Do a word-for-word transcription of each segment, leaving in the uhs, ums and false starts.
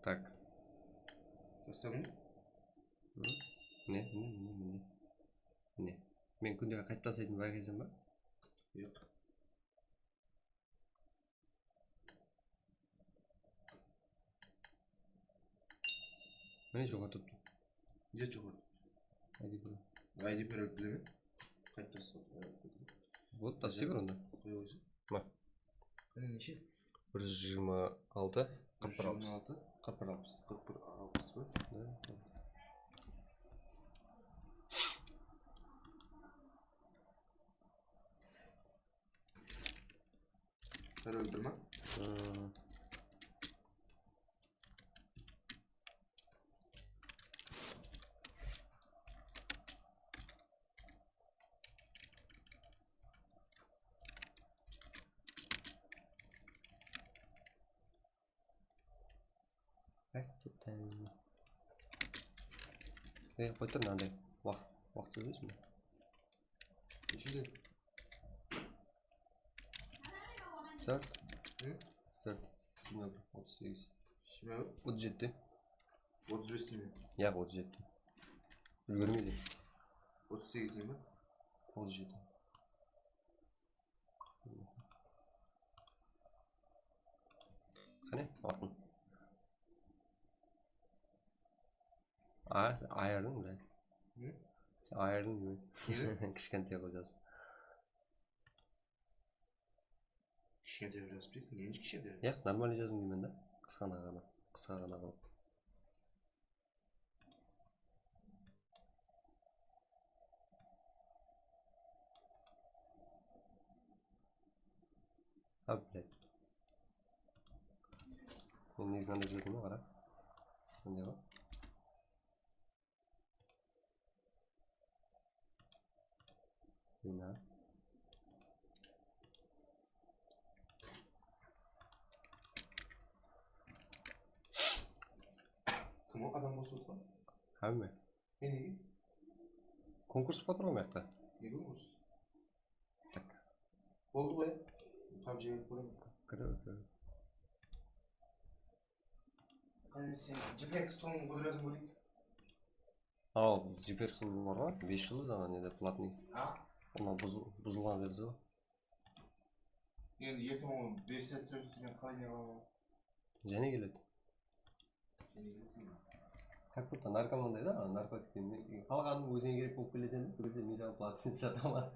Tak. Tasladım. Hı? Ne, ne, ne, ne, ne? Ne? Men kúnde qaytıp taslaytın bayqaysań ba? Yoq. Mine, joqarı turıptı. Ne joqarı? I D Pro. I D Pro bilemen. Qaytıp tasla. Вот, taslay ber onda. Qoya qoysa. Ma. Mine neshe? Bir júz jigirma altı, qırq bir, alpıs. Bir júz jigirma altı. Qırq bir, alpıs. Qırq bir, alpıs pa? Da. Parol bir ma? Hmm. Qayt kettim. Ey, qoy tur mınanday. Waqıt, waqıt sózbeysiz be? Neshede? Start. Hı? Start. Jigirma bir, otız segiz. Jigirma bir? Otız jeti. Otız bes deymen. Yaq, otız jeti. Úlgermeydi. Otız segiz deymen. Otız jeti. Qáne, altın. A, ayırdıń, блядь. Ne? Sen ayırdıń deymen. Neden? Kishkentay qız jaz. Kishkentay qılıp jazıp deydi. Neni kishkentay? Yaq, нормально jazıń deymen da. Qısqa ǵana, qısqa ǵana qılıp. Ha, блядь. Men negizi mınanday júretim, qara. Mınday ǵoy. Mına. Kim o adam qosıp otırǵan? Hámme. E, nege? Konkurs bolıp atır ǵoy mıyaqta. Ne konkurs? Tak. Boldı ǵoy. PUBG kirip kóreyin. Kire ber, kire ber. Qáne sen JPEG stolın qudırıp kóreyik. Al, JPEG stol bar ǵoy, bes jıldız, ana nede, platnıy. Ha? Ona buzıl-, buzılǵan verziya ǵoy. Endi erteń ol bes S S T men qalay ne qılaman? Jáne keledi. Jáne keledi. Как будто narkomanday da, narkotik, qalaǵanın ózińe kerek bolıp keleseń de, sol gezde men saǵan platnıy sataman.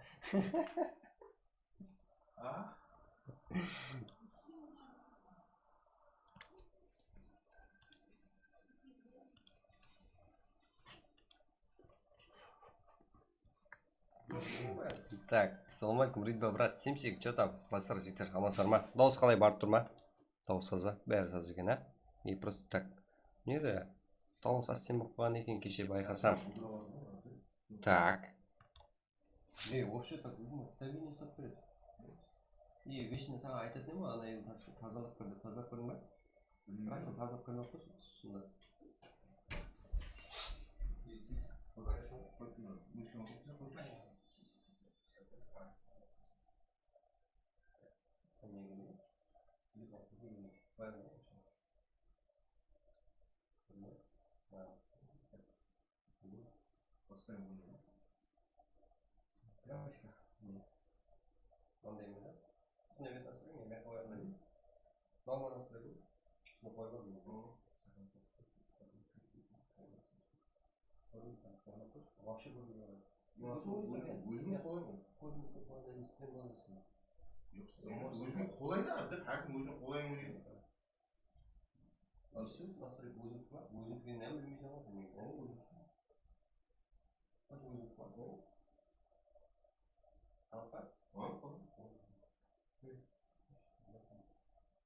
A? Так, салам алейкум, Ридба, брат, Симсик, чё там? Qalaysızlar, jigitler, amansızlar ma? Dawıs qalay, barıp tur ma? Dawıs saz ba? Bári saz eken, á? И просто так. Nede? Dawıs ásten bolıp qalǵan eken, keshe bayqasam. Так. Ey, вообще так, stabilno uslap beredi. И вечно saǵan aytatın edim, ana endi taz-, tazalap kir dep, tazalap kirdiń ba? Bilmeymen. Rastan tazalap kirmey-aq qoysın, usında. Baslayın bunı. Grafika. Mınday edi. Usınday bet nastroyka, men qoyarman. Normal nastroyka. Usını qoyıp aldım. Вообще kórmey. Ózim qolay ǵoy. Ózim qolay da, hár kim ózine qolay oynaydı. Al, sen nastroyka ózimdiki ma? Ózimdiki, men bilmeymen ǵoy, bilmeymen. Al, ózimdiki. Qosh, ózimdiki ma? Al. Al, al. Al.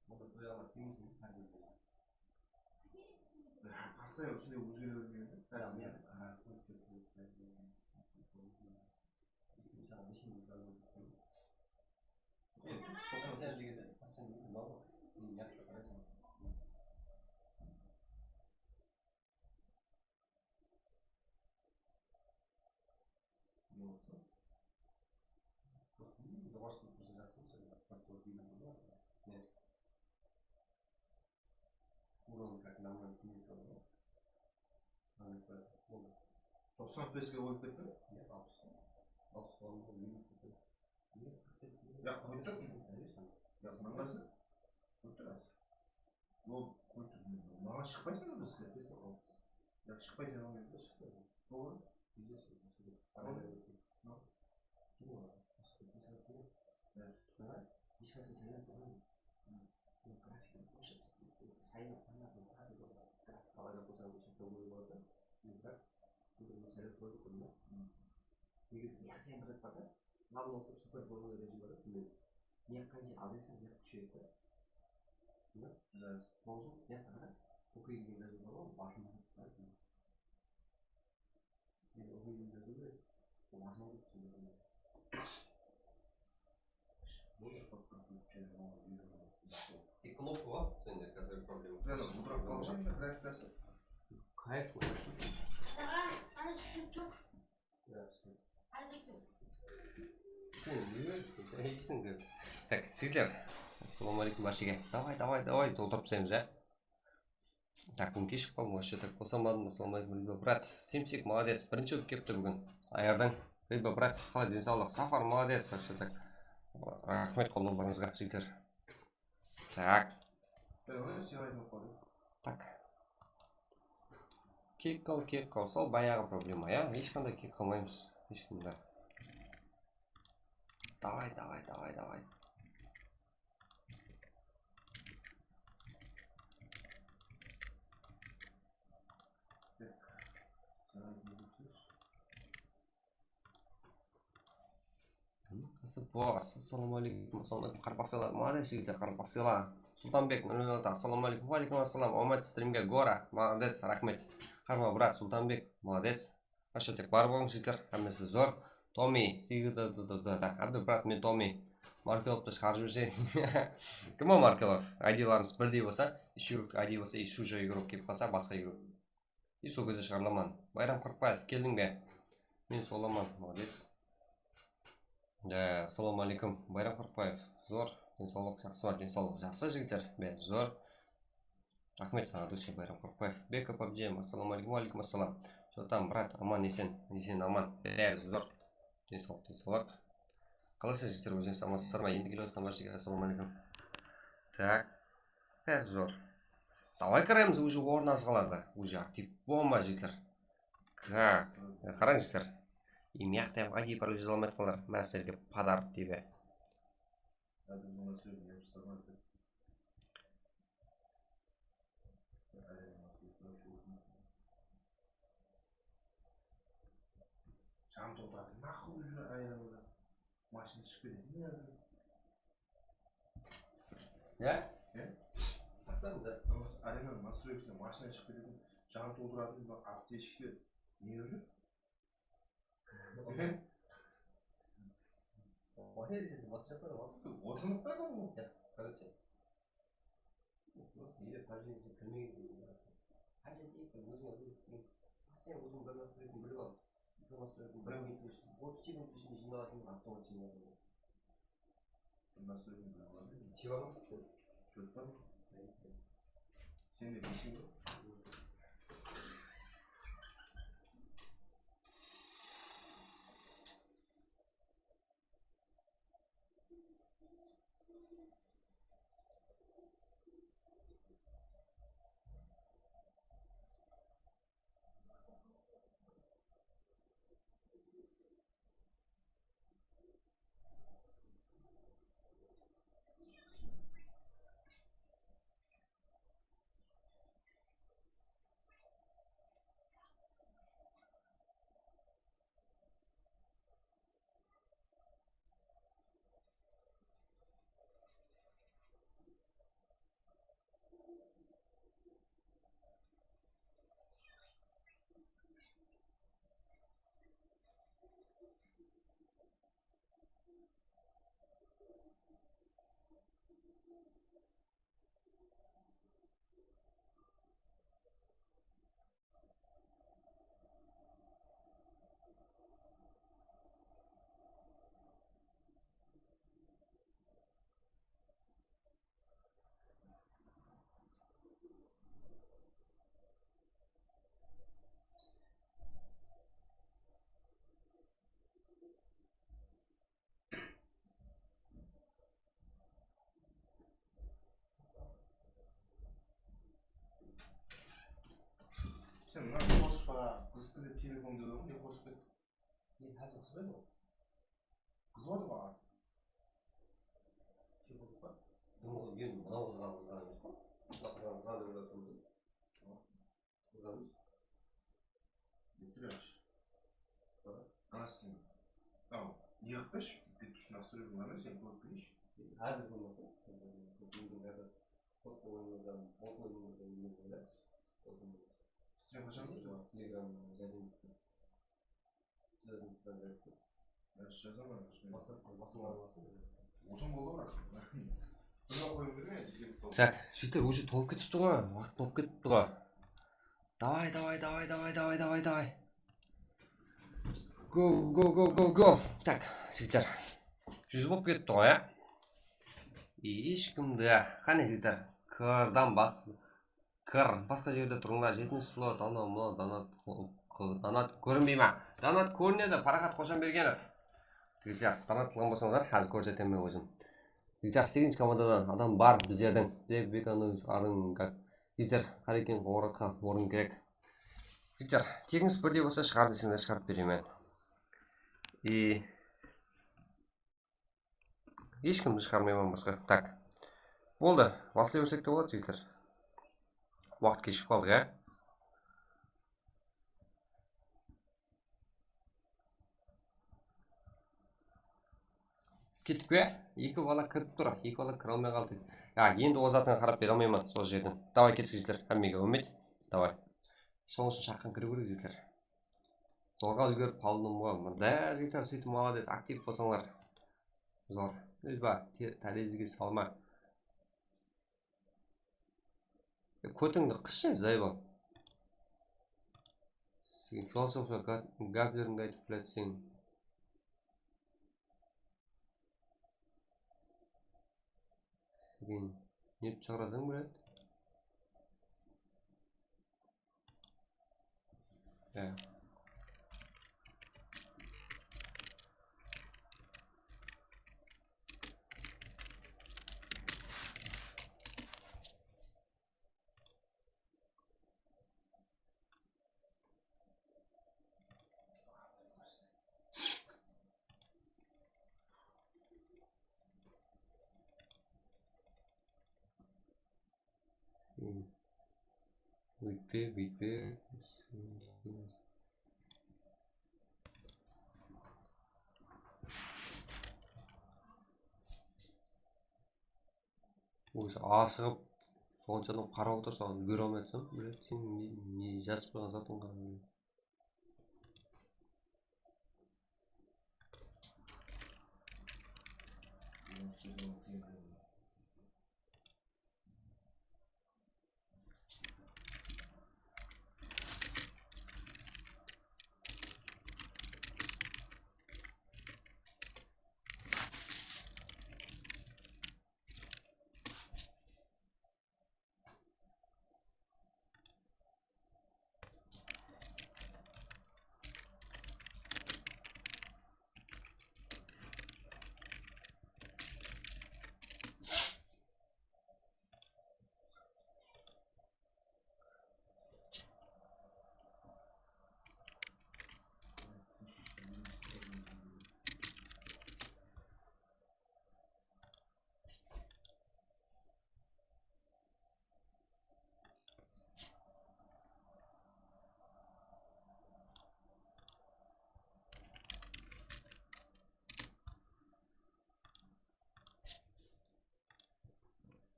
Bunda soyalar kelmesin, hár bir. Постоянно usınday ózgere bermegen da. Ya, men qarap turıp kettim. Postoyan degende, postoyan degende normal. Mıyaqqa qaraysań. Ne boldı? Joqarısında tursa jaqsı, sol bir bildim. Ne? Ulan, как нормально кимге салды. Ана, boldı. Toqsan beske qoyıp kettim. Ya, alpıs. Alpıs boldı, minus etti. Ne, qırq bes deydi. Ya, qoyıp tur. Ya, mınadan qarasa. Qoyıp tur házir. Ol qoyıp tur. Maǵan shıqpaydı bizge. Ya, shıqpaydı, shıqpaydı. Doğru. Bizde. Doğru. Kim o? Hes qılıp saylap turǵan joq. Grafikten qoshıp, saylap, grafikalarǵa qosıp, óshirip qoyıp boladı. Biraq, bul saylap qoyıp qoydım da. Negizi, yaqın bir zat bar da. Lavın usı super bolǵan reji bar da, men ne qancha azaysa, ne kúsheyedi da. Mına, sol ushın, men qara, OK degen reji bar ǵoy, basında. Endi oqıydı da, oqıydı da, oqıydı da. Tek knopka ǵoy, sende házir problema. Biraz mıdırap qaldı endi grafikası. Kayf ǵoy. Aǵa, ana sút tók. Házir tók. Sen ne, sen iyseń, kız. Tak, jigitler. Assalawma aleykum, bárshege. Davay, davay, davay, toltırıp taslaymiz, ya. Tak, búgin keshigip qaldım, вообще tak, bosamadım. Assalawma aleykum, Rilba brat. Simsik, молодец. Birinshi bolıp kelipti búgin. Ayardań. Rilba brat, qalay, densawlıq? Safar, молодец, вообще tak. Raxmet, qollanıwlarıńızǵa, jigitler. Tak. Tak. Kek qıl, kek qıl. Sol bayaǵı problema, ya? Hesh qanday kek qılmaymız. Hesh kimdi. Davay, davay, davay, davay. Qasıp bos. Assalawma aleykum. Assalawma aleykum. Qarpaqsıyla. Молодец, jigitler, qarpaqsıyla. Sultanbek, nol nol altı. Assalawma aleykum. Wa aleykum assalam. Omed strimge gora. Молодец, raxmet. Qarma brat, Sultanbek. Молодец. Вообще tak, bar bolıń, jigitler, hámmesi zor. Tomi, sıyǵı da, da, da, da, da. Ábdi, brat, men Tomi. Markelovtı shıǵarıp jiberseń. Kim o Markelov? I D'larımız birdey bolsa, ish yuruk I D bolsa, ish чужой игрок kelip qalsa, basqa игрок. I sol gezde shıǵarılaman. Bayram Qırıqbaev, keldiń be? Men solaman, молодец. Da, assalawma aleykum. Bayram Qırıqbaev, zor. Densawlıq jaqsı ma? Densawlıq jaqsı, jigitler. Be, zor. Raxmet saǵan, dosım Bayram Qırıqbaev. Beka pabjem, assalawma aleykum. Wa aleykum assalam. Jotam, brat, aman, esen, esen, aman. Bári zor. Densawlıq, densawlıq. Qalaysız, jigitler, ózińiz amansızlar ma? Endi kelip atqan bárshege assalawma aleykum. Tak. Bári zor. Davay, kiremiz, уже orın az qaladı. Уже aktiv bolma, jigitler. Ka, qarań, jigitler. Имя там один параллель взломать qılar. Má sizlerge подарок deybe. Jan toltırdı. Nahı уже ayırıldı. Mashina shıǵıp ketedi. Ya? Ya? Taqtadım da. Arenanıń nastroykasında mashina shıǵıp ketedi. Jan toltırdı, mına aptechka ne júr? Oy, endi bas jaqta da bas. Otırıp bardı ǵoy. Ya, короче. Просто егер подвижный kirmegen, házir deyip bir ózińe óziń isleń. Sen óziń bir nastroykini bilip al. Sol nastroykini bir minut ishinde, otız sekund ishinde jıynalatuǵın avtomat jıynaladı. Bundan sonra ne var? Jıynalmasın sen. Júrip bar ma? Sen de beshik bar. Qız ǵoy bul. Qız ǵoy bul. Kim qız ba? Dım ǵoy, endi mınaw qızǵan, qızǵan emes ǵoy. Mına qızǵan, qızǵan dep oylap turmız. Qızǵan emes. Bitiremiz. Qara. Anasın. Al, ne qıp bershi, ketip turshın, aqsúrewin ǵana, sen kórip keleyshi. Házir kórmey-aq qoy. Sen óziń házir post oyınlardan, bot oyınlardan oyna. Sen qashan kóresiz? Telegram járdem etip. Tak, jigitler, уже tolıp ketipti ǵoy, waqıt tolıp ketipti ǵoy. Davay, davay, davay, davay, davay, davay, davay. Go, go, go, go, go. Tak, jigitler. Júz bolıp ketipti ǵoy, ya? Hesh kimdi, ya. Qáne, jigitler. Kırdan bas. Kir, basqa jerde turıńlar, jetinshi slot, anaw, mınaw, donat, qo-, qo-, donat kórinbey ma? Donat kórinedi, Paraxat Qoshanbergenov. Jigitler, donat qılǵan bolsańlar, házir kórsetemen ózim. Jigitler, segizinshi komandadan adam bar bizlerdiń. Bek Bekanoviç Arıngak. Jigitler, Qareken Qońıratqa orın kerek. Jigitler, tegińiz birdey bolsa shıǵar deseńler, shıǵarıp beremen. I Hesh kimdi shıǵarmayman basqa. Tak. Boldı. Baslay bersek te boladı, jigitler. Waqıt keshigip qaldıq, ya. Kettik pe? Eki bala kirip tur. Eki bala kire almay qaldı. Ya, endi ol zatına qarap bere almayman sol jerden. Davay, kettik, jigitler. Hámmege áwmet. Davay. Sol ushın shaqqan kiriw kerek, jigitler. Zorǵa úlgerip qaldım ǵoy. Mında jigitler, sóytip, молодец, aktiv bolsańlar. Zor. Úlba, te-, tárezige salma. E, kótińdi qısshı, zaybal. Sen filosoflar gáp-, gáplerin aytıp biletseń. Sen ne shıǵarasań, блядь? Ya. Hmm. Óytpe, búytpe. Ózi asıǵıp, sonsha adam qarap otır, saǵan úlgere almay atırsań, блядь, sen ne, ne jazıp qoyǵan zatıń qara, блядь.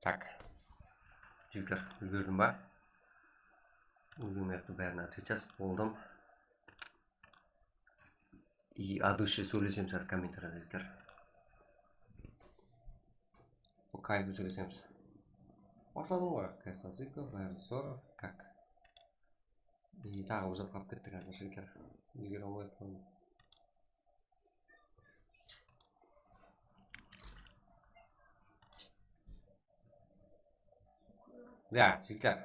Tak. Jigitler, úlgerdim ba? Ózim mıyaqta bárin otvet jazıp boldım. И от души sóylesemiz házir kommentariyada, jigitler. По кайфу sóylesemiz. Basladım ǵoy, красавчик, bári zor, как. И taǵı bir zat qalıp kettik házir, jigitler. Úlgere almay atırman. Ya, jigitler.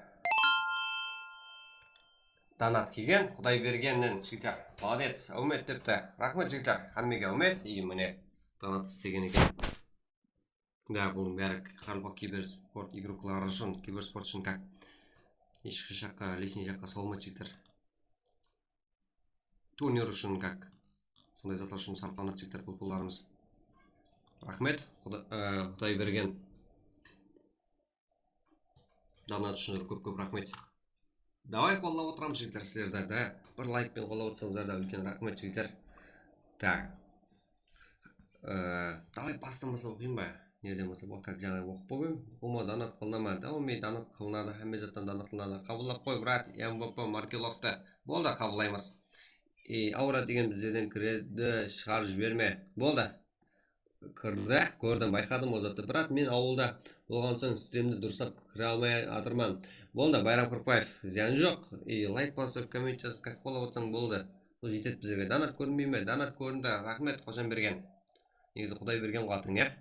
Donat kelgen, Qudaybergennen, jigitler. Молодец, áwmet depti. Raxmet, jigitler. Hámmege áwmet. И mine, donat islegen eken. Ya, bunıń bári qaraqalpaq kibersport igrokları ushın, kibersport ushın как. Hesh qashaqqa, лишний jaqqa salmaydı, jigitler. Turnir ushın как. Sonday zatlar ushın sarplanadı, jigitler, bul pullarımız. Raxmet, Quda-, e, Quday bergen donat ushın kóp-kóp raxmet. Davay, qollap otıramız, jigitler, sizlerdi da. Bir layk penen qollap otırsańızlar da úlken raxmet, jigitler. Tak. Ee, davay, bastan baslap oqıyın ba? Nereden baslap? Ol, kak, jańa oqıp qoyıp edim. Ulıwma donat qılınadı, ulıwma donat qılınadı, hámme zattan donat qılınadı. Qabıllap qoy, brat, M V P Markelovtı. Boldı, qabıllaymız. E, Aura degen bizlerden kiredi, shıǵarıp jiberme. Boldı. Kirdi, kórdim, bayqadım ol zattı. Brat, men awılda bolǵan soń strimdi durıslap kire almay atırman. Boldı, Bayram Qırıqbaev, zıyanı joq. E, layk basıp, komment jazıp, kak, qollap otsań boldı. Bul jetedi bizlerge. Donat kórinbey me? Donat kórindi. Raxmet, Xojanbergen. Negizi Quday bergen ǵo atıń, ya?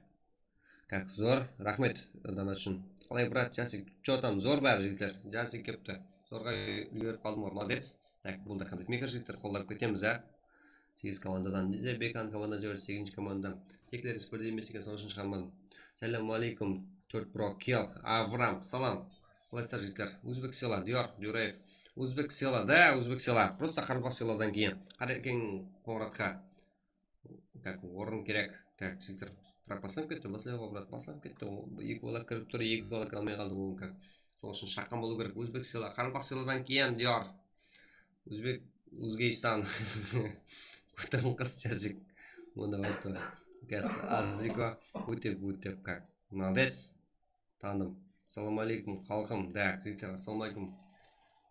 Kak, zor. Raxmet donat ushın. Qalay, brat, Jasik? Chё tam, zor bári, jigitler. Jasik kepti. Zorǵa úlgerip qaldım ǵoy, молодец. Tak, boldı, kontent maker, jigitler, qollap ketemiz, á. Segiz komandadan. Bizde Bekan komandadan jiberdi, segizinshi komanda. Teklerimiz birdey emes eken, sonıń ushın shıǵarmadım. Sálem aleykum, tórt bro, kel. Avram, salam. Qalaysızlar, jigitler? Uzbek Sela, Diyor Duraev. Uzbek Sela, da, Uzbek Sela. Prosta Qaraqalpaq Seladan keyin. Qarekeń Qońıratqa. Tak, orın kerek. Tak, jigitler, brat, baslanıp ketti, baslanıp, brat, baslanıp ketti. O, eki bala kirip tur, eki bala kire almay qaldı, oǵan kak. Sonıń ushın shaqqan bolıw kerek. Uzbek Sela, Qaraqalpaq Seladan keyin, Diyor. Uzbek, Uzbekistan. Kótemiń qız, Jasik. Onda otı. Gaz, Aziko. Ótep, ótep, kak. Молодец. Tanıdım. Assalawma aleykum, xalqım. Da, jigitler, assalawma aleykum.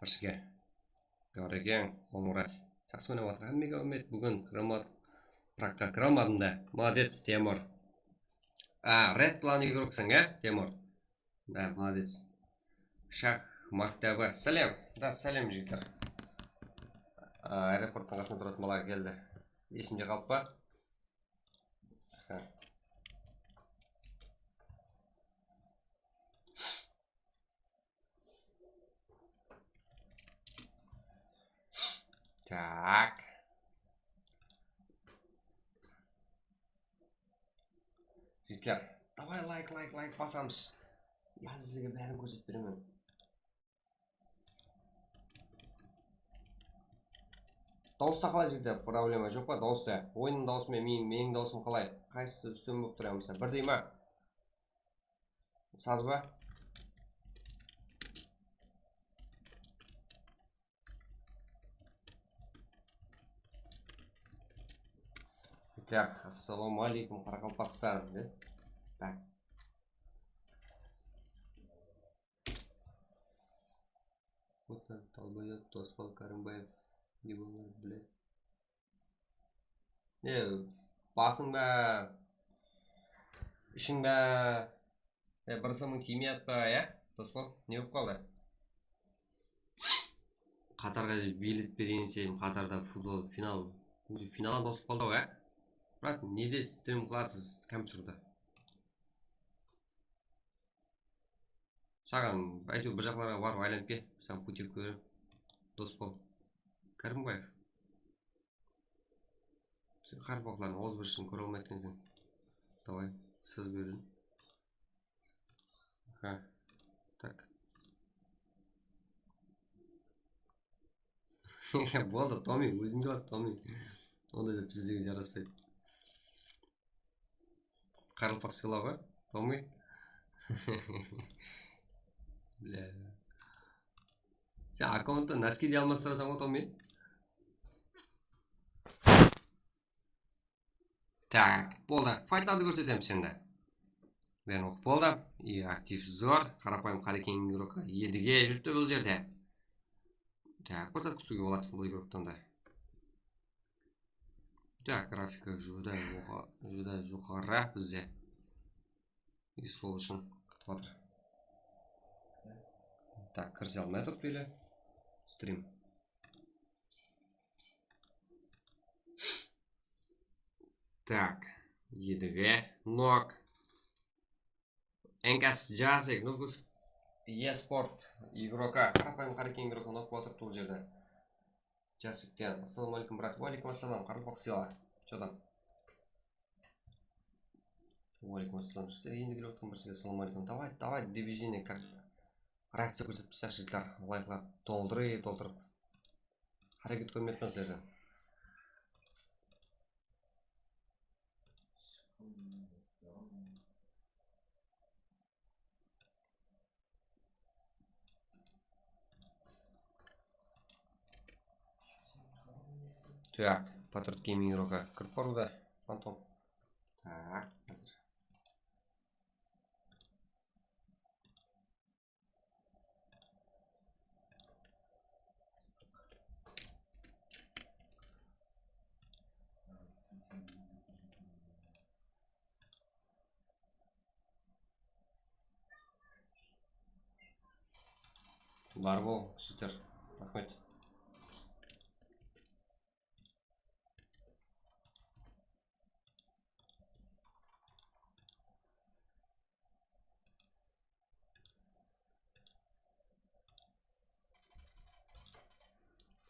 Barshege. Gáwrekeń, Qońırat. Jaqsı oynap atır. Hámmege úmit. Búgin kire almadım. Pragqa kire almadım da. Молодец, Temur. A, red qılan igroksań, ya, Temur? Da, молодец. Shax maktabi. Sálem. Da, sálem, jigitler. A, aeroporttıń qasında turatın bala keldi. Esimde qalıp pa? Tak. Jigitler, davay, layk, layk, layk basamız. Ya, sizlerge bárin kórsetip beremen. Dawısta qalay, jigitler? Problema joq pa dawısta? Oyınnıń dawısı menen meniń, meniń dawısım qalay? Qaysısı ústin bolıp tur, ya bolmasa birdey ma? Saz ba? Jigitler, assalawma aleykum, Qaraqalpaqstan, de. Tak. Вот так, долбоёб, Dospol Kárimbaev, не было, блядь. Ne, basıń ba, ishiń ba, e, bir sımıń tiymey atpa, ya? Dospol, ne bolıp qaldı? Qatarǵa bilet bereyin desem, Qatarda futbol final, final dosıp qaldı, ya? Brat, nede strim qılasız kompyuterde? Saǵan, áytewir, bir jaqlarǵa barıp aylanıp kel, saǵan putevka beremen. Dos bol. Kárimbaev. Sen qaraqalpaqlardıń awızbirshiligin kóre almaydı ekenseń. Davay, sız berdim. Aha. Tak. Boldı, Tomi, ózińdi bas, Tomi. Onday zat bizlerge jaraspaydı. Qaraqalpaq sıylaǵı, Tomi. Bля. Sen akkaunttı noski de almastırasań ǵo, Tomi. Tak, boldı. Faytlardı kórsetemiz endi. Bárin oqıp boldı. I, aktiv zor. Qarapayım, Qarekeń igroka. Edige júripti bul jerde. Tak, bir zat kútiwge boladı bul igroktan da. Tak, grafika júdá joqa-, júdá joqarı bizde. I sol ushın qıtıp atır. Tak, kirse almay atır ele. Strim. Tak, Edige, nok. Enkas Jasik, Nurgus, Esport igroka, qarapayım Qarekeń igroka nok bolıp atırıptı bul jerde. Jasikten, assalawma aleykum, brat. Wa aleykum assalam, Qaraqalpaq sıyla. Чё там? Wa aleykum assalam. Sizler endi kelip atırǵan bir sizge assalawma aleykum. Давай, давай, движение, как reakciya kórsetip, jigitler, layklar toldırıp, toldırıp. Háreket kórmeyappan sizlerden. Так, Patriot Gaming Rock-a kirip barıwda, Fantom. Tak, házir. Bar bol, jigitler. Raxmet.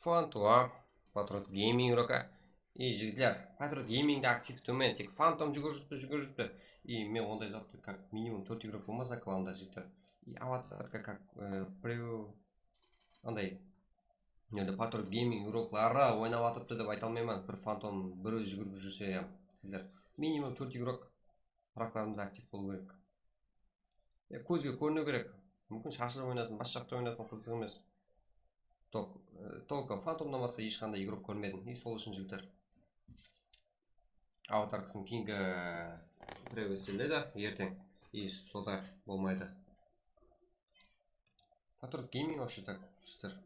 Fantom, Patriot Gaming Rock-a. Ey, jigitler, Patriot Gaming-de aktiv tómen, tek Fantom júgirip júripti, júgirip júripti. Ey, men onday zattı, как минимум tórt igrok bolmasa klanda, jigitler. Ey, avatarka, как, e, birew, anday, endi Patriot Gaming igrokları oynap atırıptı dep ayta almayman. Bir Fantom, birew júgirip júrse, ya, jigitler. Minimum tórt igrok. Fraglarımız aktiv bolıw kerek. Ya, kózge kóriniw kerek. Múmkin, shashılıp oynasın, bas jaqta oynasın, qızıq emes. Tok-, e, только Fantomnan basqa hesh qanday igrok kórmedim. И sol ushın, jigitler, avatarkasın keyingi birew isledi erteń. И soda bolmaydı. Patriot Gaming вообще так, jigitler.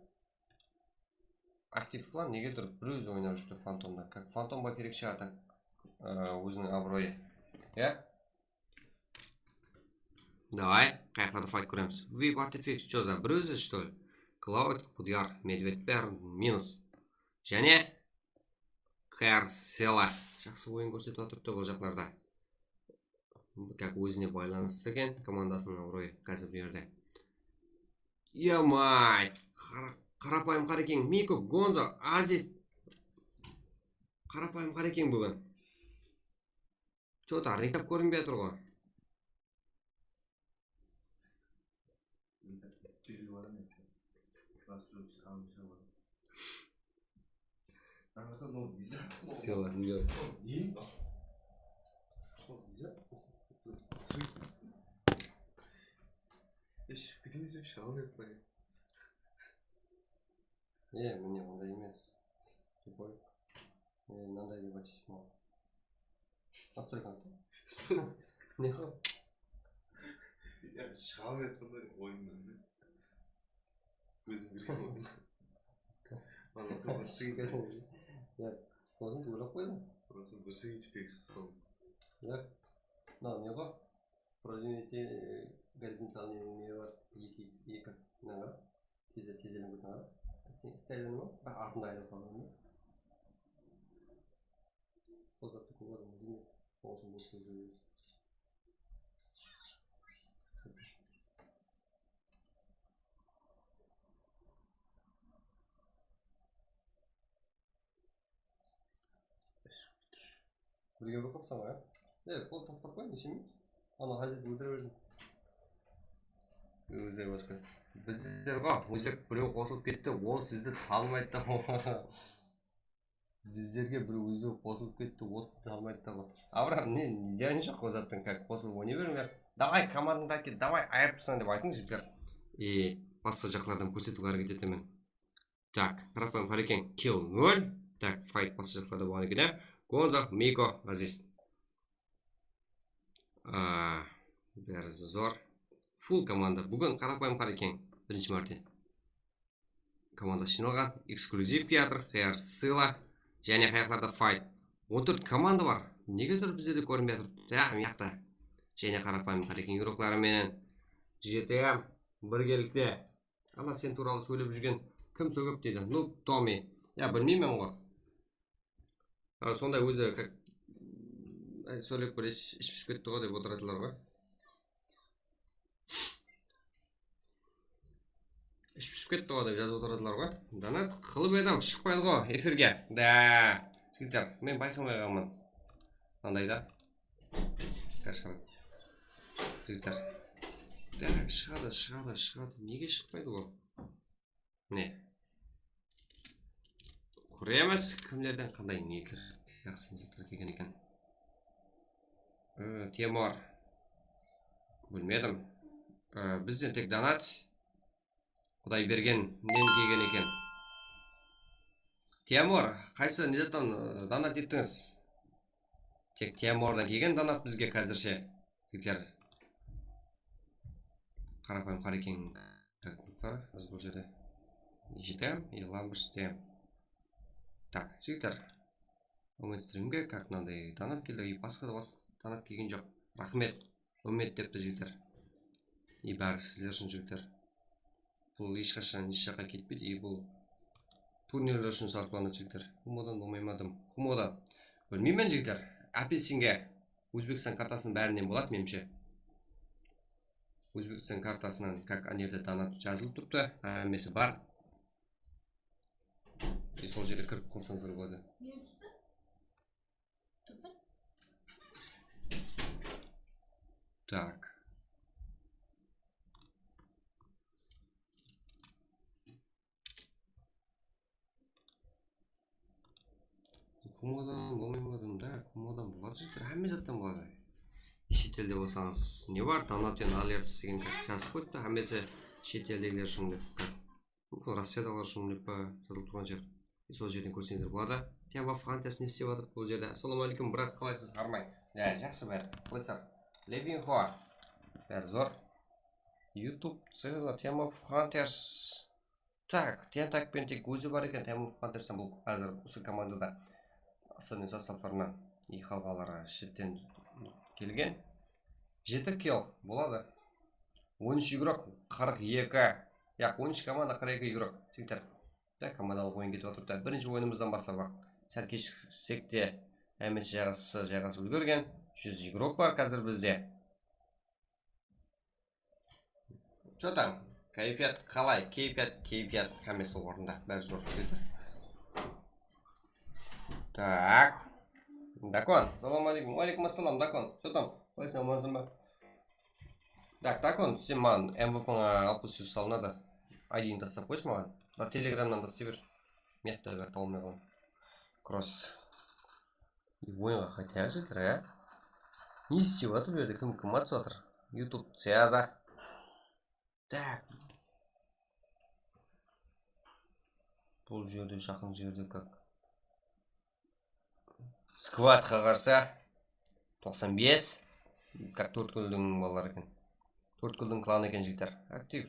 Aktiv plan, negedur bir ózi oynap júripti Fantomda. Как Fantomǵa kerek shıǵar, так, e, óziniń abıroyı. Ya? Davay, qayaqlarda fight kóremiz. Vip Artifex, чё за, bir ózi, что ли? Cloud, Qudiyar, Medvedber, minus. Jáne Karsela. Jaqsı oyın kórsetip atırıptı bul jaqlarda. Как ózine baylanıslı eken, komandasınıń abıroyı házir bu jerde. Yo-moy, qara-, qarapayım Qarekeń, Miko, Gonzo, Aziz. Qarapayım Qarekeń búgin. Что-то recap kórinbey atır ǵoy. Сила, не? Ещё где-нибудь шалом etmay. E, mine, onday emes. Тупой. E, mınanday dep aytshı, mınaw. Настройканы. Ne qıl? Ya, shıǵa almay atqanday oyınnan da. Kózim kirgen oyın. Anası bir sıǵıntı. Ya, sosin tuwrılap qoydım. Anası bir sıǵıntı pekis qaldı. Ya. Mınaw ne ǵo? Продвинутый горизонтальный ne bar? Eki, eki. Mınaw bar. Teze-, tezelenip ketken ǵoy. Sen staylini bar, artınday aylanıp qalǵan. Sol zattı kóp adam júrmeydi. Sol ushın bos kelip júrmeydi. Birge urıp qapsań ǵoy, ya? E, qol taslap qoy, neshe minut? Ana, házir óltire berdim. Ózleri basqa. Bizler ǵo, ózbek birew qosılıp ketti, ol sizdi tanımaydı da. Bizlerge bir ózbek qosılıp ketti, ol sizdi tanımaydı da. Abram, ne, zıyanı joq ǵo zattıń, как qosılıp oynay beriń, ya. Davay, komandańdı ákel, davay, ayırıp taslań dep aytıń, jigitler. E, basqa jaqlardan kórsetiwge háreket etemen. Так, qarapayım Qarekeń, kill nol. Так, fight basqa jaqlarda bolǵan eken, á. Gonzo, Miko, Aziz. Aa, bári zor. Full komanda. Búgin qarapayım Qarekeń birinshi márte komanda jıynalǵan. Eksklyuziv kiyatır, Karsela. Jáne qayaqlarda fight. On tórt komanda bar. Negedur bizlerde kórinbey atır? Ya, mıyaqta. Jáne qarapayım Qarekeń igrokları menen. G T M birgelikte. Ana, sen tuwralı sóylep júrgen kim sógep deydi? Noob Tommy. Ya, bilmeymen ǵo. A, sonday ózi, как, ay, sóylep bir ish, ish pisip ketti ǵo dep otıratılar ǵoy. Ish pisip ketti ǵo dep jazıp otıratılar ǵoy. Donat qılıp edim, shıqpaydı ǵo efirge. Da, jigitler, men bayqamay qalman. Mınanday da. Kashkalat. Jigitler. Da, shıǵadı, shıǵadı, shıǵadı. Nege shıqpaydı ol? Mine. Kóremiz, kimlerden qanday niyetler, jaqsı zatlar kelgen eken. Temur. Bilmedim. Ee, bizden tek donat. Quday bergennen kelgen eken. Temur, qaysı ne zattan, e, donat ettińiz? Tek Temurdan kelgen donat bizge házirshe. Jigitler. Qarapayım Qarekeń. Tak, biz bul jerde jetem, и Lambers tem. Tak, jigitler. Omen strimge, как надо, donat keldi, и basqa da basqa donat kelgen joq. Raxmet. Omen depti, jigitler. И bári sizler ushın, jigitler. Bul hesh qashan hesh jaqqa ketpeydi, и bul turnirler ushın salıplanadı, jigitler. Humodan bolmay ma dım? Humodan. Bilmeymen, jigitler. Apelsinge Ózbekstan kartasınıń bárinen boladı, menimshe. Ózbekstan kartasınan, как, ane jerde donat jazılıp turıptı. Hámmesi bar. E, sol jerge kirip qalsańızlar boladı. Так. Humodan bolmay ma dım? Da, humodan boladı, jigitler, hámme zattan boladı. Shet elde bolsańız ne bar? Donat and alerts degen jazıp qoyıptı. Hámmesi shet eldegiler ushın dep. Múmkin, Rossiyadaǵılar ushın dep pa jazılıp turǵan shıǵar. Sol jerden kórseńizler boladı. Temur Hunters ne islep atır bul jerde? Assalamu aleykum, brat, qalaysız, harmay? Ya, jaqsı bári. Qalaysızlar? Levinxo. Bári zor. YouTube, Cezar, Temur Hunters. Tak, tentak penen tek ózi bar eken, Temur Huntersten bul házir usı komandada. Основной sostavlarınan, и qalǵanları shetten kelgen. Jeti kill boladı. On úsh igrok, qırq eki. Yaq, on úsh komanda, qırq eki igrok. Jigitler. Da, komandalıq oyın ketip atırıptı. Birinshi oyınımızdan baslavaq. Sál keshiksek te, hámmesi jayǵasıp, jayǵasıp úlgergen. Júz igrok bar házir bizde. Что там? Kayfiyat qalay? Keyfiyat, keyfiyat hámmesi ornında. Bári zor. Так. Dakon, salam aleykum. Aleykum assalam, Dakon. Что там? Qalaysıń, amansıń ba? Так, Dakon, sen maǵan M V P-ńa alpıs úsh salınadı. I D-ńdi taslap qoyshı maǵan. Mına Telegramnan taslay ber. Mıyaqta ber, tawılmay qalam. Kross. Oyınǵa qaytayıq, jigitler, ya. Ne islep atır bul jerde, kim, kim atısıp atır? YouTube, Cezar. Так. Bul jerde, jaqın jerde как. Skvadqa qarsı. Toqsan bes. Как, Tórtkúldiń balaları eken. Tórtkúldiń klanı eken, jigitler. Aktiv.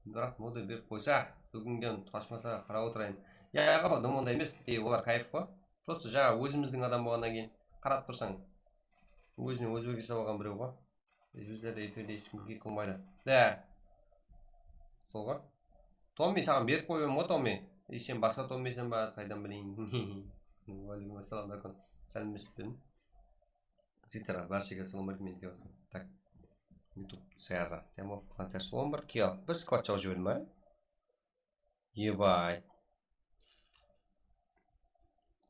Biraq moda berip qoysa, búgingen qashmasa qarap otırayın. Ya, aǵa, dım onday emes. Ey, olar kayf ǵo. Просто jańa ózimizdiń adam bolǵannan keyin qarap tursań. Ózine ózbek jasap alǵan birew ǵo. Bizlerde efirde hesh kim kiyik qılmaydı. Dá. Sol ǵo. Tommi, saǵan berip qoyıp edim ǵo, Tommi. Ey, sen basqa Tommisen ba, qaydan bileyin? Waleykum assalam, Dakon. Sálemlesip edim. Jigitler, bárshege assalawma aleykum, men kiyip atırman. Так. YouTube, Cezar. Temur Hunters on bir kill. Bir skvadshı jiberdim ba? Ebay.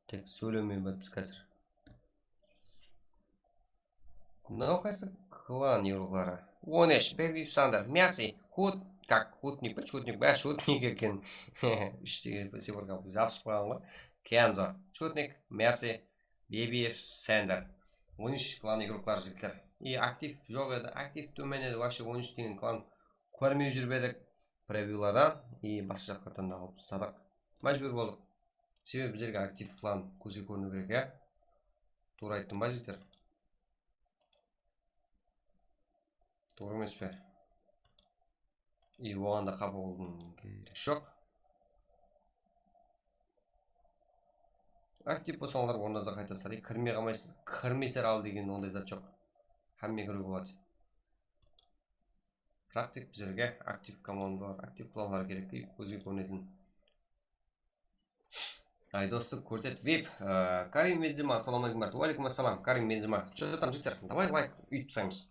Tek sóylemey beripsiz házir. Mınaw qaysı klan igrokları? On úsh, Baby Thunder, Mercy, Hut, как, Hutnik pa, Shutnik pa, Shutnik eken. Úsh degen siforka jabısıp qoyǵan ǵoy. Kenzo, Shutnik, Mercy, Baby Thunder. On úsh klan igrokları, jigitler. И aktiv joq edi, aktiv tómen edi, вообще on úsh degen klan kórmey júrip edik. Previewlardan и basqa jaqlardan da alıp tasladıq. Májbúr boldıq. Sebebi bizlerge aktiv klan kózge kóriniw kerek, ya. Tuwra ayttım ba, jigitler? Tuwra emes pe? И oǵan da qapa bolıwdıń keregi joq. Aktiv bolsańlar, ornıńızda qaytasızlar. Kirmey qalmaysız, kirmeysizler al degen onday zat joq. Hámme kiriwge boladı. Biraq tek bizlerge aktiv komandalar, aktiv klanlar kerek, kózge kórinetin. Aydostı kórset, vip. Ee, Karim Benzema, assalamu aleykum, brат. Waleykum assalam, Karim Benzema. Что там, jigitler? Давай layk úytip taslaymız.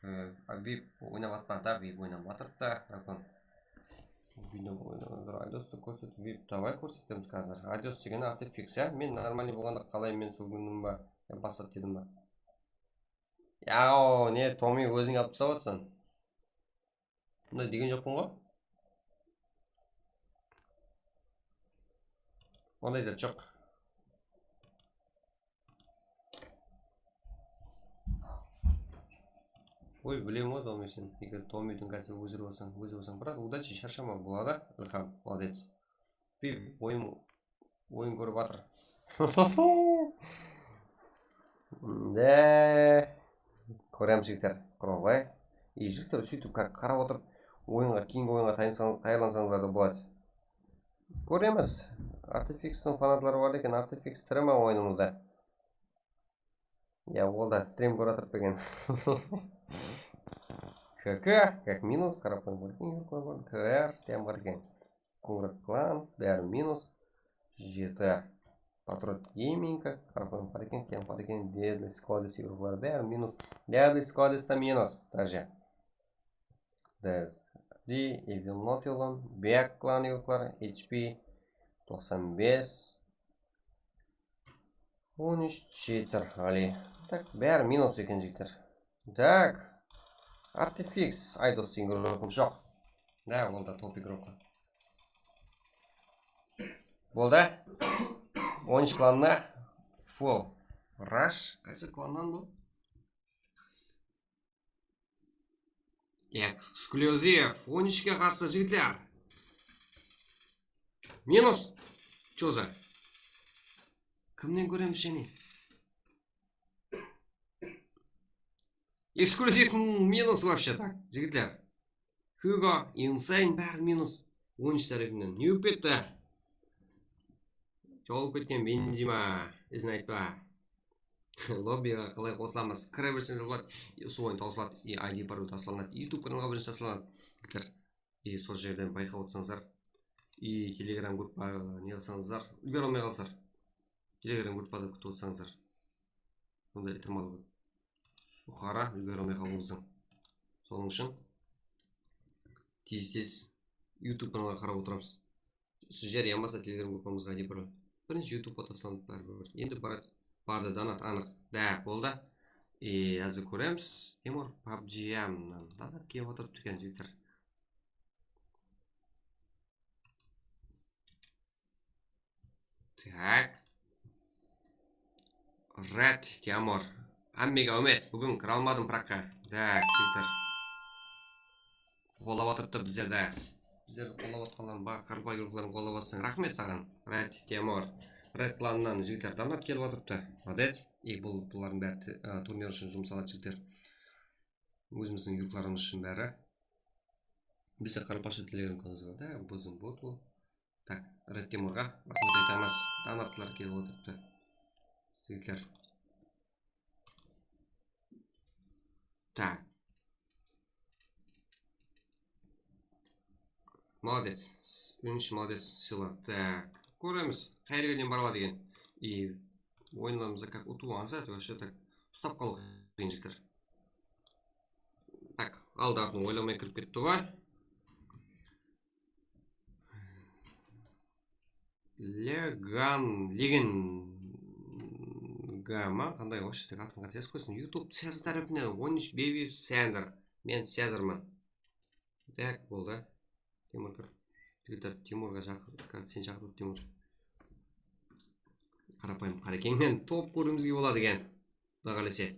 Ee, vip oynap atpa da, vip oynap atırıp ta. Bakın. Oynap, oynap atır. Aydostı kórset, vip. Давай kórsetemiz házir. Aydos degeni artık fiks, ya. Men нормальный bolǵanda qalay men sol kúndim ba? Ya basat dedim ba? Yaw, ne, Tomi, óziń alıp tasap atırsań? Bunday degen joqpın ǵo. Onday zat joq. Oy, bilem ǵoy, Tomi, sen. Eger Tomiydiń kásibin ózir bolsań, ózir bolsań. Brat, udachi, sharshama, boladı. Ilham, molodec. Vip, oyın, oyın kórip atır. De, kóremiz, jigitler, quralbay. E, jigitler, sóytip, qarap otırıp, oyınǵa, keyingi oyınǵa tayınsań-, tayarlansańızlar da boladı. Kóremiz. Artifixtiń fanatları bar eken, Artifix tiri ma oyınımızda? Ya, ol da strim kórip atırıp eken. K K, kak minus, qarapayım bar eken, K R, tem bar eken. Kungrak Clans, bári minus. Jeti. Patriot Gaming, qarapayım bar eken, tem bar eken, Deadly Squad, yurıqlar bári minus. Deadly Squad ta minus, даже. Dez. Di, Evil Not Elon, Back Clan yurıqları, H P, toqsan bes, on úsh, cheater, Ali. Tak, bári minus eken, jigitler. Tak. Artifix, Aydos degen igrokım joq. Da, ol da top igrok. Boldı. On úsh klanına full. Rush, qaysı klannan bul? Eksklyuziv, on úshke qarsı, jigitler. Minus. Choza. Kimnen kóremiz jáne? Eksklyuziv minus вообще так, jigitler. Hugo, Insane, bári minus. On úsh tárepinen. Ne bolıp ketti? Jawılıp ketken Benzema, izin aytpa. Lobbiga qalay qosılamız? Kire berseńiz boladı. Usı oyın tawsıladı. I I D parol taslanadı. YouTube kanalǵa birinshi taslanadı. Jigitler. I sol jerden bayqap otsańızlar. I Telegram gruppa ne qılsańızlar, úlgere almay qalsar. Telegram gruppada kútip otsańızlar. Sonday itimal joqarı, úlgere almay qalıwıńızdıń. Sonıń ushın tez-tez YouTube kanalǵa qarap otıramız. Usı jer yamasa Telegram gruppamızǵa dep bir birinshi YouTubeqa taslanıp báribir. Endi bar-, bardı, donat anıq. Da, boldı. E, házir kóremiz. Temur, PUBG-ya mınan donat kelip atırıptı eken, jigitler. Tak. Red Temur. Hámmege áwmet. Búgin kire almadım prakka. Tak, jigitler. Qollap atırıptı bizlerdi. Bizlerdi qollap atqanlar bar, qarpa yurıqların qollap atsań, raxmet saǵan. Red Temur. Red klanınan jigitler donat kelip atırıptı. Молодец. И bul, bulardıń bári te-, ı, turnir ushın jumsaladı, jigitler. Ózimizdiń yurıqlarımız ushın bári. Bizde qaraqalpaqsha Telegram kanalımız bar da, biziń bot bul. Tak, Red Temurǵa raxmet aytamız. Donatlar kelip otırıptı. Jigitler. Tak. Молодец. Birinshi молодец, sıyla. Tak, kóremiz. Qayerge deyin bara aladı eken. I oyunlarımızda как utıw ańsat, вообще так ustap qalıw qıyın, jigitler. Tak, aldı-artın oylamay kirip ketti ǵoy. Legan, Legen Gama, qanday вообще, tek atın qáte jazıp qoysın. YouTube C S tárepinen on úsh Baby Sender. Men Sezarman. Tak, boldı. Temur kir. Jigitler, Temurǵa shaqır, как sen shaqırıp, Temur. Qarapayım Qarekeńnen top kóriwimizge boladı eken. Quday qálese.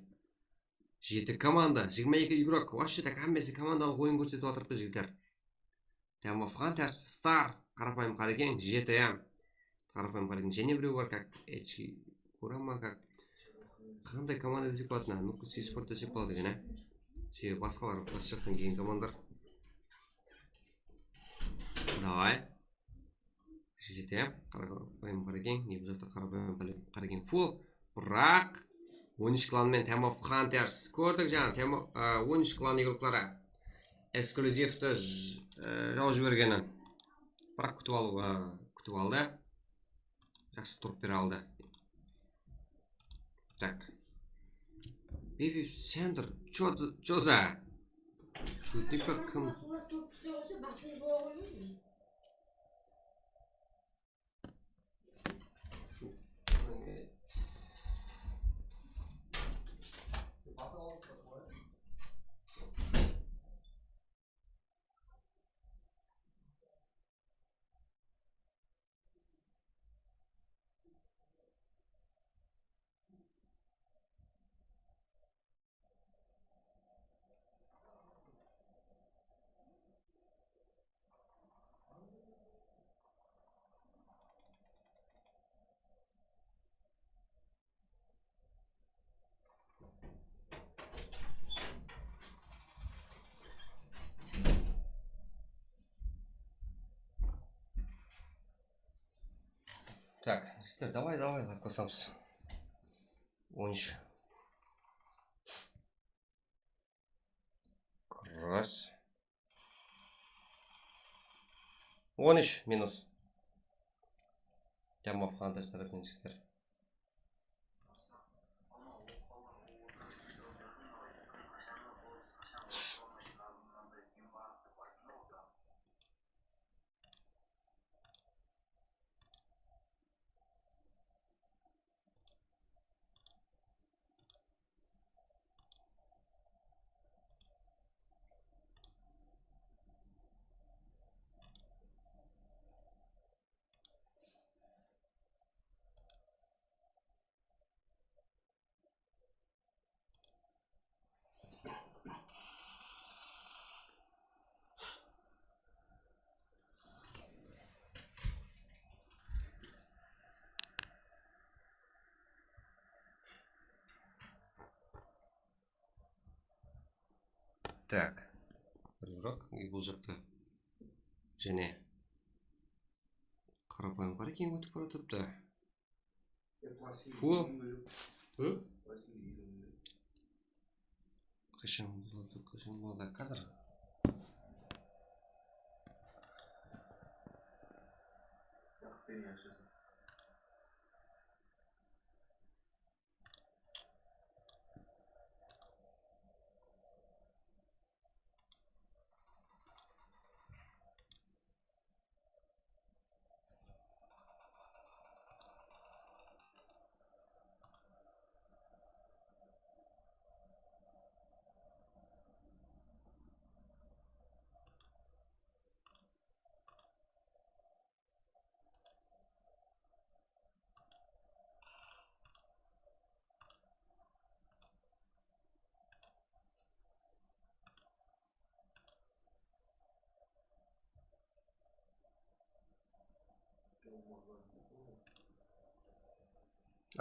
Jeti komanda, jigirma eki igrok. Вообще так hámmesi komandalıq oyın kórsetip atırıptı, jigitler. Time of Hunters, Star, Qarapayım Qarekeń, J T M. Qarapayım Qarekeń, jáne birew bar, как H K Kurama, как qanday komanda desek boladı, Nukus eSport desek boladı eken, á? Sebebi basqalar, bas jaqtan kelgen komandalar. Davay. J T M, Qarapayım Qarekeń, ne bul jaqta Qarapayım Qare-, Qarekeń full. Biraq on úsh klan menen Time of Hunters. Kórdik jańa, Time of, a, on úsh klan igrokları. Ekskluzivti j-, e, jawıp jibergenin. Biraq kútip alıw, a, kútip aldı. Jaqsı turıp bere aldı. Так. Baby Sender, чё за, чё за? Шутник pa kim? Так, jigitler, davay, davay, lak qosamız. On úsh. Kros. On úsh minus. Tamam, Hunters tárepinen, jigitler. Так. Bir uraq, e, bul jaqta jáne qarapayım qara eken, ótip baratırıptı. Full. Hı? Qashan boladı, qashan boladı? Házir.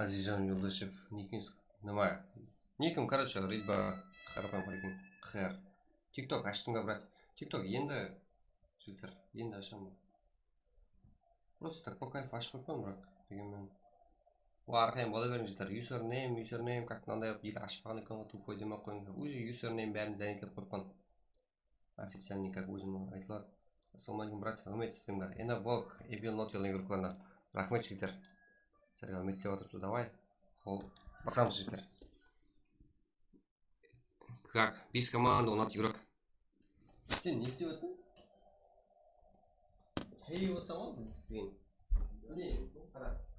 Azizjan Yuldashev, nikińiz nima? Nikim, короче, Ridba, qarapayım qara eken, Q R. TikTok ashtıń ba, brat? TikTok endi, jigitler, endi ashaman. Просто так по кайфу ashıp qoyıppan, biraq, degenmen. Ol arqayın bola beriń, jigitler. Username, username, как mınanday qılıp, ele ashıp qalǵan eken ǵoy, tupой demey-aq qoyıń. Уже username bárin zanetlep qoyıppan. Официальный, как ózim aytıladı. Assalamu aleykum, brat, húrmet sizlerge. Ena Volk, Evil Not yollan gruppalarına. Raxmet, jigitler. Sizlerge húrmet dep atırıptı, davay. Qol basamız, jigitler. Как? Bes komanda unat, Yurak. Sen ne islep atırsań? Hey, otsań ǵoy, sen. Mine, qara.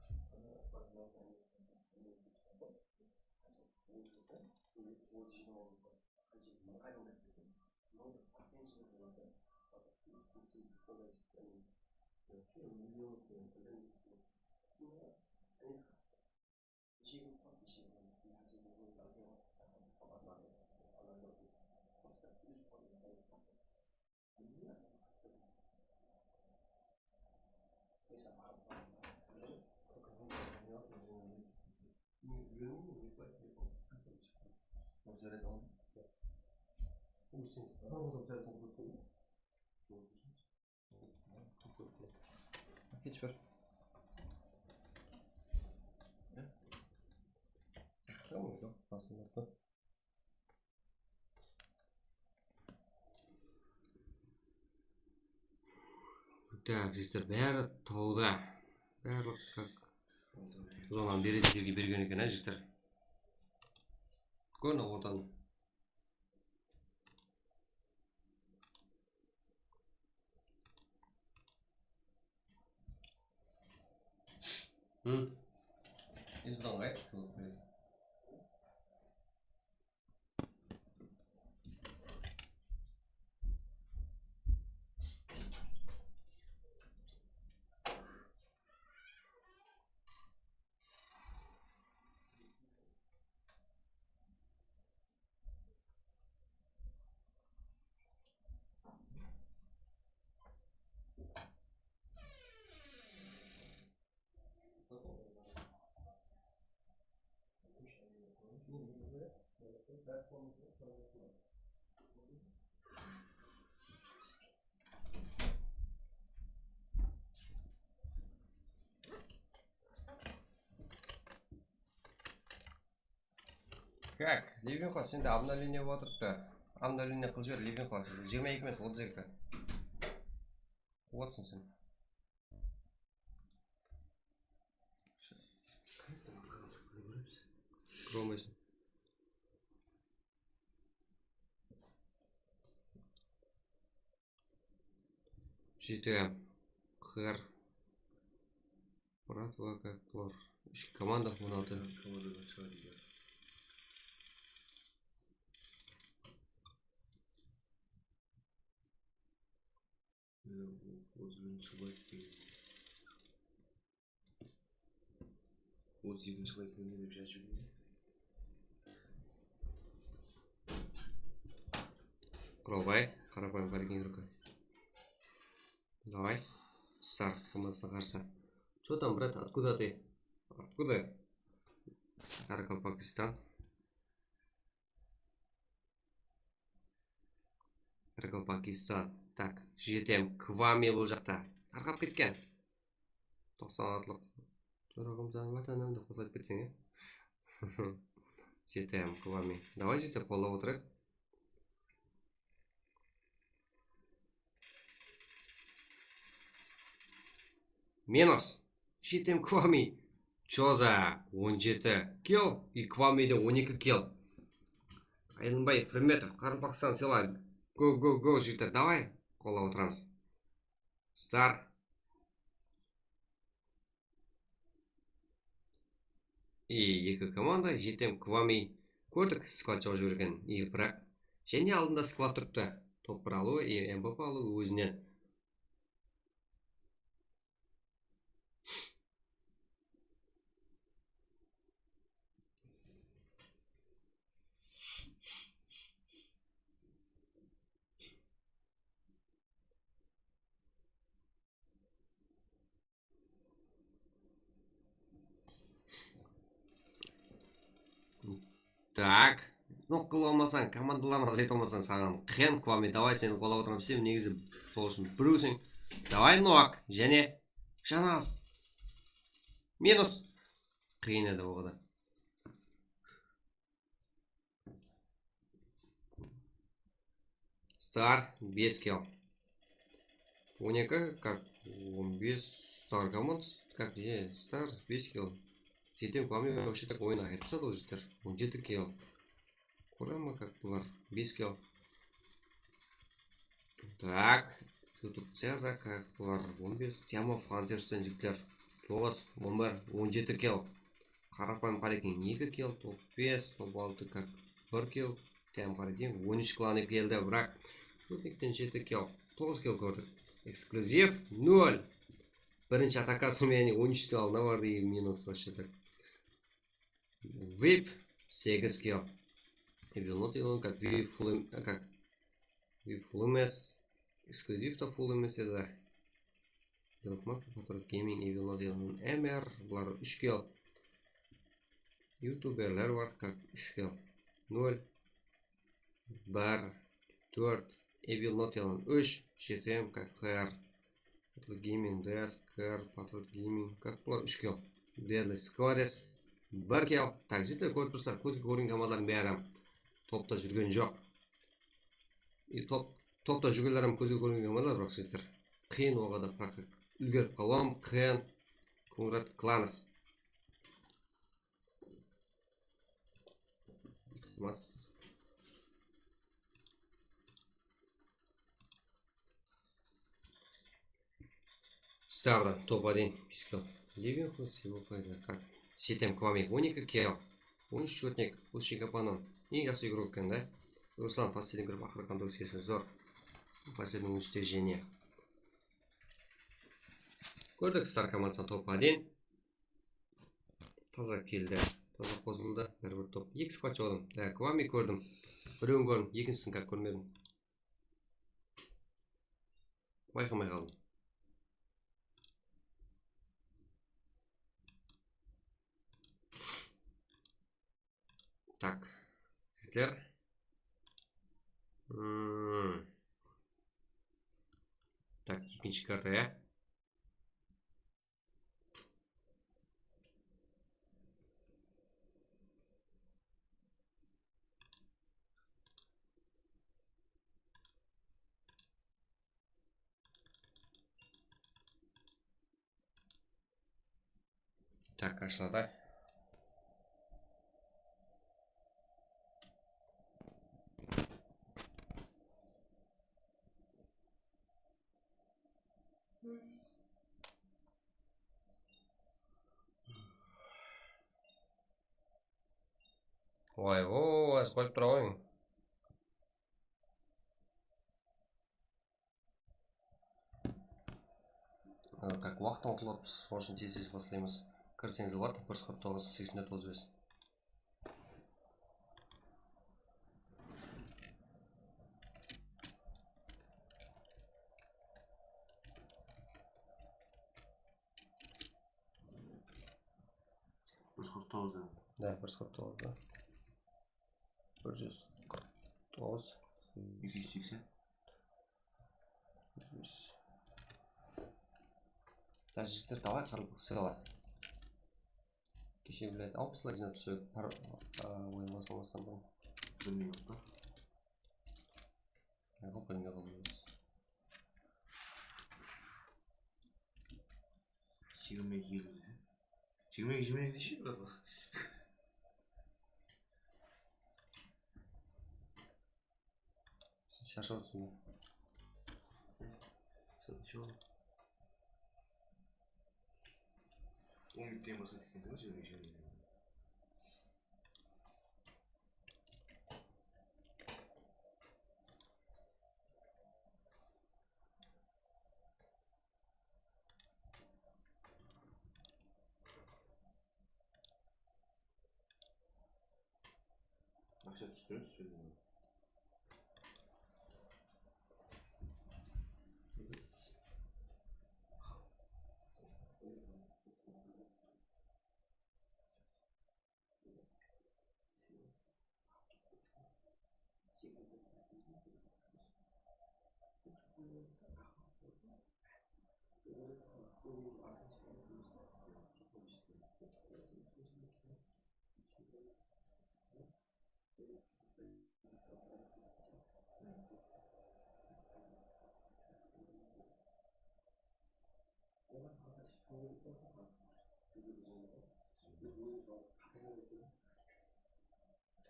Keç bir. Aqtırma, joq, basın atpa. Так, jigitler, bári tawda. Barlıq как zonanı beredi jerge bergen eken, á, jigitler. Kórinew ortanı. Hı. Izdan qayt. Kak, Levinxo, sende obnovlenie bolıp atırıptı. Obnovlenie qılıp jiber, Levinxo. Jigirma eki emes, otız eki. Quwatsań sen. Kire almaysań. G T M, Qır, Bratva, как bular. Úsh komanda, on altı. Komandadan shıǵadı deydi. Otız birinshi layk degen. Otız ekinshi layk mende dep jazıp jiberemen. Quralbay, qarapayım, парень игрока. Давай. Star komandasına qarsı. Что там, брат, откуда ты? Откуда? Qaraqalpaqstan. Qaraqalpaqstan. Tak, G T M Kwami bul jaqta. Tarqap ketken. Toqsan altılıq. Joraǵım, janım, vatanım dep qosıp aytıp ketseń, e? G T M Kwami. Давай, G T M qollap otırayıq. Minus. G T M Kwami. Choza on jeti kill, и Kwami de on eki kill. Aydınbay Pirmetov, Qaraqalpaqstan, sila. Go, go, go, jigitler, давай. Qollap otıramız. Star. И eki komanda, G T M Kwami. Kórdik, sklad jawıp jibergen. И biraq, jáne aldında sklad turıptı. Top bir alıwı, и M V P alıwı ózinen. Так. Nok qılıp almasań, komandalarıńdı azayta almasań, saǵan qıyın, Kwami, давай, seni qollap otırman, sen negizi sol ushın birewseń. Давай, nok, jáne. Janaz. Minus. Qıyın edi oǵada. Star, bes kill. On eki, как, on bes, Star komand, как, je, Star, bes kill. G T M Kwami вообще так oyın ayırıp tasladı, jigitler. On jeti kill. Kurama, как, bular, bes kill. Так, Tutur Ceza, как, bular, on bes. Tyamov Huntersten, jigitler, toǵız, on bir, on jeti kill. Qarapayım Qarekin, eki kill, top bes, top altı, как, bir kill. Tyamov Qarekin, on úsh klanı keldi, biraq Sputnikten jeti kill, toǵız kill kórdik. Eksklyuziv, nol. Birinshi atakası menen on úsh kill aldına bardı, minus вообще так. Vip, segiz kill. Evil Not Evil, как, Vip full em-, как, Vip full emes. Eksklyuziv ta full emes edi. Yılqma, Patriot Gaming, Evil Not Evil, M R, bular úsh kill. Youtuberler bar, как, úsh kill. Nol. Bir, tórt, Evil Not Evil, úsh, G T M, как, K R, Patriot Gaming, D S, K R, Patriot Gaming, как, bular úsh kill. Deadly Squares, bir kill. Tak, jigitler, kórip tursızlar, kózge kórgen komandalardıń bári topta júrgen joq. E, top, topta júrgenler hám kózge kórgen komandalar, biraq, jigitler, qıyın oǵada, biraq úlgerip qalıwım qıyın. Kungrat Clans. Mas. Starda top один, пятьдесят. Levinxo, Sivokayda, как? G T M Kwami, on eki kill. On úsh счётник, Лучший Капанан. Eń jaqsı игрок eken da. Ruslan, последний группа, aqırı qanday óskesiz, zor. Последний уничтожение. Kórdik, Star komandasına top один. Taza keldi. Taza qosıldı. Bir, bir top. Eki squad joqladım. Ya, Kwami kórdim. Birewin kórdim. Ekinshisin, как, kórmedim. Bayqamay qaldım. Tak. Jigitler. Hmm. Tak, ekinshi karta, ya. Tak, ashıladı. Vay, o, az qoyıp tura qoyıń. Kak waqıttan qutılıp atırmız, sonıń ushın tez-tez baslaymız. Kirseńiz boladı, bir sıfır toǵız, seksen tórt, otız bes. Bir sıfır toǵız da. Da, bir sıfır toǵız da. Bir júz qırq toǵız. Eki júz seksen. Júz. Tajikler, davay, qırılıp qısıqlar. Keshe, блядь, alpıslar jıynap túsip, par-, a, oyın baslamastan burın. Bilmey qaldı. Neǵo bilmey qaldı ózi. Jigirma eki, elli. Jigirma eki, jigirma eki deshe, bratva. Sen sharshap atırsań ba? Sen sharshap. On minuttan baslaydı eken, jigirma eki, jigirma eki. Aqsha tústi me, túspedi me?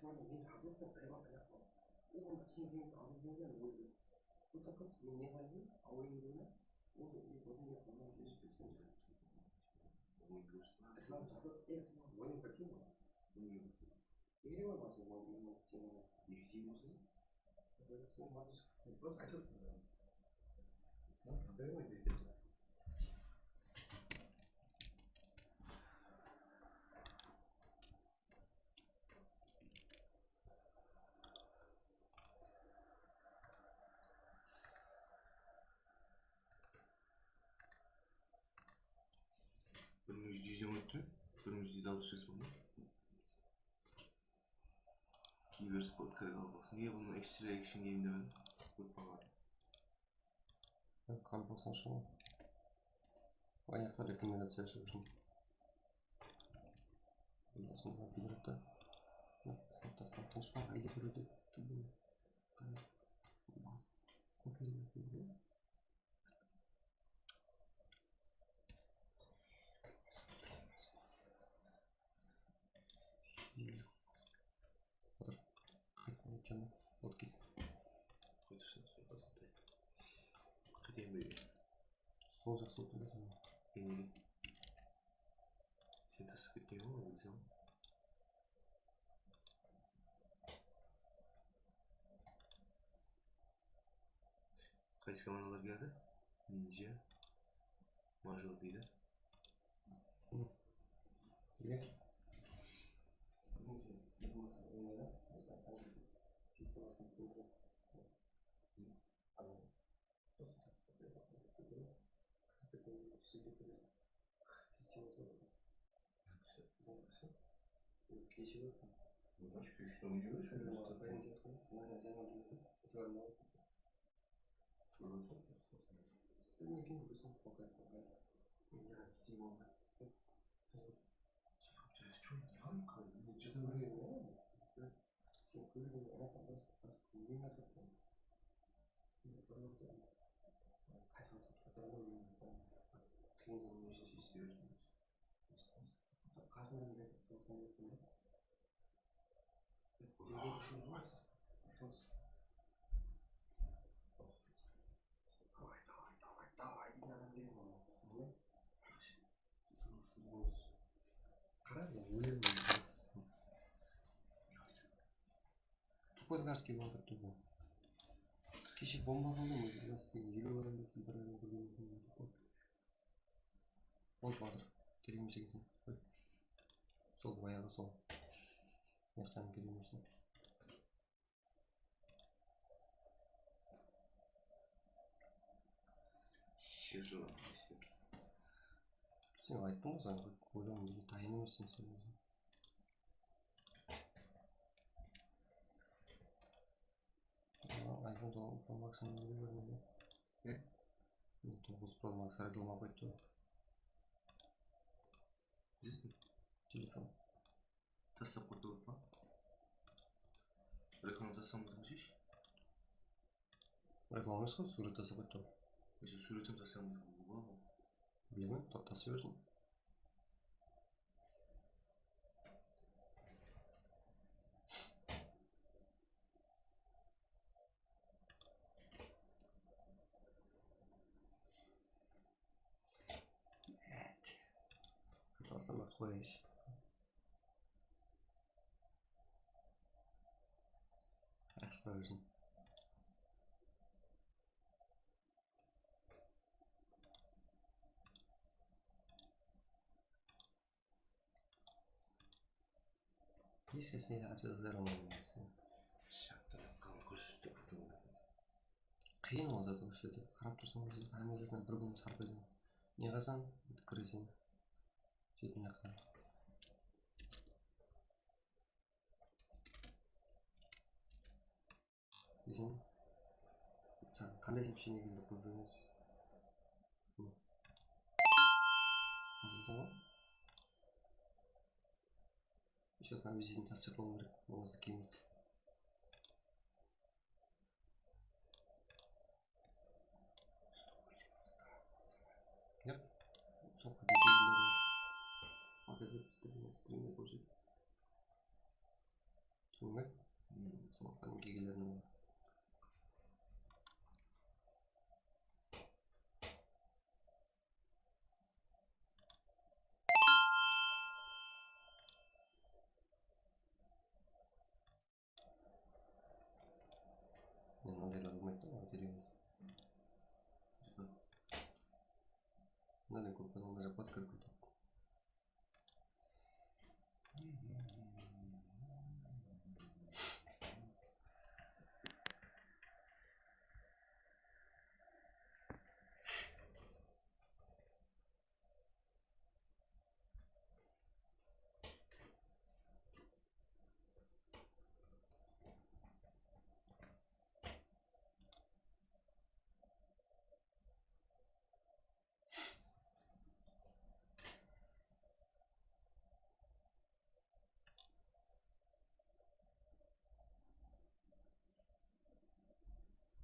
Tamam, men jazıp atırman, ayaqqa ayaq qoyıp. Ol anda sen bilen aldın, men óldim. Bu da qız, men ne qılayın? Awayın óldi. Ol da, men, ol da, men qılmam, men jazıp ketken. Tamam, jazıp, e, tamam, oyın qatıyım ǵoy. Oyın qatıyım. Ere bar ma sen, ol, ol, sen, ol. Eki jey bolsa? Sen, sen, sen, просто aytıp atırman. Tamam, aytabermey, aytabermey. Bir mıń júz júzden ótti me? Bir mıń júz júz alpıs bes boldı. Kiberisport kirip alıp alsın. Nege bunı ekstra action game demedim? Qarap alsam shıǵar. Ayaqta rekomendaciya ashıw ushın. Bundan soń kompyuterdi taslam tınısh pa, ayda birewdi. Qıdır. Qayt, janım. Ot ket. Qaytırsın, sol qasımda. Qaytayın bege. Sol jaqsı ot ket, janım. Nege? Sen taslap ketpey ǵoy, bilseń. Qaysı komandalar keldi? Ninja, Major deydi. Yes. Давай, давай, давай, давай. Qara, ólermen. Tupay karskiy boldı, tupay. Keshe bomba qıldım, ózi biraz sen elli adam berip, bir adam bir. Bolıp atır. Kerek emes eken. Qoy. Sol bayaǵı sol. Mıyaqtan kerek emes. Sen ayttıń ǵoy, sen oylaw, tayın emesseń sen óziń. Aa, iPhone toǵız Pro Max-ın nege bermedi? Ne? Toǵız Pro Max reklama qoydı. Telefon. Taslap qoyıp pa? Reklama taslamadıń ǵoy. Reklama emes ǵoy, súwret taslap qoyıp. Ese súwretin taslamadıń ǵoy. Bilmeymen, ta-, taslay bersin. Taslama qoyayınshı. Aspersin. Hesh kesine otvet bere almayman sen. Shaqtırıp qaldı, kórsetip turdım. Qıyın ol zat, usı jerde qarap tursań, usı jerde hámme zatına bir kún sarp etedi. Ne qılsań, kireseń. Jetin jaqqa. Deseń, saǵan qanday soobshenie keldi, qızıq emes. Qızıq emes. Ещё там визитный тастап qoyıw kerek, bolmasa kelmeydi. Yap. Sol qáte. Показать стримде, стримде kórset. Túsindiń be? Sol qáte kiygileriniń. Men mındaylar bolmaydı da, oǵan kerek emes. Mınaday kóp adamlar jaqpaydı kirip ketedi.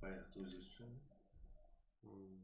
Bayraqtı ózgertip jiber. Hmm.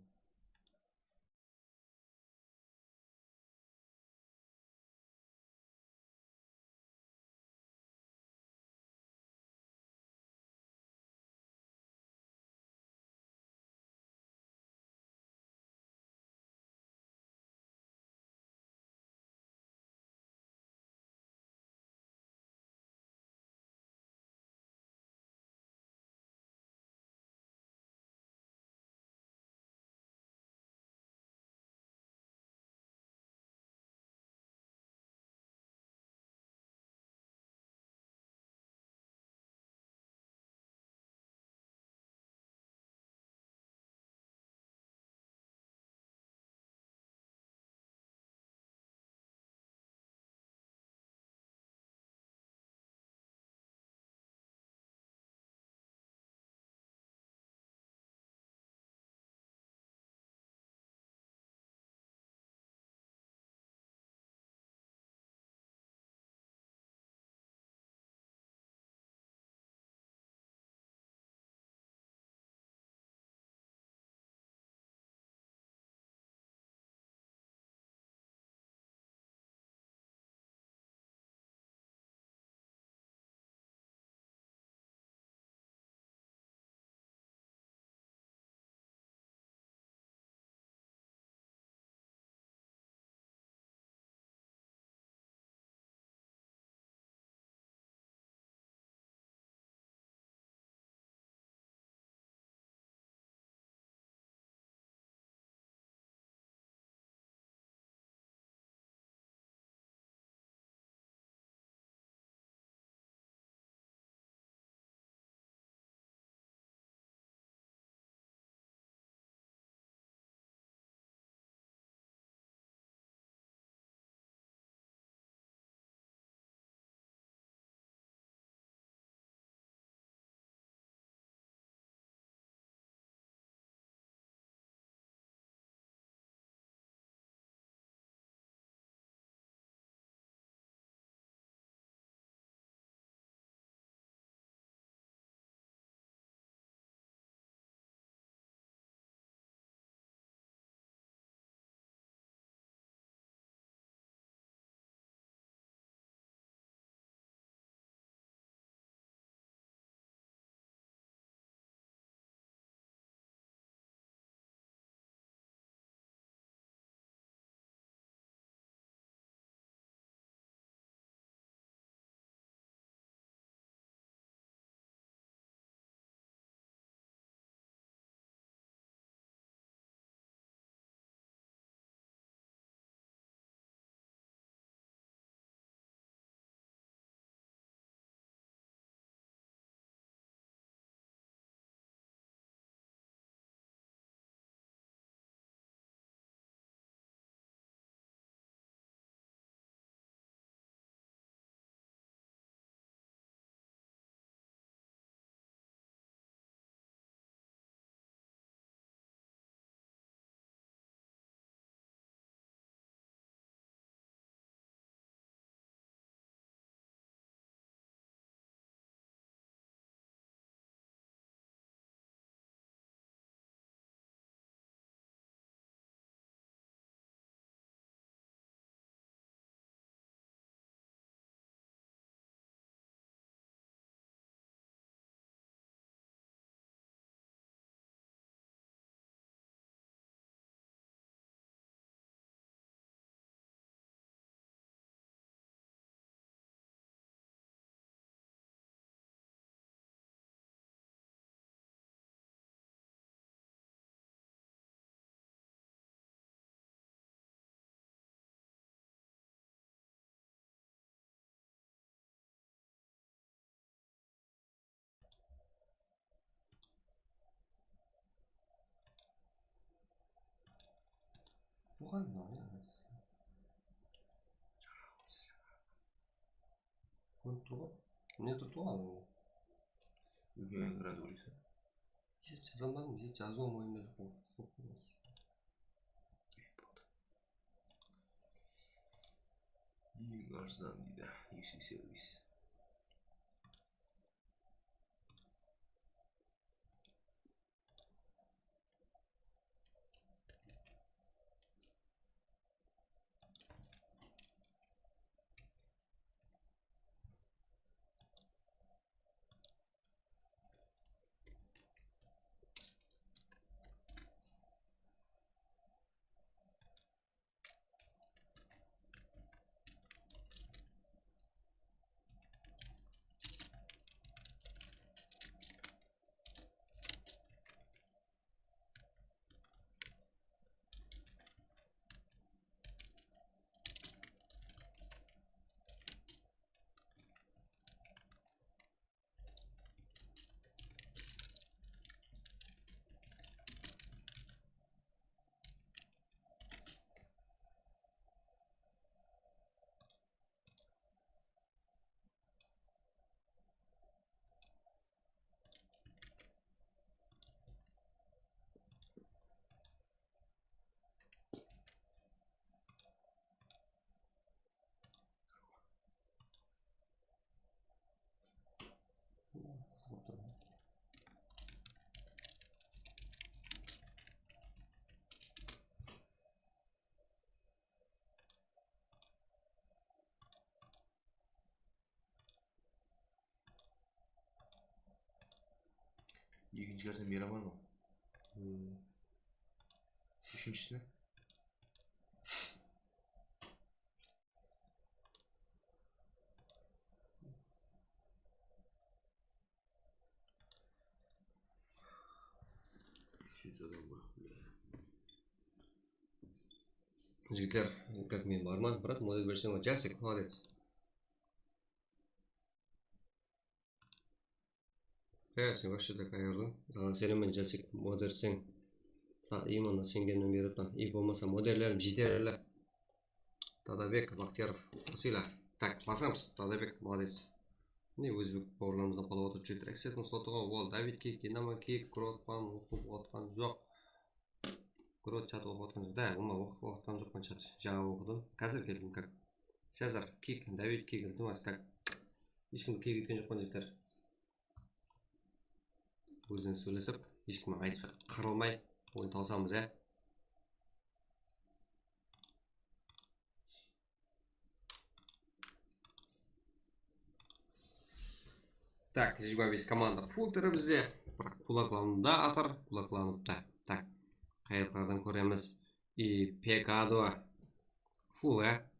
Qoy mına, ya. Kórinip tur ǵoy. Ne turdı ǵoy? Úlken ekran ólse. Hiç jaza almadım, hiç jazıwım oyımda joq. Eń arzan deydi, eki servis. Ekinshi kársen bere alman ǵoy. Hmm. Úshinshisi. Jigitler, как men barman, brat, model berseń, Jasik, молодец. E, sen вообще так ayırdıń. Saǵan selemen, Jasik, moderseń. Sa-, именно sengenmen berip atırman. I bolmasa modellerim jeterli. Dadabek Baxtiyarov, qosıyla. Tak, basamız. Dadabek, молодец. Mine, ózbek bawırlarımızdan qolap otırıp júredi. Ekseptiń slotıǵa ol David Kik, Dinamo Kik, Grotpan oqıp otqan joq. Grot chat oqıp otqan joq. Da, ulıwma oqıp otqan joqpan chat. Jańa oqıdım. Házir keldim, как. Sezar Kik, David Kik, iltimas, как. Hesh kim Kik etken joqpan jigitler. Ózinen sóylesip, hesh kim aytıspay, qırılmay, oyın tawsamız, ya. Tak, jigirma bes komanda full tiri bizde. Biraq kulaklanıp ta atır, kulaklanıp ta. Tak, qayaqlardan kóremiz. I Pegado. Full, ya.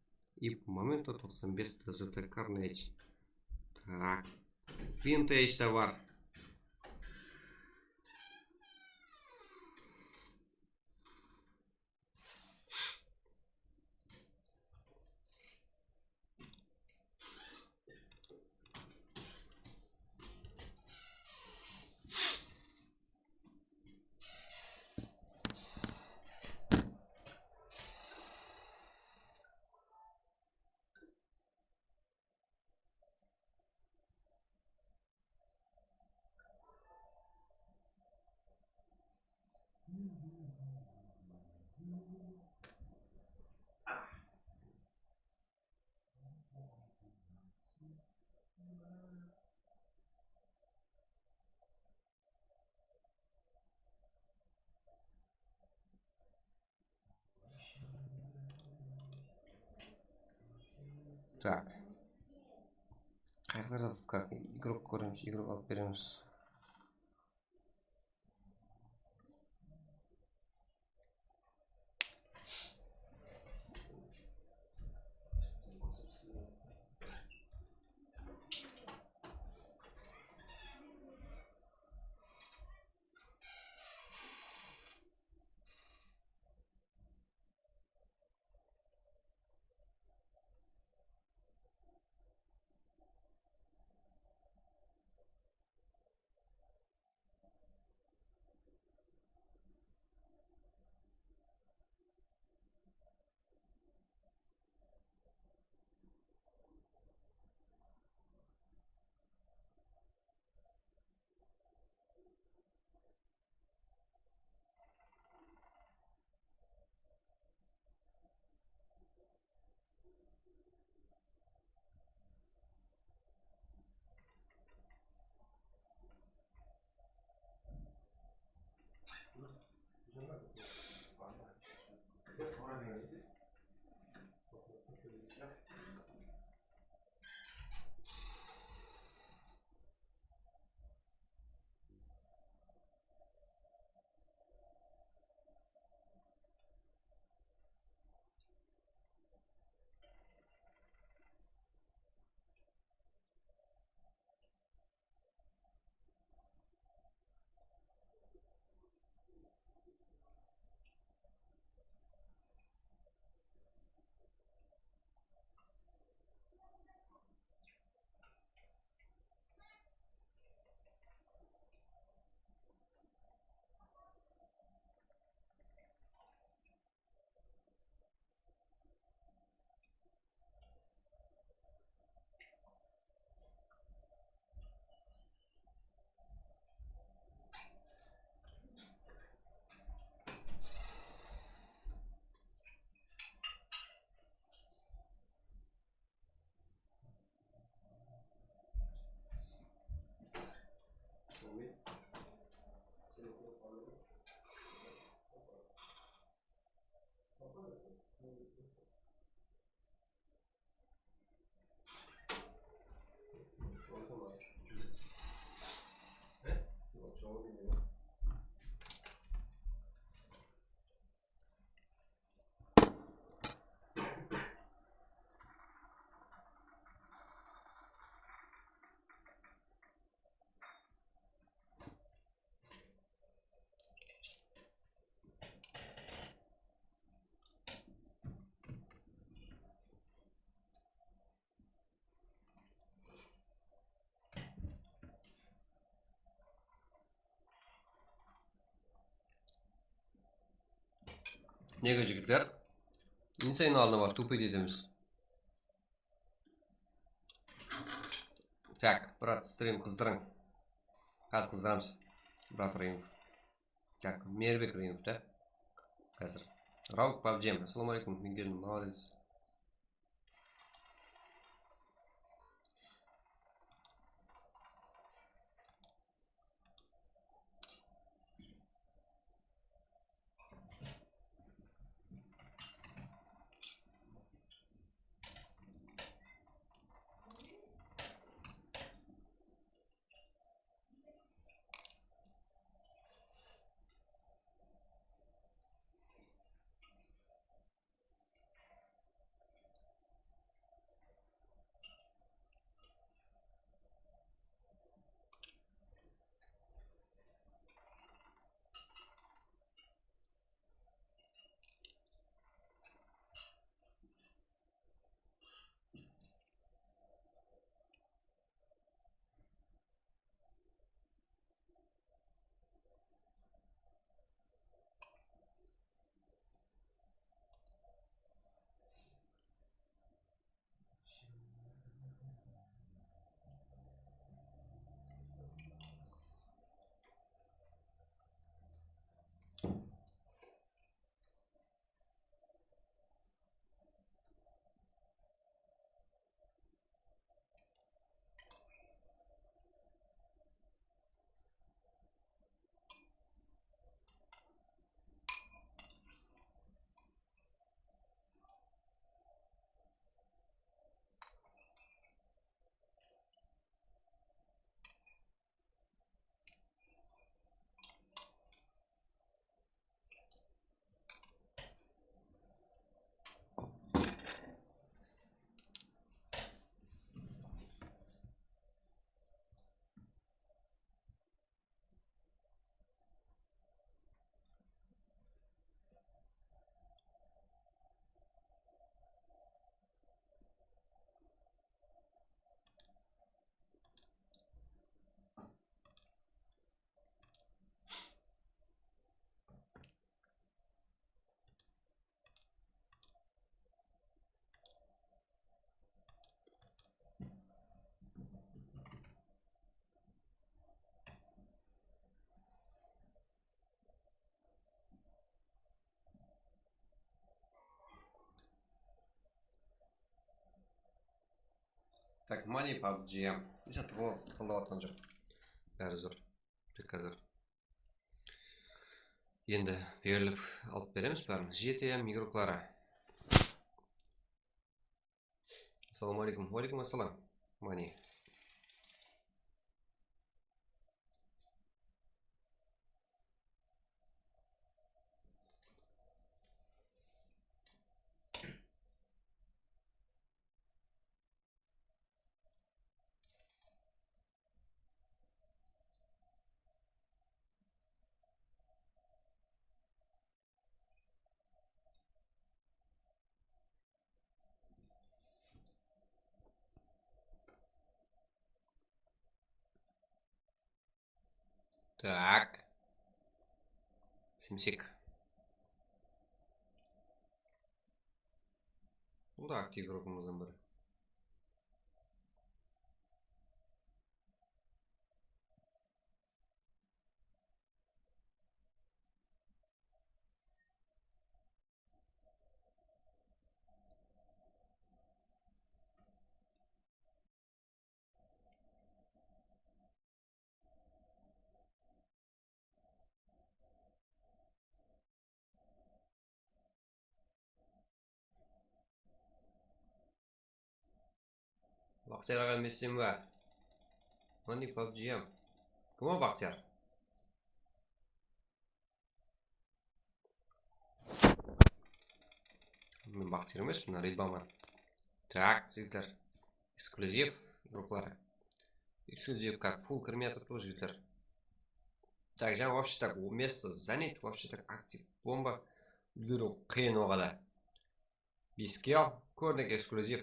I Momento toqsan bes, T Z T Carnage. Tak. Vintage te bar. Tak. Qayaqlarda, как, igrok kóremiz, igrok alıp beremiz. Nege, jigitler? Insayın aldına bar, tupıy deydi emes. Tak, brat, strim qızdırıń. Házir qızdıramız. Brat Rayımov. Tak, Meyirbek Rayımov da. Házir. Rauk pabjem. Assalamu aleykum, Miguel, молодец. Tak, mani pabji. Esa tıqıl-, tıqıldap atqan joq. Bári zor. Tek házir. Endi berilip alıp beremiz bárin. G T M igrokları. Assalamu aleykum. Wa aleykum assalam. Mani. Tak. Simsik. Bul da aktiv igrogımızdan biri. Baxtiyar aǵa, emessen ba? Mani pabjiyam. Kim o Baxtiyar? Men Baxtiyar emespen, Ridbaman. Tak, jigitler. Eksklyuziv igrokları. Eksklyuziv kak full kirmey atır, jigitler. Tak, jańa вообще так, место занято, вообще так, aktiv bomba. Úlgeriw qıyın oǵada. Bes kill, kórnek eksklyuziv.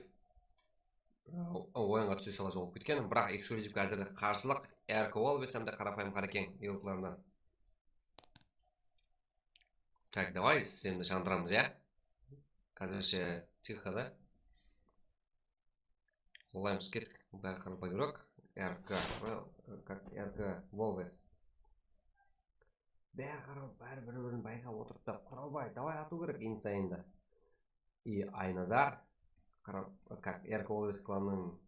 Aa, oyınǵa túse sala joǵalıp ketken, biraq eksklyuzivke házirde qarsılıq R K O Alves hám de Qarapayım Qarekeń igroklarınan. Tak, davay, strimdi jandıramız, ya? Házirshe tixo da. Qollaymız, kettik. Bári qarapa yurek. R K, как R K Wolves. Bári qarap, bári bir-birin bayqap otırıptı. Qıraubay, davay atıw kerek endi sayında. И Aynazar, как R K Wolves klanınıń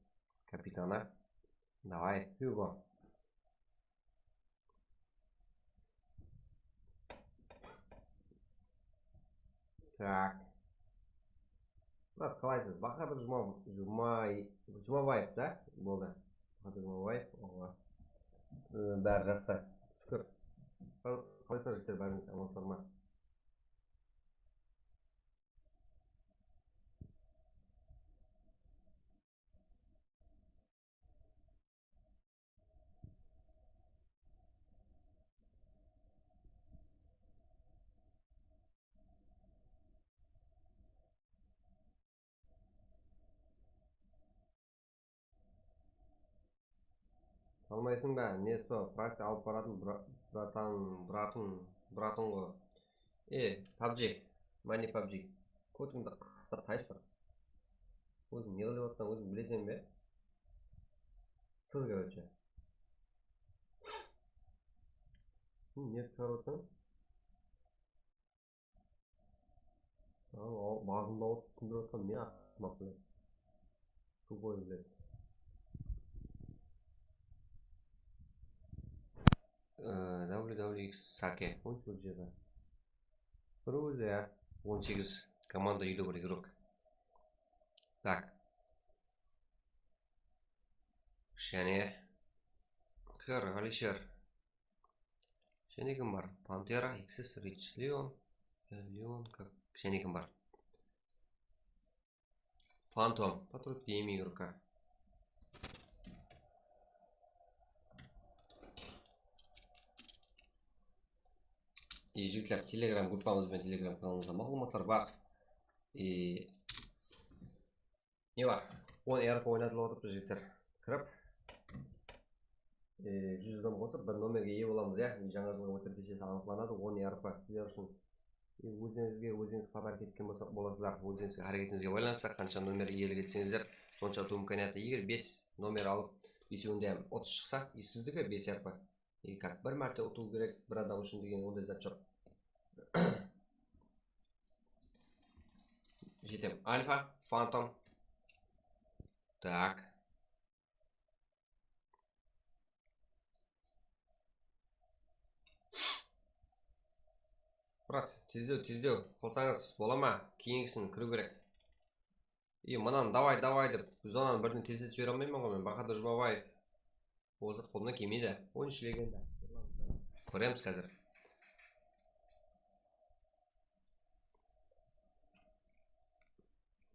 kapitanı. Davay, Hugo. Tak. Murat, qalaysız? Bahadır Juma, Juma, Jumabaev da? Boldı. Bahadır Jumabaev, oǵo. Ee, bári jaqsı. Shúkir. Qal-, qalaysızlar, jigitler, bárińiz amansızlar ma? Tanımaysıń ba? Ne so, frakciya alıp baratın bra-, bratan, bratın, bratın ǵo. E, PUBG, mani PUBG. Kotińdi qıstap tayıp bir. Óziń ne qılıp atırsań, óziń bileseń be? Sız, короче. Hı, ne shıǵarıp atırsań? Al, al, baǵımda otırıp túsindirip atırǵan ne aqmaq, блядь. Тупой, блядь. Ee, W W X Sake, on toǵız jeri. Bir ózi, ya. On segiz komanda, eliw bir igrok. Tak. Jáne. Kir, Alisher. Jáne kim bar? Pantera, X S, Rich, Leon. E, Leon, kak, jáne kim bar? Phantom, Patriot Gaming, R K. E, jigitler, Telegram gruppamız benen Telegram kanalımızda maǵlıwmatlar bar. E, Ne bar? On R P oynatılıp otırıptı, jigitler. Kirip, e, júz adam qosıp, bir nomerge iye bolamız, ya. Jańa jılǵa ótiriw keshesi ańıqlanadı, on R P sizler ushın. E, ózlerińizge, ózlerińiz podarok etken bolsa, bolasızlar. Ózlerińizge, háreketińizge baylanıslı, qansha nomer iyelik etseńizler, sonsha tum imkaniyatı. Eger bes nomer alıp, besewinde hám otız shıqsa, e, sizdiki bes R P. E, kak, bir márte utıw kerek bir adam ushın degen onday zat joq. Jetem. Alfa, Phantom. Tak. Murat, tezlew, tezlew qılsańız bola ma? Keyingisin kiriw kerek. E, mınan davay, davay dep, zonanı birden tezletip jibere almayman ǵoy men, Bahadır Jumabaev. Ol zat qolımnan kelmeydi. On úsh legenda. Kóremiz házir.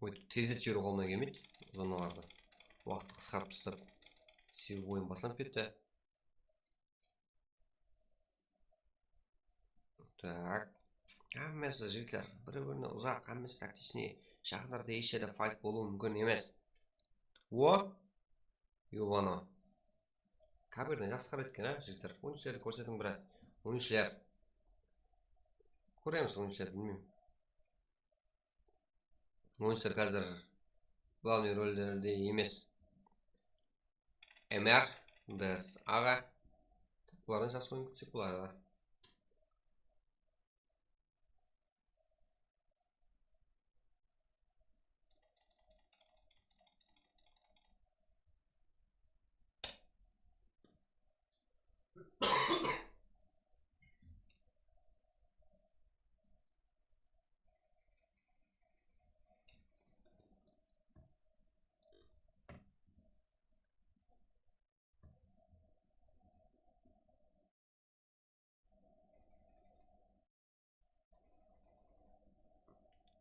Óytip tezletip jiberiw qolımnan kelmeydi zonalardı. Waqıttı qısqartıp tastap. Sebebi oyın baslanıp ketti. Так. Hámmesi, jigitler, bir-birine uzaq, hámmesi taktichniy. Jaqınlarda hesh jerde fayt bolıwı múmkin emes. O! Yobano. Kabirni jaqsı qaraydı eken, á, jigitler. On úshlerdi kórsetiń, brat. On úshler. Kóremiz on úshler, bilmeymen. On úshler házir glavnıy rollerde emes. M R, D S aǵa. Bulardan jaqsı oyın kútsek boladı.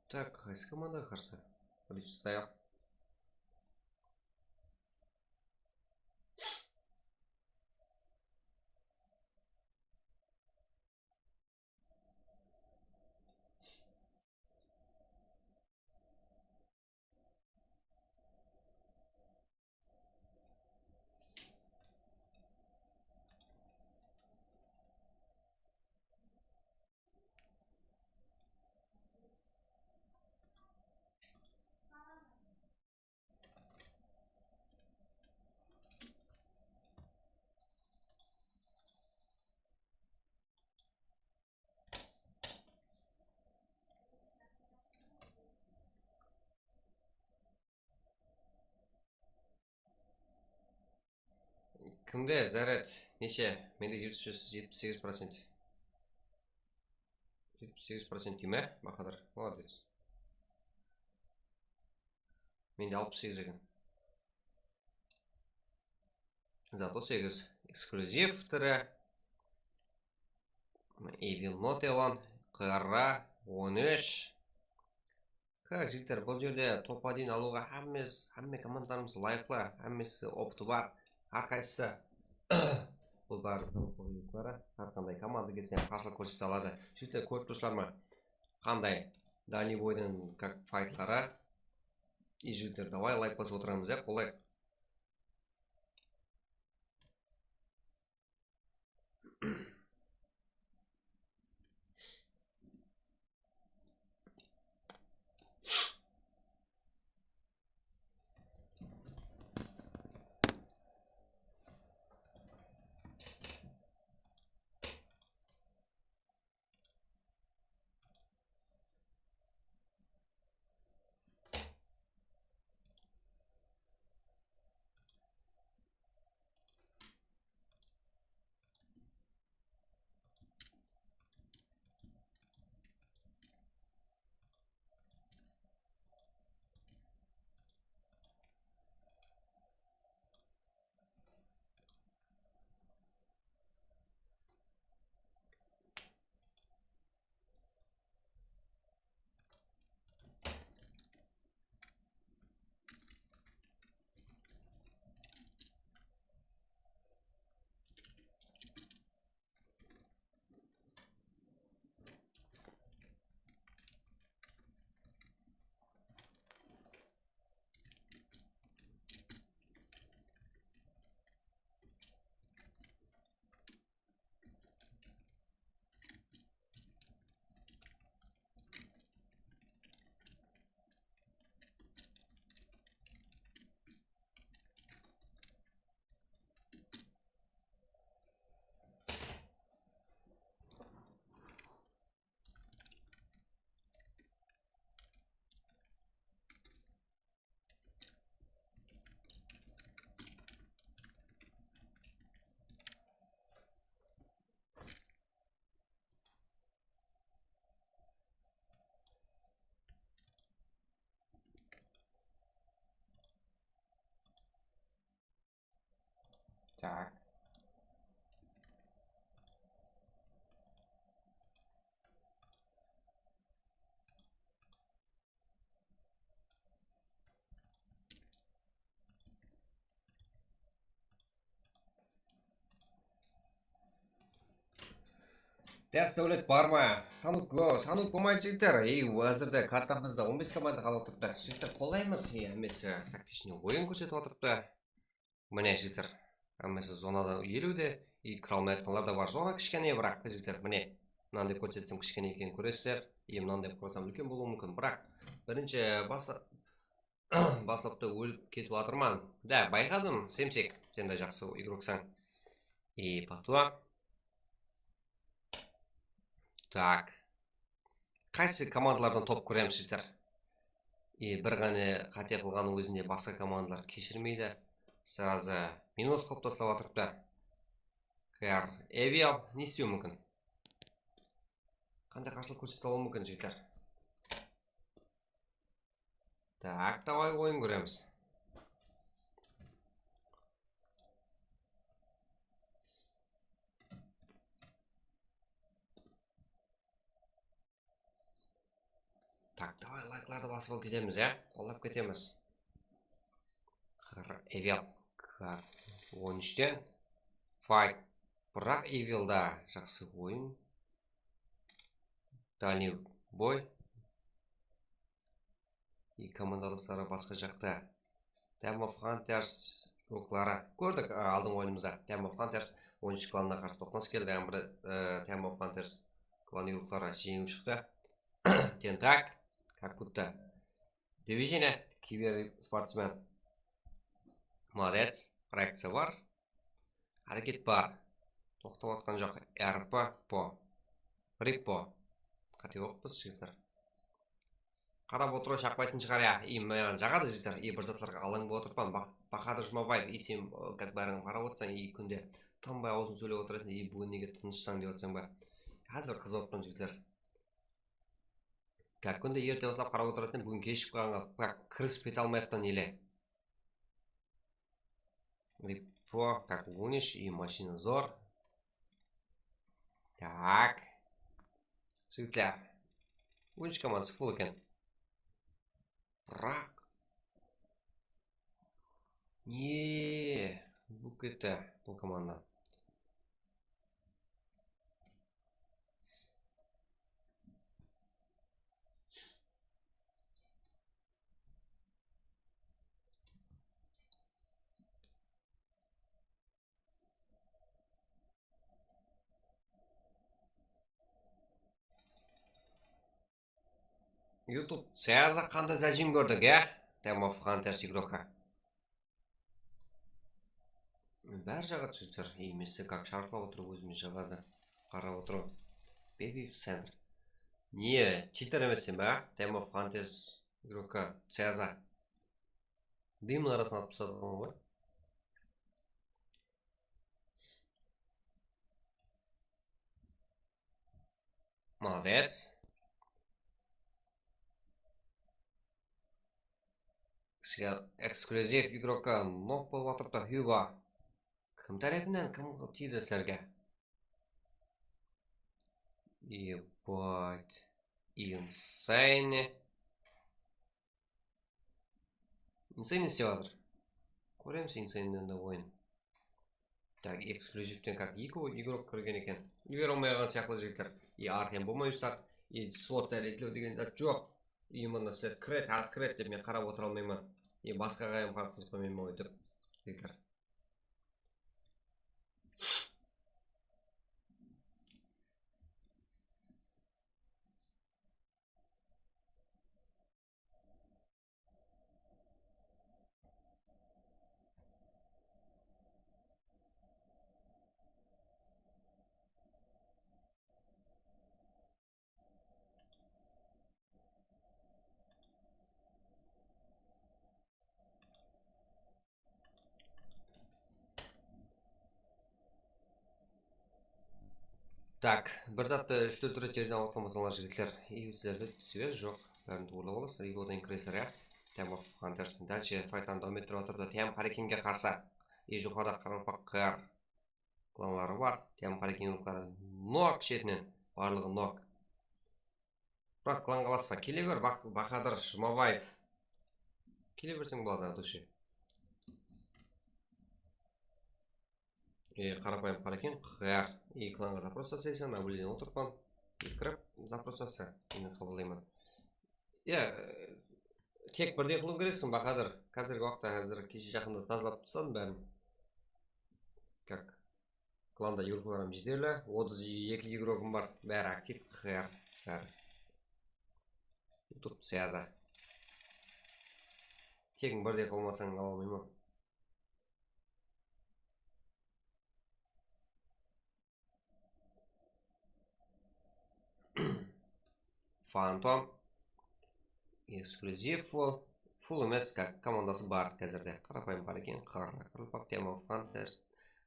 Так, qaysı komandaǵa qarsı? Birinshi stayl. Kimde zaryad neshe? Mende jetpis bes, jetpis segiz procent. Jetpis segiz procent deyme, Bahadır? Molodec. Mende alpıs segiz eken. Zato segiz. Eksklyuziv tiri. Evil Not Elon, Q R A, on úsh. Qara, jigitler, bul jerde top один alıwǵa hámmesi, hámme komandalarımız layıqlı, hámmesi opıtı bar. Hár qaysısı bul bári hár qanday komanda kelse qarsılıq kórsete aladı. Jigitler, kórip tursızlar ma? Qanday dálniy boydan как faytları. И, jigitler, davay layk basıp otıramız, ya, qolay. Так. Dás dáwlet bar ma? Sanıp, sanıp bolmaydı, jigitler. Ey, házirde kartamızda on bes komanda qalıp turıptı. Jigitler, qolaymız, ey, hámmesi taktichniy oyın kórsetip atırıptı. Mine, jigitler, hámmesi zonada eliwde, ey, kire almayatqanlar da bar. Zona kishkene, biraq ta, jigitler, mine, mınanday kórsetsem kishkene ekenin kóresizler. Ey, mınanday qursam úlken bolıwı múmkin. Biraq birinshi bas-, baslapta ólip ketip atırman. Da, bayqadım, Semsek, sen de jaqsı igroksań. Ey, Patwa. Так. Qaysı komandalardan top kóremiz, jigitler? E, bir ǵana qáte qılǵannıń ózinde basqa komandalar keshirmeydi. Сразу minus qılıp taslap atırıptı. Kar Evil ne istew múmkin? Qanday qarsılıq kórsete alıwı múmkin, jigitler? Так, давай oyın kóremiz. Так, давай, layklardı basıp alıp ketemiz, ya? Qollap ketemiz. Evil. On úshten. Fight. Biraq Evil da jaqsı oyın. Дальний бой. И komandadasları basqa jaqta. Time of Hunters igrokları. Kórdik, a, aldınǵı oyınımızda. Time of Hunters on úsh klanına qarsı toqtanas keldi. Hám bir, e, Time of Hunters klan igrokları jeńip shıqtı. Tentak, как будто. Движение, kiber sportsmen. Молодец, reakciya bar. Háreket bar. Toqtap atqan joq. R P, po. Ripo. Qáte oqıppız, jigitler. Qarap otırıw shaqpaytın shıǵar, ya. I, maǵan jaǵadı, jigitler. I, bir zatlarǵa alań bolıp otırıppan. Bah-, Bahadır Jumabaev, i, sen, o, gáp-, bárin qarap otırsań, i, kúnde tanbay awzın sóylep otırasıń, i, búgin nege tınıshsań dep otırsań ba? Házir qızıp otırman, jigitler. Gáp, kúnde erte baslap qarap otıratuǵın, búgin keshigip qalǵanǵa, gáp, kirisip kete almay atırman ele. Repo, как, он úsh, i, mashina zor. Tak. Jigitler. On úsh komandası full eken. Biraq. Ne? Bul ketti, bul komanda. YouTube, Seaza qanday zájim kórdik, ya? Time of Hunters igroka. Bári jaǵadı, jigitler. Ey, meste kak sharqlap otır, ózime jaǵadı. Qarap otırman. Baby Center. Ne, cheater emesseń ba? Time of Hunters igroka, Seaza. Dımnıń arasına alıp tasladım ǵoy. Молодец. Sizge eksklyuziv igroka nok bolıp atırıptı, Hugo. Kim tárepinen kim tiydi sizlerge? Ебать. Insane. Insane ne islep atır? Kóremiz Insane'den de oyın. Tak, ekskluzivten kak eki igrok kirgen eken. Úlgere almay qalǵan sıyaqlı, jigitler. E, Arxem bolmay ustad. E, slot zárядlew degen zat joq. E, mına sizler kiredi, házir kiredi dep men qarap otıra almayman. E, basqa aǵayim qarap qızıqlanmayman oytırıp, jigitler. Tak, bir zattı úsh-tórt jerden awırtqan bolsańlar, jigitler, i sizlerde svez joq. Bárin tuwrılap alasızlar, i odan keyin kiresiz, ya. Time of Hunters. Dálshe fayttan dawam ettirip atırıptı. T M Qarekenge qarsı. I joqarıda qaraqalpaq qar klanları bar. T M Qarekenge urıpları nok shetinen. Barlıǵı nok. Brat, klan qalasız ba? Kele ber, Bah-, Bahadır Jumabaev. Kele berseń boladı, от души. E, qarapayım Qarekeng, qar. E, klanǵa запрос jasaysın, nablюдение otırıppan. E, kirip, запрос jasa, men qabıllayman. Ya, e, tek birdey qılıw kereksiń, Bahadır. Házirgi waqıtta, házir keshe jaqında tazalap tasladım bárin. Как? Klanda igroklarım jeterli, otız eki igrogım bar, bári aktiv, qar, bári. YouTube Seaza. Tegin birdey qılmasań ala almayman. Phantom. Eksklyuziv full. Full emes, как, komandası bar házirde. Qarapayım bar eken, qaraqalpaq, Time of Hunters.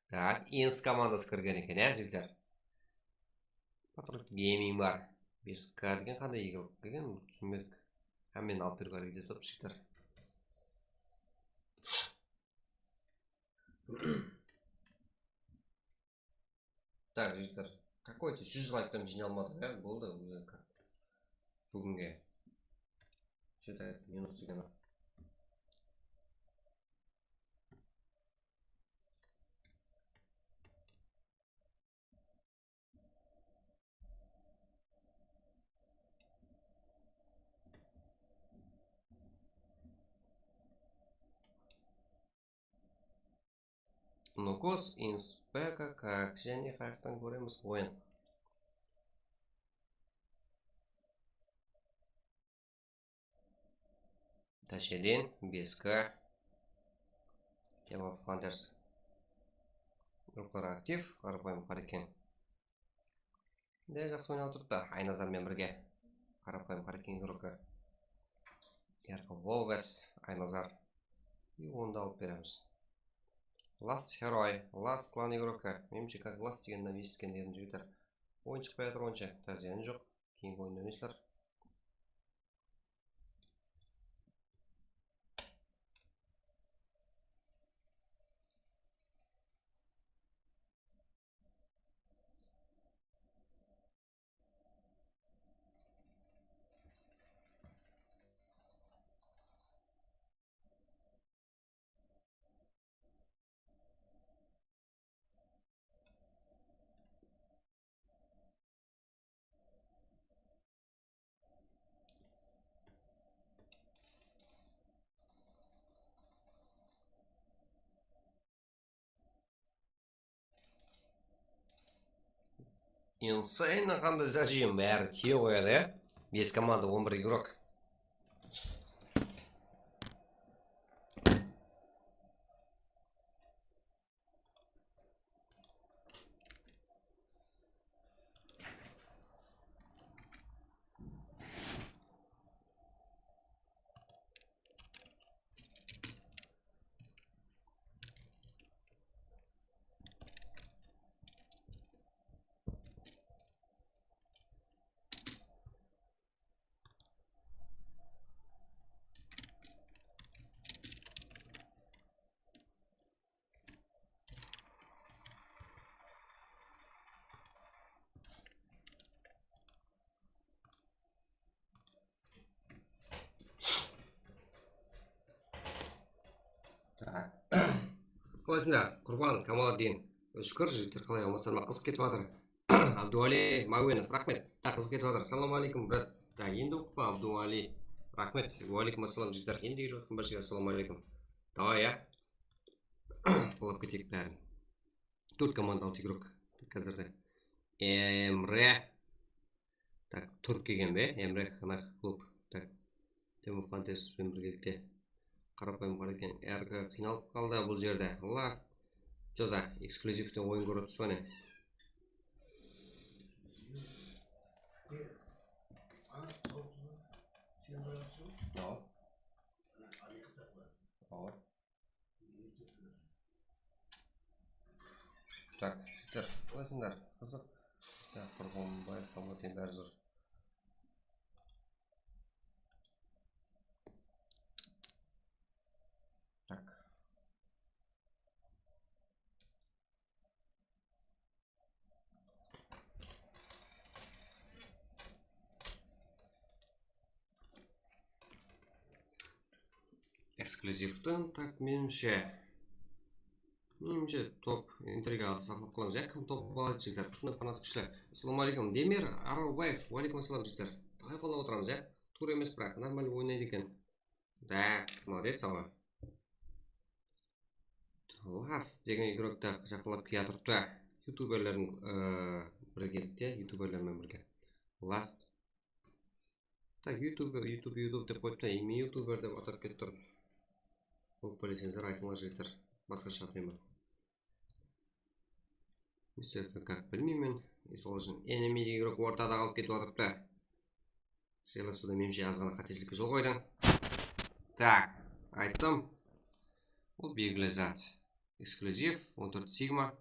Tak, Ins komandası kirgen eken, ya, jigitler. Patriot Gaming bar. Bes K degen qanday igrok eken, túsinbedik. Hámmeni alıp beriwge háreket etip atır, jigitler. Так, jigitler, какой-то júz layktan jıynalmadıq, ya, boldı, уже как, búginge. Что-то minus degen. Nukus, Inspeka, как, jáne qayaqtan kóremiz oyın. Tashedin, bes K. Game of Hunters. Gruppalar aktiv, qarapayım qar eken. De, jaqsı oynap turıptı, Aynazar menen birge. Qarapayım qar eken, igrokka. Erkin Volves, Aynazar. И onı da alıp beremiz. Last heroy, last klan игрока. Menimshe, как last degendi esitken edim, jigitler. Oyın shıqpay atır onsha, táziyeni joq. Keyingi oyında oynaysilar. Insane qanday zajim, bári tiye qoyadı, ya. Bes komanda, on bir игрок. Tak. Qalaysıńlar, Qurban, Kamaliddin? Shúkir, jigitler, qalay, amasızlar ma? Qızıq ketip atır. Abduwali Mawenov, raxmet. Tak, qızıq ketip atır. Salam aleykum, brat. Tak, endi oqıp pa, Abduwali? Raxmet. Wa aleykum assalam, jigitler. Endi kelip atqan bárshege assalawma aleykum. Davay, ya. Qolap keteyik bárin. Tórt komanda, altı игрок. Tak, házirde. Emre. Tak, turk eken be? Emre Xanaq klub. Tak. Team of Hunters penen birgelikte. Qarapayım qara eken. Erki qıynalıp qaldı bul jerde. Last. Joza, ekskluzivte oyın kórip turıpsız ba ne? Awa. Awa. Tak, jigitler, qalaysıńlar? Qızıq. Tak, Qurbanbay, Qambaten, bári zor. Tak. Ekskluzivten, tak, menimshe. Menimshe, top intrigaǵa saqlap qalamız, ya, kim top aladı, jigitler. Qanday fanat kúshli. Assalawma aleykum. Demir Aralbaev, wa aleykum assalam, jigitler. Davay, qollap otıramız, ya. Tuwrı emes, biraq, нормально oynaydı eken. Tak, молодец, awa. Last degen игрокты jaqınlap kiyatırıptı. Youtuberlerdiń, ıı, birgelikte, youtuberler menen birge. Last. Tak, YouTube, YouTube, YouTube dep qoyıptı. Endi men youtuber dep atap ketip tur. Bolıp bilesizler, aytıńlar, jigitler. Basqasha atayın ba? Mister Kakak bilmeymen. Sol ushın enemy игрок ortada qalıp ketip atırıptı. Jıylasıwda, menimshe, azǵana qátesizlikke jol qoydı. Tak, ayttım. Bul belgili zat. Ekskluziv, on tórt Sigma.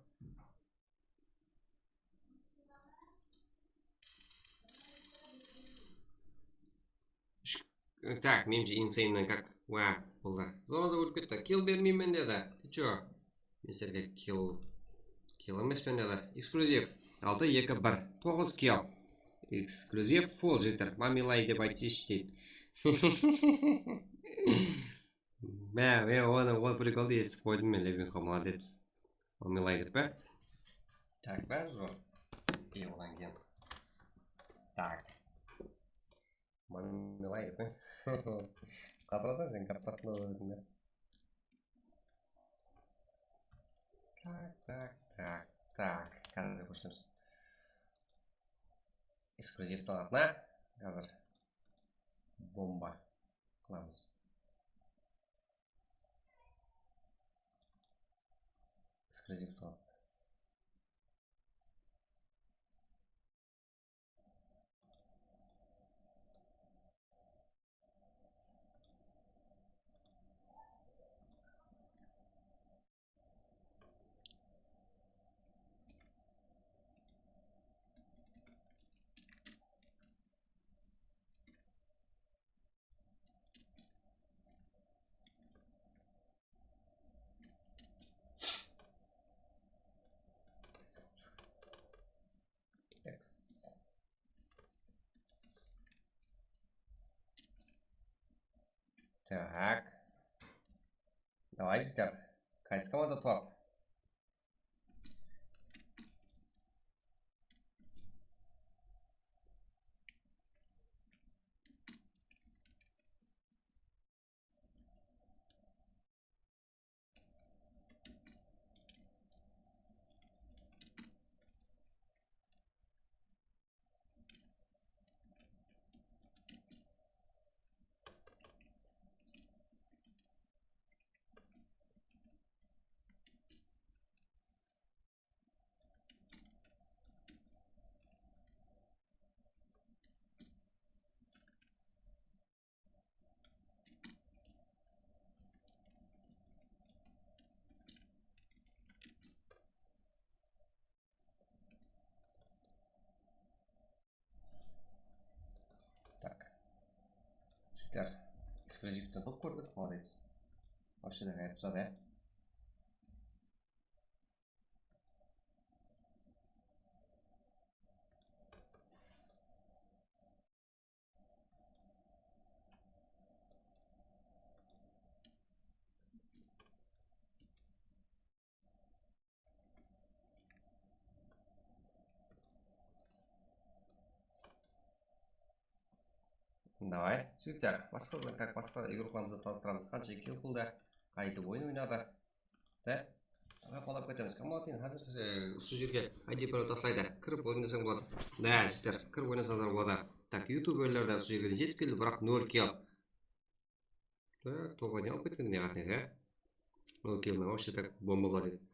Úsh, tak, menimshe, Insane'nen как, wa, boldı. Zonada ólip ketti. Kill bermeymen dedi. Ты чё? Men sizlerge kill, kill emespen dedi. Ekskluziv. Altı, eki, bir. Toǵız kill. Ekskluziv full, jigitler. Mami lay dep aytshı deydi. Mine, men onı, ol prikoldı esitip qoydım men, Levinko, молодец. Mami lay dep pe? Tak, bári zor. Ey, odan keyin. Tak. Mami lay dep pe? Qatırasań sen, gáp tartında ol ediń de. Tak, tak, tak, tak. Házir kórsemiz. Ekskluzivtiń atına házir bomba qılamız. Ekskluzivtiń atına. Так. Давay, jigitler. Qaysı komanda top? Tak. Jigitler, ekskluzivten top kórdik, молодец. Вообще, да, gayıp zadı, ya. Давай, jigitler, basqa, как, basqa игрокlarımızdı tanıstıramız. Qansha kill qıldı, qaytip oyın oynadı. Da, aǵa qolap ketemiz. Kamalatdin házir, e, usı jerge I D parol taslaydı. Kirip oynasań boladı. Da, jigitler, kirip oynasańızlar boladı. Tak, youtuberler de usı jerge jetip keldi, biraq nol kill. Da, toǵay ne alıp ketken ne qatın edi, ya? Nol kill, вообще так bomba boladı edi.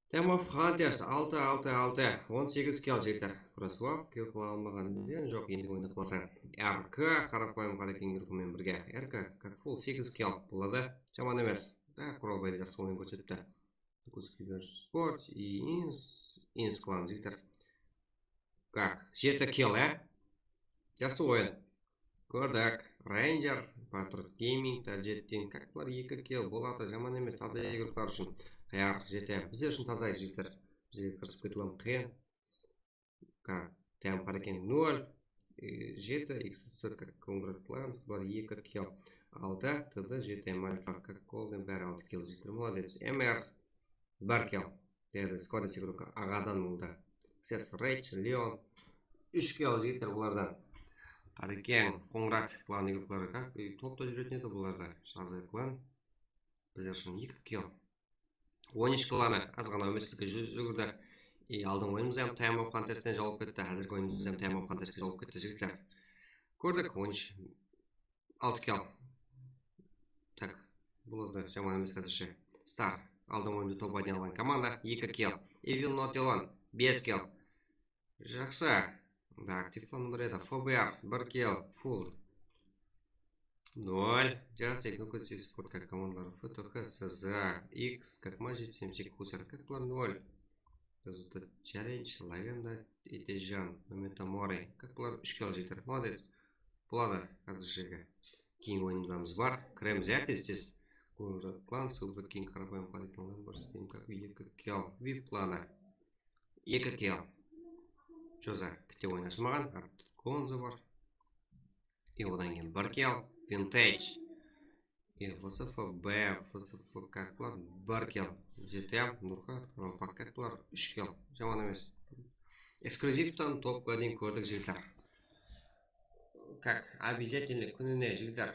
Time of Hunters, altı, altı, altı, on segiz kill, jigitler. Proslav kill qıla almaǵan, endi joq, endi oyında qılasa. R K, qarapayım Qarekeń ruxı menen birge. R K, как full, segiz kill boladı. Jaman emes. Da, Quralbaydı jaqsı oyın kórsetipti. Nukus Kibersport, i Ins, Ins klan, jigitler. Как, jeti kill, e? Jaqsı oyın. Kórdik. Ranger, Patriot Gaming, Tajettin. Как bular eki kill boladı, jaman emes, taza igroklar ushın. Qayar, jeti. Bizler ushın taza, jigitler. Bizge kirisip ketiw hám qıyın. Ka, T M Qarekeń nol, e, jeti, X C, как, Kongrad Klans, bular eki kill. Altı, T D, jeti, M Alfa, как, Golden, bári altı kill, jigitler, молодец. M R, bir kill. Derdi, skvadası igrokı aǵadan boldı. Ses, Rage, Leon, úsh kill, jigitler, bulardan. Qarekeń, Qońırat klan igrokları, как, e, topta júretin edi bularda. Shazay klan. Bizler ushın eki kill. On úsh klanı azǵana úmitsizlikke júz júgirdi. E, aldınǵı oyınımız hám Time of Huntersten jawılıp ketti. Házirgi oyınımız hám Time of Hunterske jawılıp ketti, jigitler. Kórdik, on úsh, altı kill. Tak, buladı jaman emes házirshe. Star, aldınǵı oyında top odne alǵan komanda, eki kill. Evil Not Elon, bes kill. Jaqsı. Da, aktiv klan bir edi. F B R, bir kill, full. Nol. Jasek, Nukus Sport, как, komandaları F T H, S Z, X, как, Majit, Semsek, Husar, как, bular nol. Rezultat Challenge, Lavenda, Etejan, Memento Mori, как, bular úsh kill, jigitler. Молодец. Buladı házirshege. Keyin oyınlarımız bar. Kiremiz, ya, tez-tez. Kongrad klan, Silver King, Qarapayım Qarekeń, Lambert Steam, как, eki kill. Vip klanı. Eki kill. Joza, kite oyın ashılmaǵan. Artıq Gonzo bar. E, odan keyin bir kill. Vintage. E, F S F B, F S F, как, bular bir kill. G T A, Nurxat, Qaraqalpaq, как, bular úsh kill. Jaman emes. Ekskluzivtan topqa deyin kórdik, jigitler. Как, обязательно kúnine, jigitler.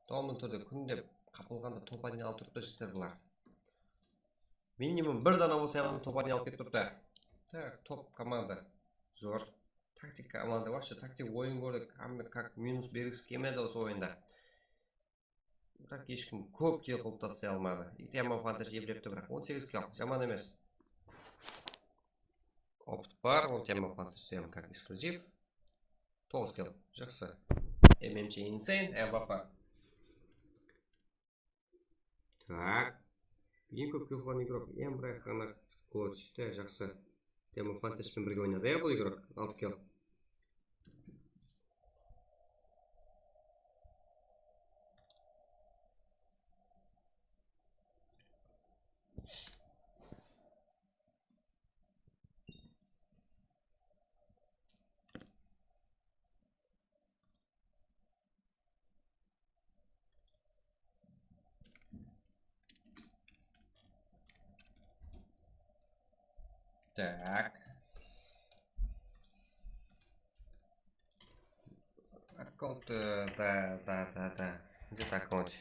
Dawamlı túrde kúnde qapılǵanda top odne alıp turıptı, jigitler, bular. Minimum bir dana bolsa hám top odne alıp ketip turıptı. Tak, top komanda. Zor. Taktik komanda, вообще taktik oyın kórdik. Hámme как minus bergisi kelmedi usı oyında. Biraq hesh kim kóp kill qılıp taslay almadı. Time of Hunters eplepti, biraq on segiz kill, jaman emes. Opıt bar, ol Time of Hunters hám как ekskluziv. Toǵız kill, jaqsı. M M C Insane, M V P. Tak. Eń kóp kill qılǵan igrok, Embray, Xanak, Klotch. Te, jaqsı. Time of Hunters penen birge oynadı, ya, bul igrok. Altı kill. Так. Аккаунт, э, да, да, да, да. Где-то аккаунт.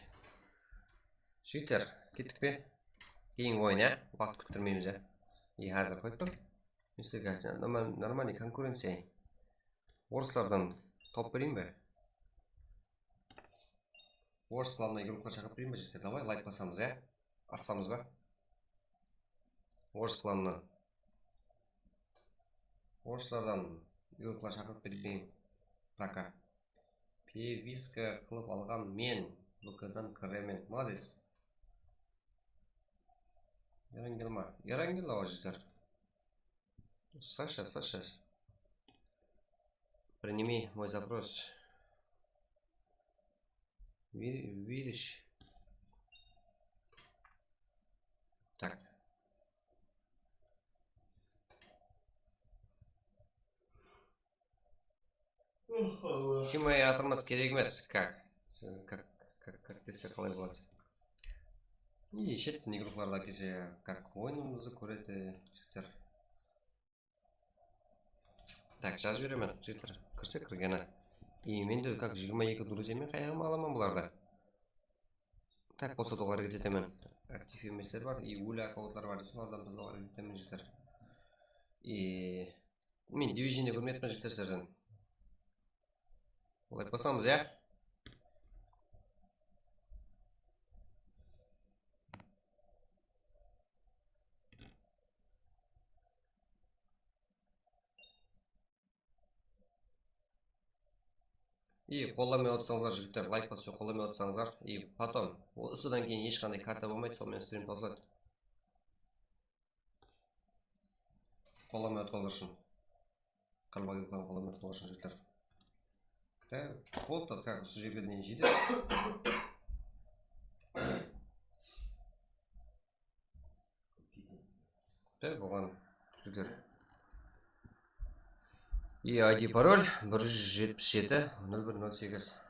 Jigitler, kettik pe? Keyingi oyın, ya? Waqıt kúttirmeymiz, ya? E, házir qoyıp tur. Mister Gazin, normal-, нормальный конкуренция. Orıslardan tawıp bereyin be? Orıs klanına игрокlar shaqırıp bereyin be, jigitler? Davay, layk basamız, ya? Atsamız ba? Orıs klanına. Orıslardan игрокlar shaqırıp bereyin. Пока. Peviska qılıp alǵan men. V K dan kiremen. Молодец. Erangel ma? Erangel, awa, jigitler. Саша, Саша. Прими мой запрос. Ви-, видишь? Так. Симай atırmız, kerek emes. Как? Siz как, как, как dese qalay boladı? И shet igruqlarda kese как oyınımızdı kóredi jigitler. Так, jazıp jiberemen, jigitler. Kirse kirgeni. И men de как jigirma eki друзьямен qayaǵıma alaman bulardı? Так, qosıp alǵan háreket etemen. Aktiv emesler bar, и ólli akkauntlar bar, solardan qosıp alǵan háreket etemen, jigitler. И men движение kórmeyatpan, jigitler, sizlerden. Layk basamız, ya? И qollamay otırsańızlar, jigitler, layk basıp qollamay otırsańızlar. И потом, o, usıdan keyin hesh qanday karta bolmaydı, sonıń menen strim tozıladı. Qollamay otırǵanlar ushın. Qarabaqırlıqtan qollamay otırǵanlar ushın, jigitler. Да, вот, так, usı jerge deyin jedi. Да, buǵan jigitler. И I D parol bir júz jetpis jeti nol bir nol segiz.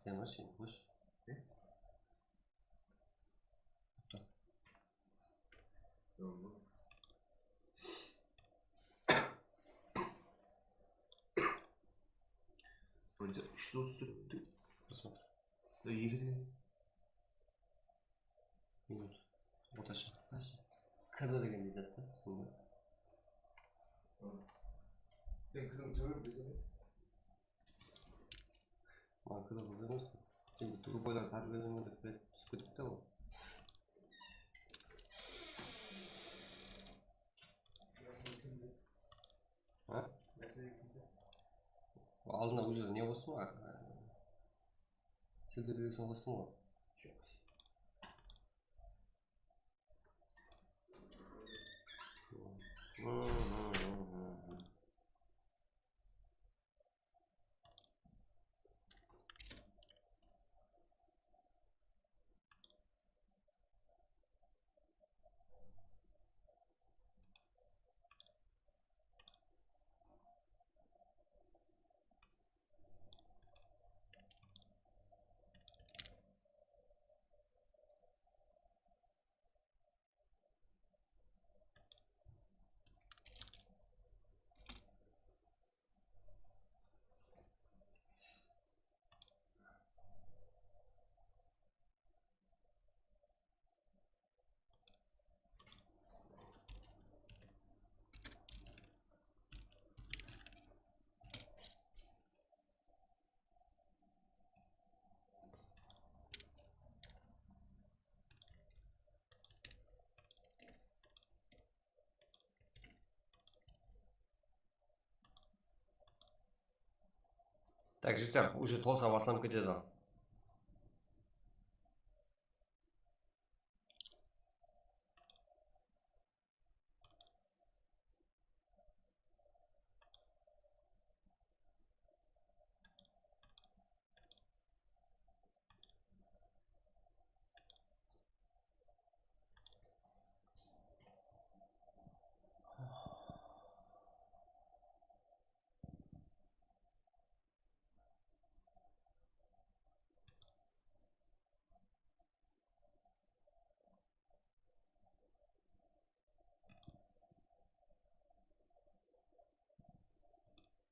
Sen baş, sen baş. Ne? Tamam. Вроде úsh júz otız tórt. Просмотр. Да, eki de. Minut. Ortasha. K D degen ne zat ta, sonda. Sen K D tóbirek bileseń be? Maǵan K D qızıq emes. Sen bir durbaylar tárbiyalanǵan dep biledi, túsip ketipti ǵoy. Ha? Aldına уже ne qostıń ǵoy? Selder Belgisini qostıń ǵoy. Tak, jigitler, уже tolısa baslanıp ketedi.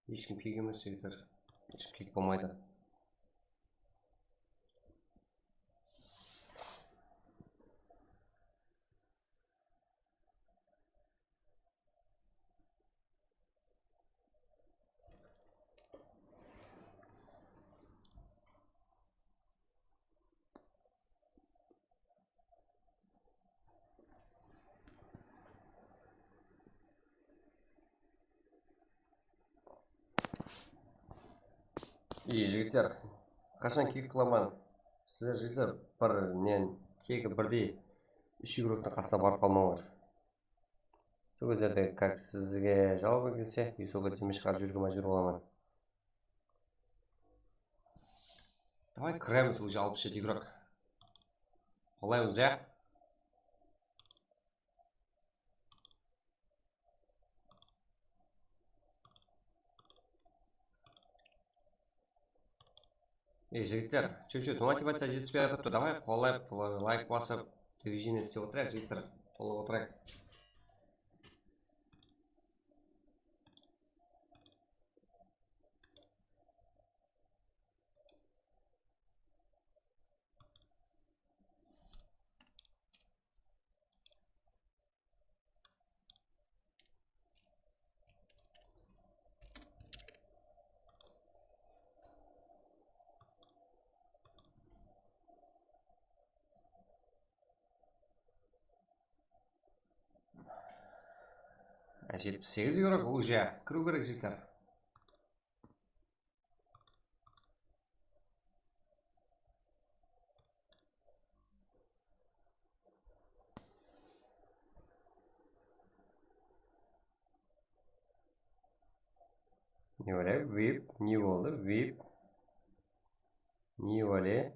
Hesh kim kiyik emes, jigitler. Hesh kim kiyik bolmaydı. Ey, jigitler, qashan kiyik qılaman? Sizler, jigitler, bir nen tegi birdey úsh igroktıń qasına barıp qalmańlar. Sol gezlerde, как, sizge jalbı kelse, Yusufqa demey shıǵarıp júriwge májbúr bolaman. Davay, kiremiz, уже alpıs jeti igrok. Qolaymız, ya? Ey, jigitler, чё-чё, motivaciya jetispey atırıptı. Davay, qollayıp, layk basıp, движение islep otırayıq, jigitler. Qollap otırayıq. Jetpis segiz igrok, уже kiriw kerek, jigitler. Ne boldı? Vip, ne boldı? Vip. Ne boldı?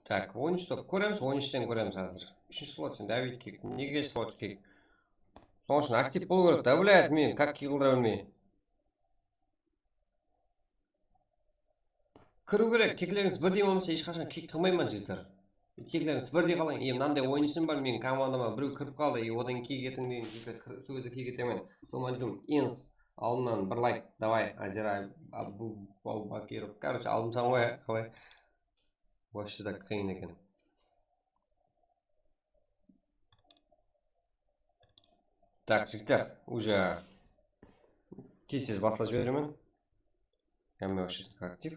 Tak, on úsh top kóremiz, on úshten kóremiz házir. Úshinshi slot sen David kik. Nege slot kik? Sonıń ushın aktiv bolıw kerek, da, блядь, men kak kik qıldıra bilmey. Kiriw kerek, kiklerińiz birdey bolmasa, hesh qashan kik qılmayman, jigitler. Kiklerińiz birdey qalıń. E, mınanday oyınshım bar, meniń komandama birew kirip qaldı, e, odan kik etiń degen, jigitler, kir-, sol gezde kik etemen. Sol ayttım, ins, alımnan bir layk, davay, Azira Abu-, Abubakirov. Короче, alımsań ǵoy, qalay? Вообще так qıyın eken. Tak, jigitler, уже tez-tez baslap jiberemen. Hámme вообще так aktiv.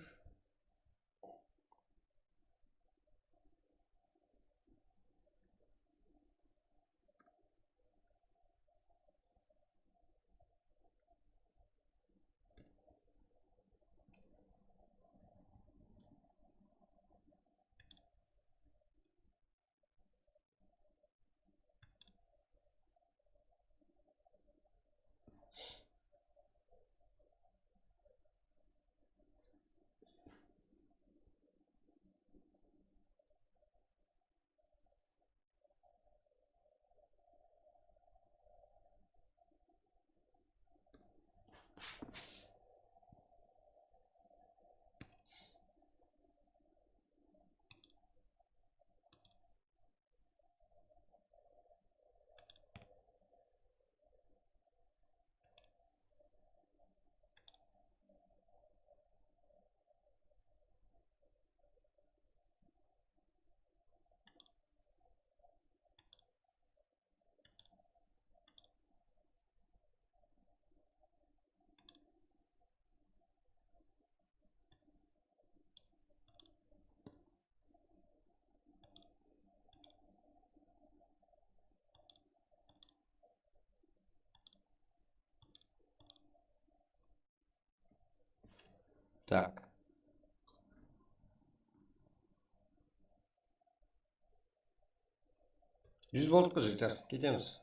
Tak. Júz boldıq ǵoy, jigitler, ketemiz.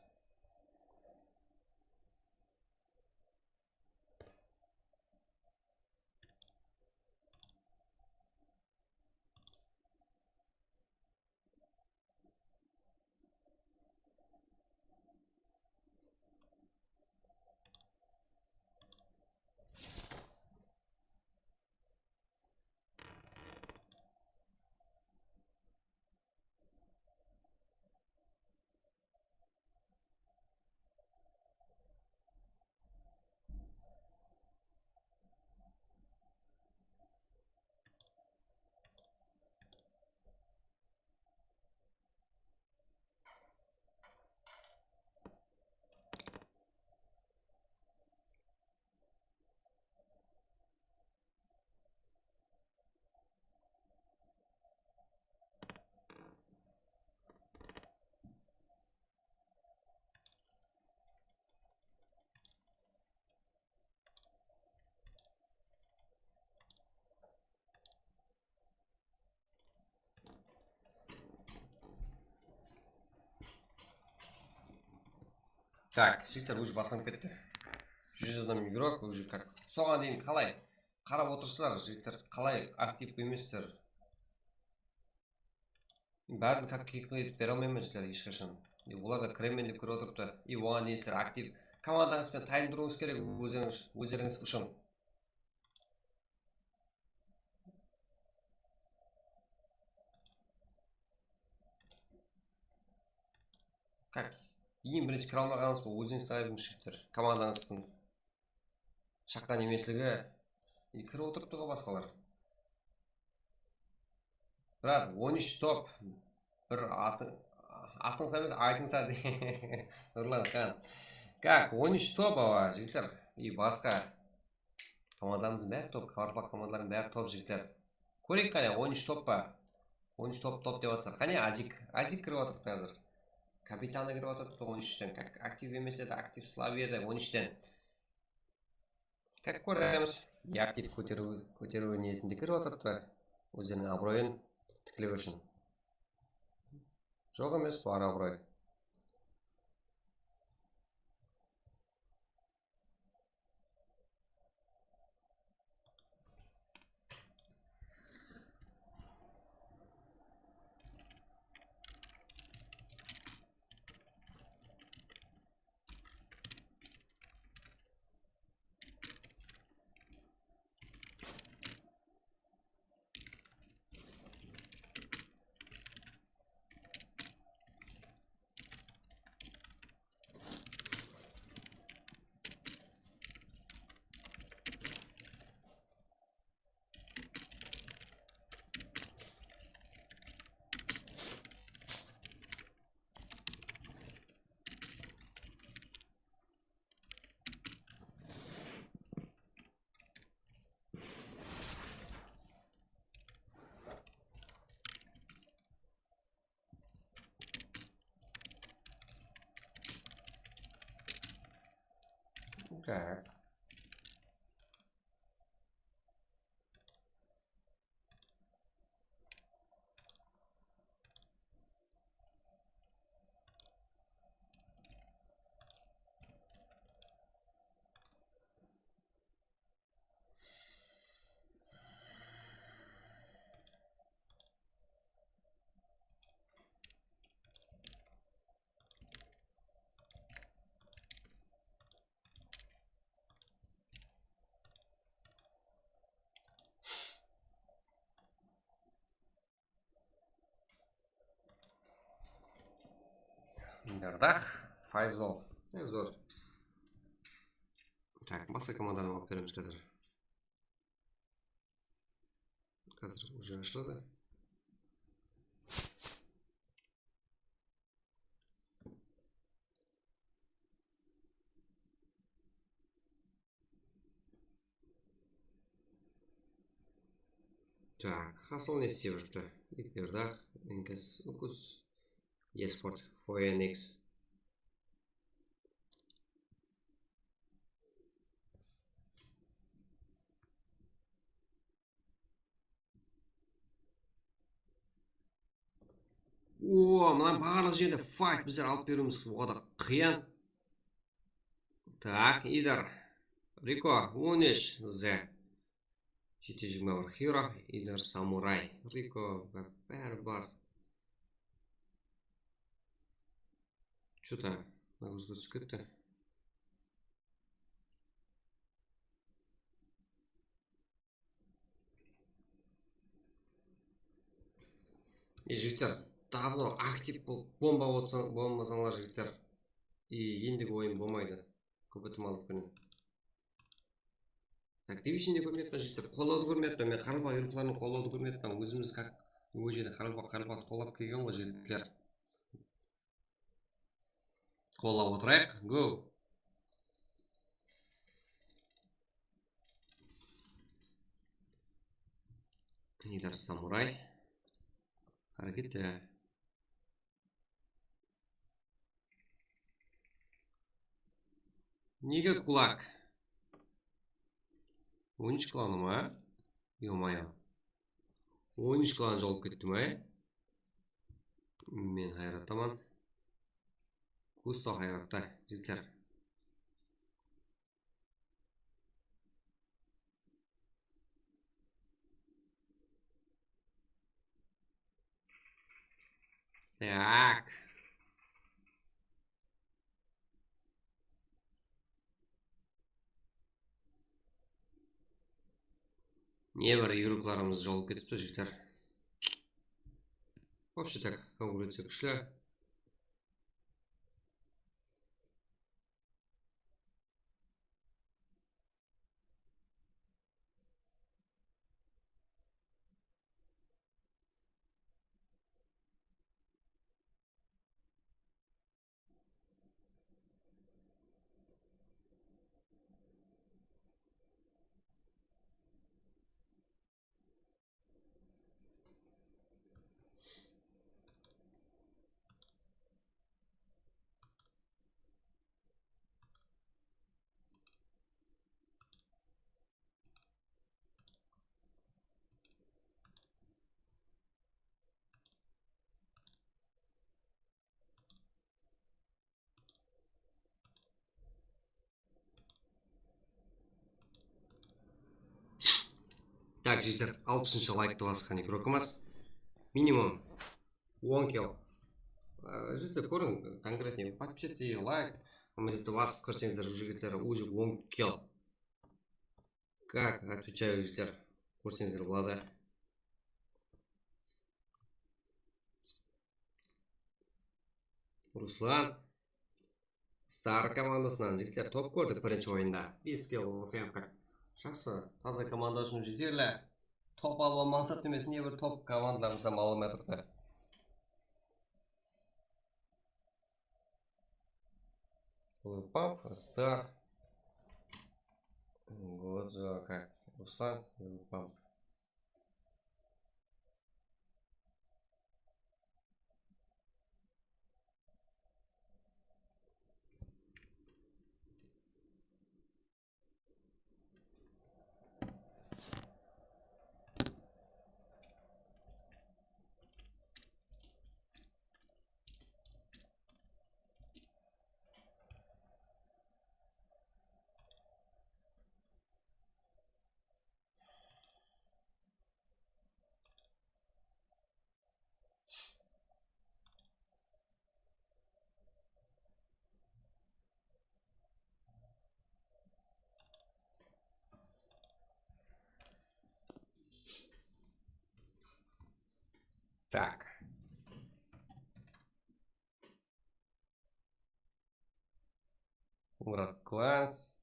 Tak, jigitler, уже baslanıp ketti. Júz adam igrok, уже как. Soǵan deyin qalay? Qarap otırsızlar, jigitler, qalay aktiv emessizler? Bárin как kiyik etip bere almayman, jigitler, hesh qashan. E, olar da kiremen dep kirip otırıptı. E, oǵan deyin sizler aktiv komandańız benen tayındırıwıńız kerek ózlerińiz, ózlerińiz ushın. Как? Eń birinshi kire almaǵanıńız bul, ózińiz talay beriń, jigitler. Komandańızdıń shaqqan emesligi, e, kirip otırıptı ǵoy basqalar. Brat, on úsh top. Bir atı, atıńsa emes, aytıńsa de. Nurlan Xan. Как, on úsh top, awa, jigitler. I basqa. Komandamızdıń bári top, Karpak komandalarınıń bári top, jigitler. Kóreyik qáne, on úsh top pa? On úsh top, top dep atırlar. Qáne, Azik. Azik kirip atırıptı házir. Kapitanı kirip atırıptı on úshten. Ak-, aktiv emes edi, aktiv slab edi on úshten. Как kóremiz, e, aktiv kóteriw, kóteriw niyetinde kirip atırıptı. Ózleriniń abıroyın tiklew ushın. Joq emes, bar abıroy. Tak. Merdaq, Fayzol. E, zor. Tak, basqa komandadan alıp beremiz házir. Házir уже ashıladı. Tak, Hasıl ne islep júripti? Iperdaq, Enkes, Ukus, Esport, Phoenix. O, mına barlıq jerde fight bizler alıp beriwimiz o da qıyın. Tak, Idar. Riko, on úsh, Z. Jeti júz jigirma bir Hiro, Idar Samuray. Riko, bári bar. Что-то naguzka túsip ketti. E, jigitler, давно aktiv bolıp bomba bolsa-, bolmasańlar, jigitler. E, endigi oyın bolmaydı. Kóp itimalıq penen. Tak, division de kórmeyatpan, jigitler. Qollawdı kórmeyatpan. Men qaraqalpaq yurtlarınıń qollawdı kórmeyatpan. Ózimiz как, ol jerde qaraqalpaq, qaraqalpaq qollap kelgen ǵoy, jigitler. Qollap otırayıq. Go. Knidar Samuray. Háreket, e. Nege kulak? On úsh klanı ma? Ё-моё. On úsh klan jawıp ketti ma? Men hayrattaman. Gusto hayratta, jigitler. Так. Ne bir yurıqlarımız jolıp ketipti, jigitler. Вообще так, konkurenciya kúshli. Так, jigitler, alpısınshı layktı basqan igrokımız. Minimum on kill. Á, jigitler, kóriń, конкретный подписаться, layk, mına jerde basıp kirseńizler, jigitler, уже on kill. Как отвечаю, jigitler, kórseńizler boladı. Ruslan. Star komandasınan jigitler top kórdik birinshi oyında. Bes kill, on sekiz. Jaqsı, taza komanda ushın jeterli. Top alıwǵa mańsat emes, ne bir top komandalarımız hám ala almay atırıptı. Lil Pump, Star. Godzo, как? Ruslan, Lil Pump. Так. Murat Clans.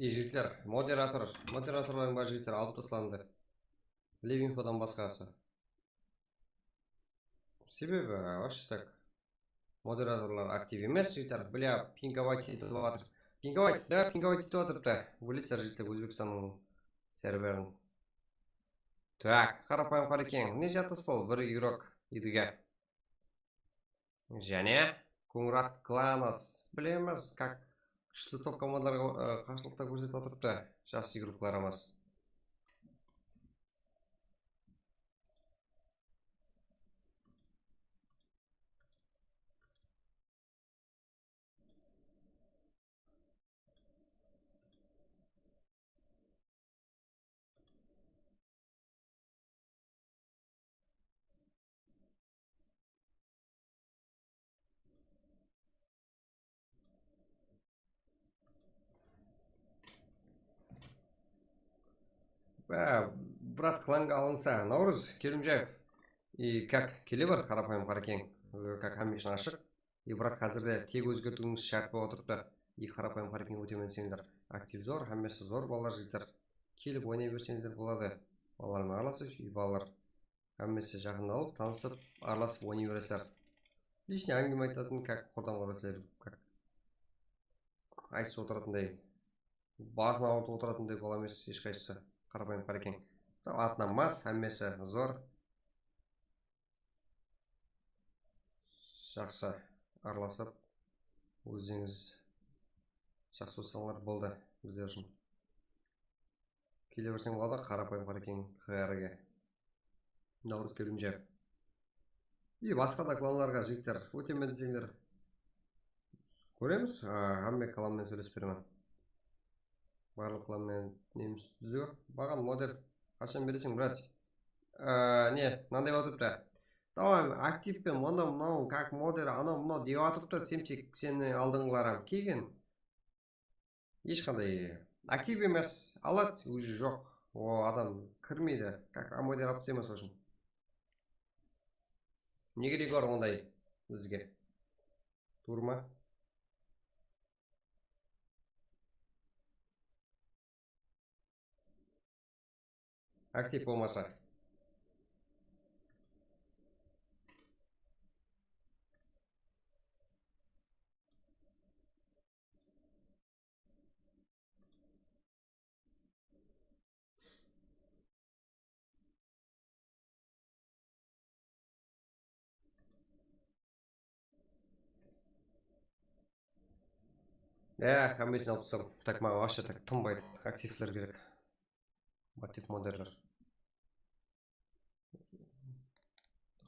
Ey, jigitler, moderator, moderatorlardıń bári, jigitler, alıp taslandı. Levinfodan basqası. Sebebi, вообще так, moderatorlar aktiv emes, jigitler. Bля, pingovать etip atır. Pingovать, da, pingovать etip atırıptı. Bilesizler, jigitler, Ózbekstannıń serverin. Так, qarapayım Qarekeń, ne jatıs bol, bir yurek Edige. Jáne Kuńırat Klanos. Bilemiz, как kúshli top komandalarǵa, ı, qarsılıqta kórsetip atırıptı jas igroklarımız. Bá, brat, klanǵa alınsa, Navrız Kelimjaev. И как, kele ber, qarapayım Qarekeń. Как, hámme ushın ashıq. И brat, házirde tek ózgertiwińiz shárt bolıp atırıptı. И qarapayım Qarekeń, ótemen deseńler. Aktiv zor, hámmesi zor, balalar, jigitler. Kelip oynay berseńizler boladı. Balalar menen aralasıp, и balalar. Hámmesi jaqınlalıp, tanısıp, aralasıp oynay beresizler. Лишний áńgime aytatın, как, qurdan qurasizler, как, aytısıp otıratuǵınday, basın awırtıp otıratuǵınday bala emes hesh qaysısı, qarapayım Qarekeń. Atınan mas, hámmesi zor. Jaqsı aralasıp, ózińiz jaqsı bolsańlar boldı bizler ushın. Kele berseń boladı, qarapayım Qarekeń, Q R ge. Navrız Kelimjaev. И basqa da klanlarǵa, jigitler, ótemen deseńler, kóremiz. A, hámme klan menen sóylesip beremen. Barlıq klan menen nemiz dúzip. Maǵan moder qashan bereseń, brat? A, ne, mınanday bolıp atırıptı. Давай, aktiv pe, mınaw, mınaw, как moder, anaw, mınaw dep atırıptı, Semsek, seni aldınǵılar hám kelgen. Hesh qanday aktiv emes, aladı, уже joq. O adam kirmeydi, как moder alıp taslayman, sol ushın. Ne keregi bar onday bizge? Tuwrı ma? Aktiv bolmasa. Ya, hámmesin alıp tasladım. Tak, maǵan вообще tak tınbaydı. Aktivler kerek. Aktiv moderler.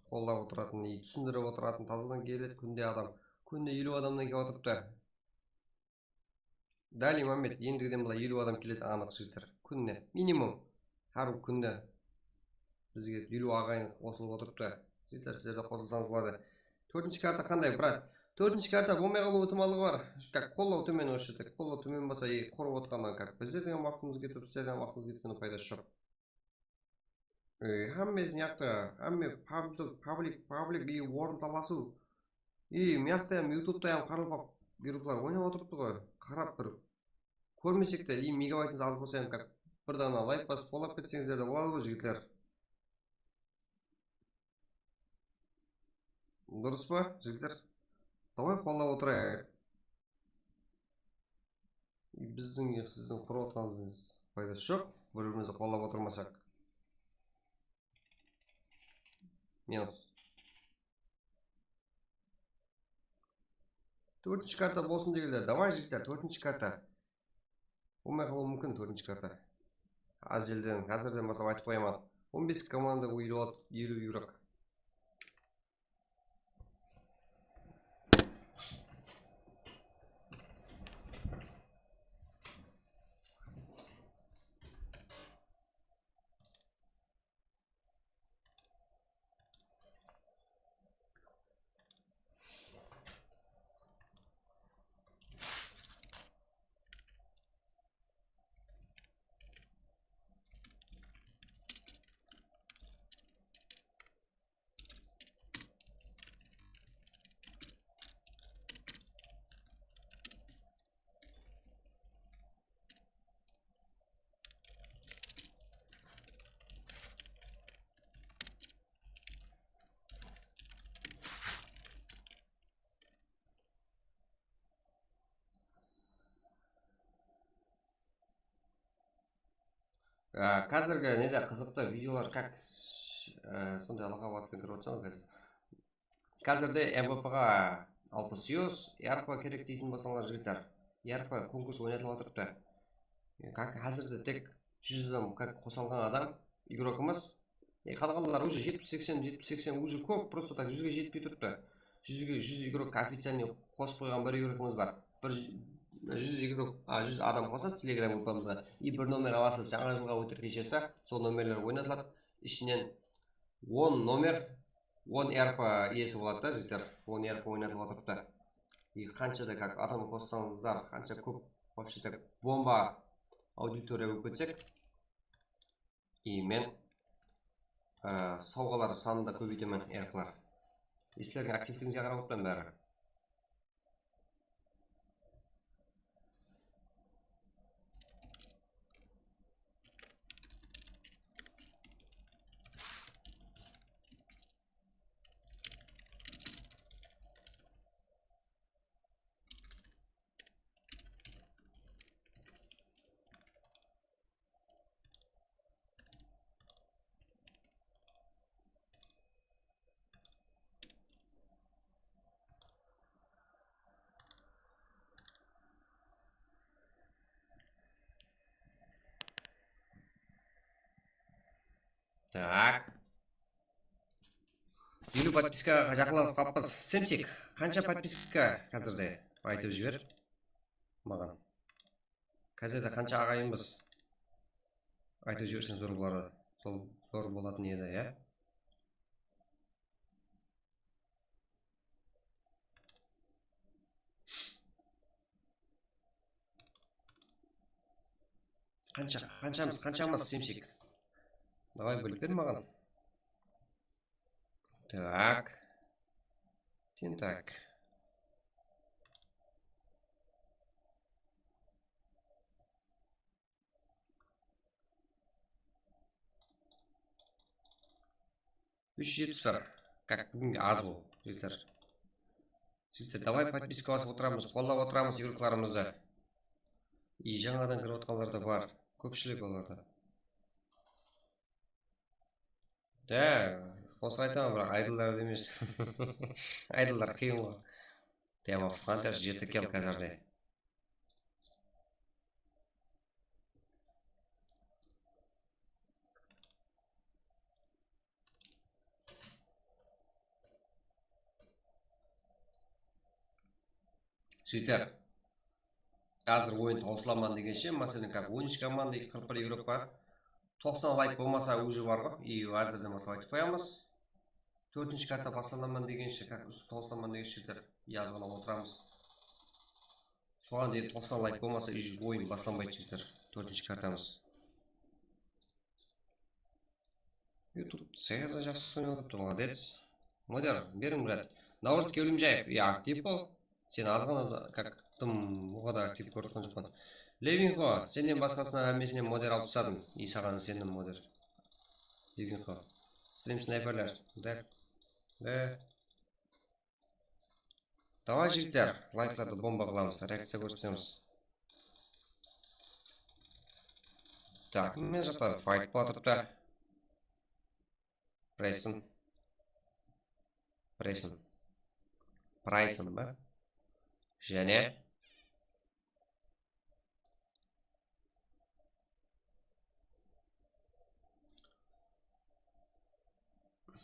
Qollap otıratın, túsindirip otıratın, tazadan keledi kúnde adam. Kúnde eliw adamnan kelip otırıptı. Dali Mamet, endigiden bılay eliw adam keledi, anıq, jigitler. Kúnine, minimum. Hár kúnde bizge eliw aǵayin qosılıp otırıptı. Jigitler, sizler de qosılsańız boladı. Tórtinshi karta qanday, brat? Tórtinshi karta bolmay qalıw itimallıǵı bar. Как, qollaw tómen, вообще так, qollaw tómen bolsa, e, qurıp otqannan, как, bizlerden waqtımız ketip, sizlerden waqtımız ketkennen paydası joq. E, hámmesi mıyaqta, hámme pub-, public, public, e, orın talasıw. E, mıyaqta hám, YouTubeta hám qaraqalpaq igroklar oynap otırıptı ǵoy. Qarap bir kórmesek te, e, megabaytımız az bolsa hám, как, Bir dana layk basıp qollap ketseńizler de boladı ǵoy, jigitler. Durıs pa, jigitler? Davay, qollap otırayıq. Bizdiń, sizdiń qurıp atqanımız paydası joq, bir-birimizdi qollap otırmasaq. Minus. Tórtinshi karta bolsın degenler. Davay, jigitler, tórtinshi karta. Bolmay qalıwı múmkin tórtinshi karta. Ázelden, házirden baslap aytıp qoyaman. On bes komanda, eliw, eliw yuvrok. Á, házirgi nede qızıqtı videolar, как, á, sonday laqap atpen kirip atsań házir. Házirde M V P ǵa alpıs yuz, E R P kerek deytin bolsańlar, jigitler. E R P konkurs oynatılıp atırıptı. Как, házirde tek júz adam, как, qosalǵan adam, igrokımız. E, qalǵanlar уже jetpis seksen, jetpis seksen уже kóp, просто так júzge jetpey turıptı. Júzge, júz igrok официальный qosıp qoyǵan bir igrokımız bar. Bir júz, júz igrok, a, júz adam qosasız Telegram gruppamızǵa. И bir nomer alasız, jańa jılǵa óter keshesi, sol nomerler oynatılad. Ishinen on nomer, on E R P iyesi boladı da, jigitler. On E R P oynatılıp atırıptı. И qansha da как adam qossańızlar, qansha kóp, вообще так bomba auditoriya bolıp ketsek, и men, e, sawǵalar sanın da kóbeytemen, E R Plar. Sizlerdiń aktivligińizge qarap otırman bári. Так. Eliw podpiskaǵa jaqınlanıp qalıppız. Semsik, qansha podpiska házirde? Aytıp jiber maǵan. Házirde qansha aǵayinbiz? Aytıp jiberseń zor boladı. Sol zor bolatın edi, ya. Qansha, qanshamız, qanshamız, Semsik? Davay, bilip ber maǵan. Так. Тинтак. Úsh júz jetpis bir. Как, búginge az bul, jigitler. Jigitler, davay, podpiska basıp otıramız, qollap otıramız igroklarımızdı. И jańadan kirip atqanlar da bar. Kópshilik olarda. Da, qosıq aytaman, biraq aydollardı emes. Aydollar qıyın ǵoy. Tema Hunters jeti kill házirde. Jigitler, házir oyın tawsılaman degenshe, máselen, как, on úsh komanda, qırq bir igrok bar. Toqsan layk bolmasa, уже bar ǵoy. И házirden baslap aytıp qoyamız. Tórtinshi karta baslanaman degenshe, как, usı tawsılaman degenshe, jigitler, yazıp alıp otıramız. Soǵan deyin toqsan layk bolmasa, уже oyın baslanbaydı, jigitler. Tórtinshi kartamız. YouTube sagaza jaqsı oynap atırıptı, молодец. Modar, beriń, brat. Naurız Kewlimjaev, ya, aktiv bol. Sen azǵana da, как, dım, oǵada aktiv kórip atqan joqpan. Levinxo, sennen basqasına hámmesinen moder alıp tasladım. I saǵan isendim moder. Levinxo. Strim snayperler. Tak. Ve Davay, jigitler, layklardı bomba qılamız, reakciya kórsetemiz. Tak, men jaqta fight bolıp atırıptı. Prayson. Prayson. Prayson ba? Jáne.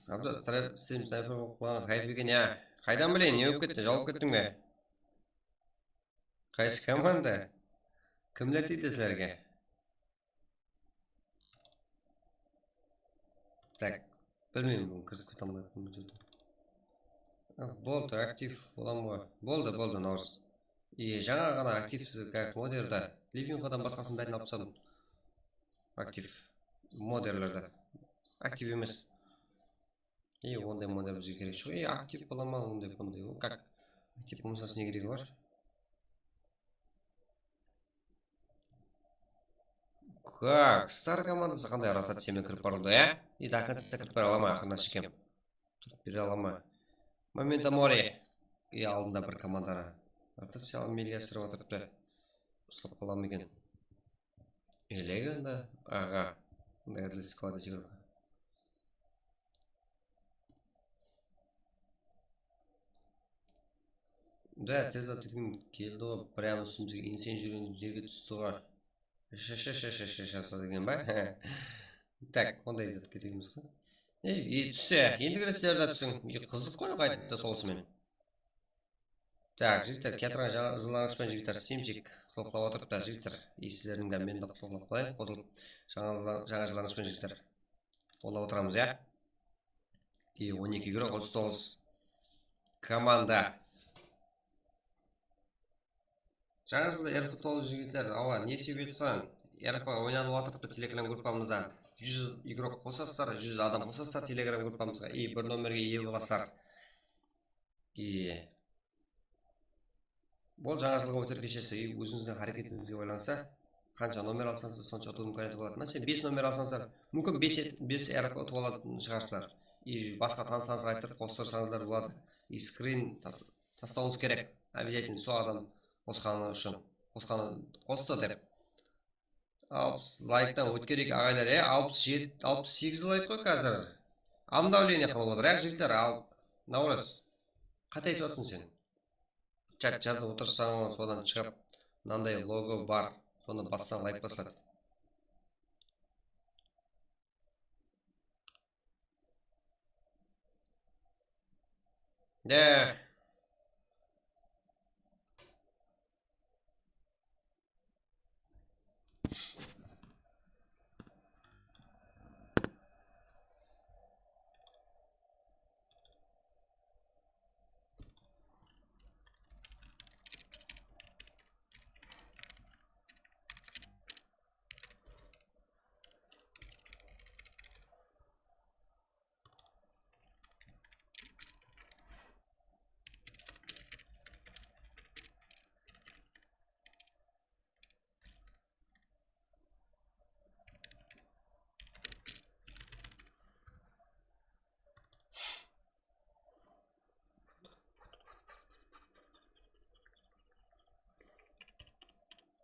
Abdus, stre-, stream snayper bolıp qalǵan hayf eken, ya. Qaydan bileyin, ne bolıp ketti, jawıp kettiń be? Qaysı komanda? Kimler tiydi sizlerge? Tak, bilmeymen, búgin kirisip kete almay atırman bul jerde. Boldı, aktiv bolam ǵoy. Boldı, boldı, Naurız. I, jańa ǵana aktiv, как moderda. Levinxodan basqasın bárin alıp tasladım. Aktiv moderlerde. Aktiv emes. I, onday moder bizge kerek joq. I, aktiv bola ma, onday, bunday. O, как? Aktiv bolmasa, ne keregi bar? Как? Star komandası qanday rotaciyamen kirip barıwda, ya? I, до конца kirip bara ala ma, aqırına shekem? Turıp bere ala ma? Momento mori. I, aldında bir komandara rotaciya meliga asırıp atırıptı. Uslap qala ma eken? Eleganda, aǵa. Bunday adres kladeshirovka. Да, sezip atırdım, keldi ǵoy, прям ústimizge inseń júrgen jerge tústi ǵoy. Sh-sh-sh-sh-sh-sh-sh degen ba? Tak, onday zat kerek emes ǵoy. Ey, ey, tússe, endigi retslerda túsiń. Ey, qızıq ǵoy, qayta solısı menen. Tak, jigitler, kiyatırǵan jańa jıllarıńız benen, jigitler, simchik qılıqlap otırıp ta, jigitler. Ey, sizlerdiń de men de qılıqlap qalayın, qosılıp, jańa jıllar-, jańa jıllarıńız benen, jigitler. Qollap otıramız, ya? Ey, on eki igrok, otız toǵız komanda. Jańa jılda R P toǵız, jigitler, awa, ne isep atırsań? R P oynalıp atırıptı Telegram gruppamızda. Júz igrok qosasızlar, júz adam qosasızlar Telegram gruppamızǵa. Ey, bir nomerge iye bolasızlar. Iye. Bul jańa jılǵa óter keshesi, ózińizdiń háreketińizge baylanısa, qansha nomer alsańız, sonsha utıw imkaniyatı boladı. Máselen, bes nomer alsańızlar, múmkin, bes et-, bes R P utıp alatın shıǵarsızlar. I basqa tanıslarıńızǵa ayttırıp qostırsańızlar boladı. I skrin tas-, taslawıńız kerek. Обязательно sol adam qosqanı ushın. Qosqanı qostı dep. Alpıs layktan ótkereyik, aǵaylar, e, alpıs jeti, alpıs segiz layk ǵoy házir. Обновление qılıp otır, e, jigitler, al, Naurız. Qáte aytıp atırsań sen. Chat jazıp otırsań, sodan shıǵıp, mınanday logo bar, sonı bassań, layk basladı. De.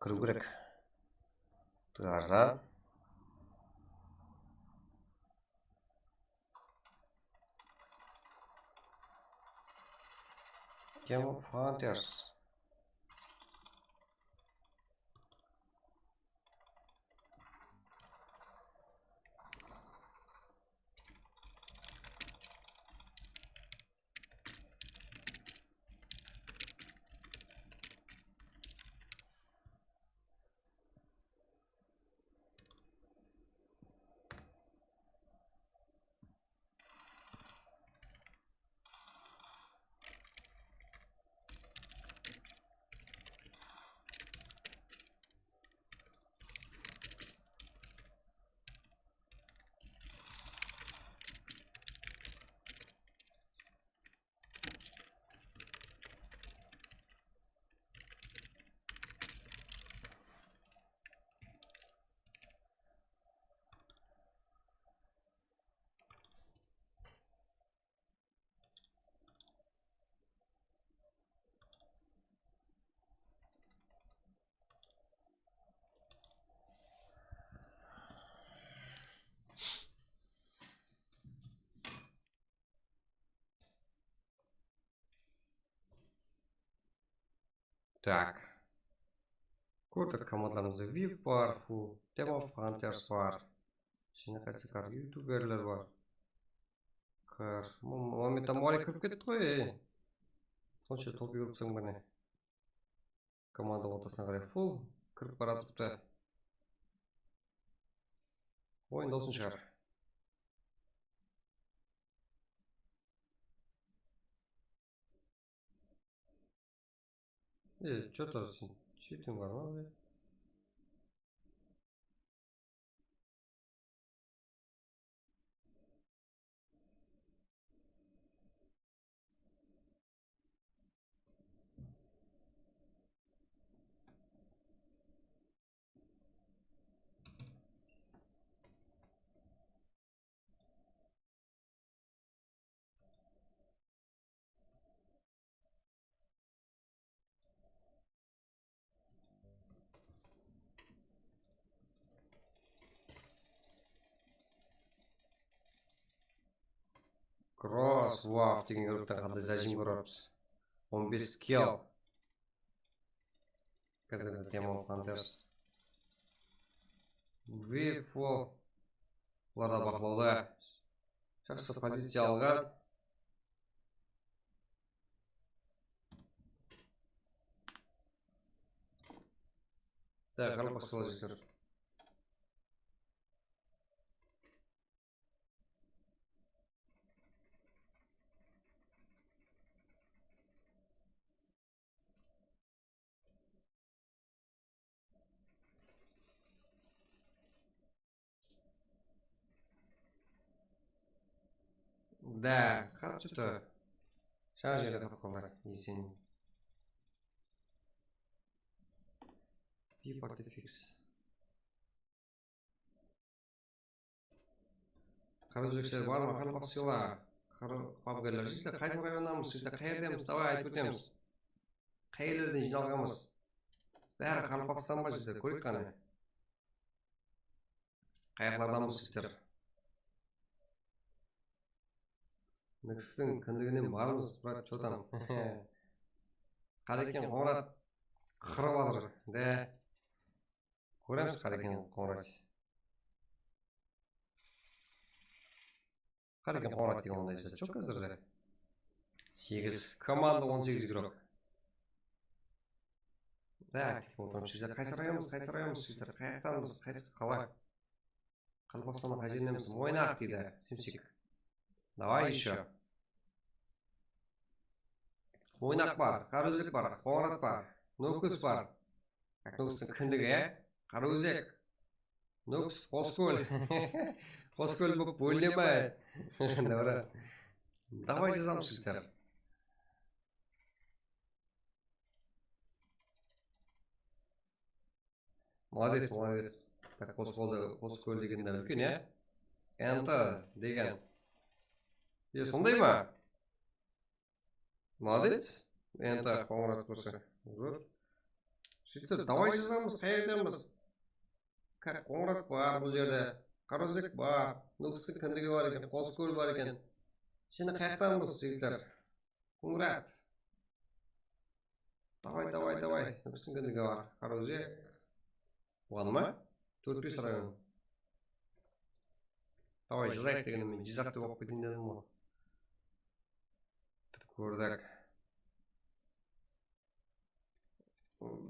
Kiriw kerek. Arzan. Game of Hunters. Tak. Kórdik, komandalarımızda vip bar, full, Team of Hunters bar. Jáne qaysı kar, youtuberler bar. Kar, Mo-, Muhammed Tamori kirip ketti ǵoy, ey. Sonsha top yúgiripseń be ne? Komanda ortasına qaray full kirip baratırıptı. Oyın dawsın shıǵar. E, что-то sen, cheating bar ma? Cross Waf degen gruptan qanday zajim kóremiz. On bes kill. Házir Team of Hunters. Vip full. Bular da baqlawda. Jaqsı poziciya alǵan. Da, qaraqalpaqstanlı jigitler. Да, qat что-то. Jańa jerde qalıp qaldı. Esen. Biparty fix. Qaraózekler bar ma? Qaraqalpaqsılar. Qara-, pabgerler. Jigitler, qaysı rayonnanmız? Jigitler, qayerdemiz? Davay, aytıp ótemiz. Qayerlerden jıynalǵanmız? Bári Qaraqalpaqstan ba, jigitler? Kóreyik qáne. Qayaqlardanmız, jigitler? Nexttiń kindiginen barmız, brat, что там? Qareken Qońırat qırıp atır, de. Kóremiz, Qareken Qońırat. Qareken Qońırat degen onday zat joq házirde. Segiz komanda, on segiz igrok. Tak, otırmız, jigitler, qaysı rayonmız, qaysı rayonmız, jigitler, qayaqtanmız, qaysı qala? Qaraqalpaqstannıń qay jerindemiz? Moynaq deydi, Simsik. Davay, ещё. Moynaq bar, Qaraózek bar, Qońırat bar, Nókis bar. Nókistiń kindigi, ya? Qaraózek. Nókis, Qoskól. Qoskól bolıp bóline ma? Davra. Davay, jazamız, jigitler. Молодец, молодец. Tak, Qoskól, Qoskól degen de úlken, ya? Enta degen. E, sonday ma? Молодец. Enta, Qońırat bolsa. Uzr. Jigitler, davay jazamız, qayerdemiz? Ka-, Qońırat bar bul jerde. Qaraózek bar. Nókistiń kindigi bar eken, Qoskól bar eken. Jáne qayaqtanmız, jigitler? Qońırat. Davay, davay, davay. Nókistiń kindigi bar. Qaraózek. Uǵan ma? Tórt-bes rayon. Davay, jazayıq degenim men, Jizaq dep oqıp keteyin dedim ǵoy. Kórdik.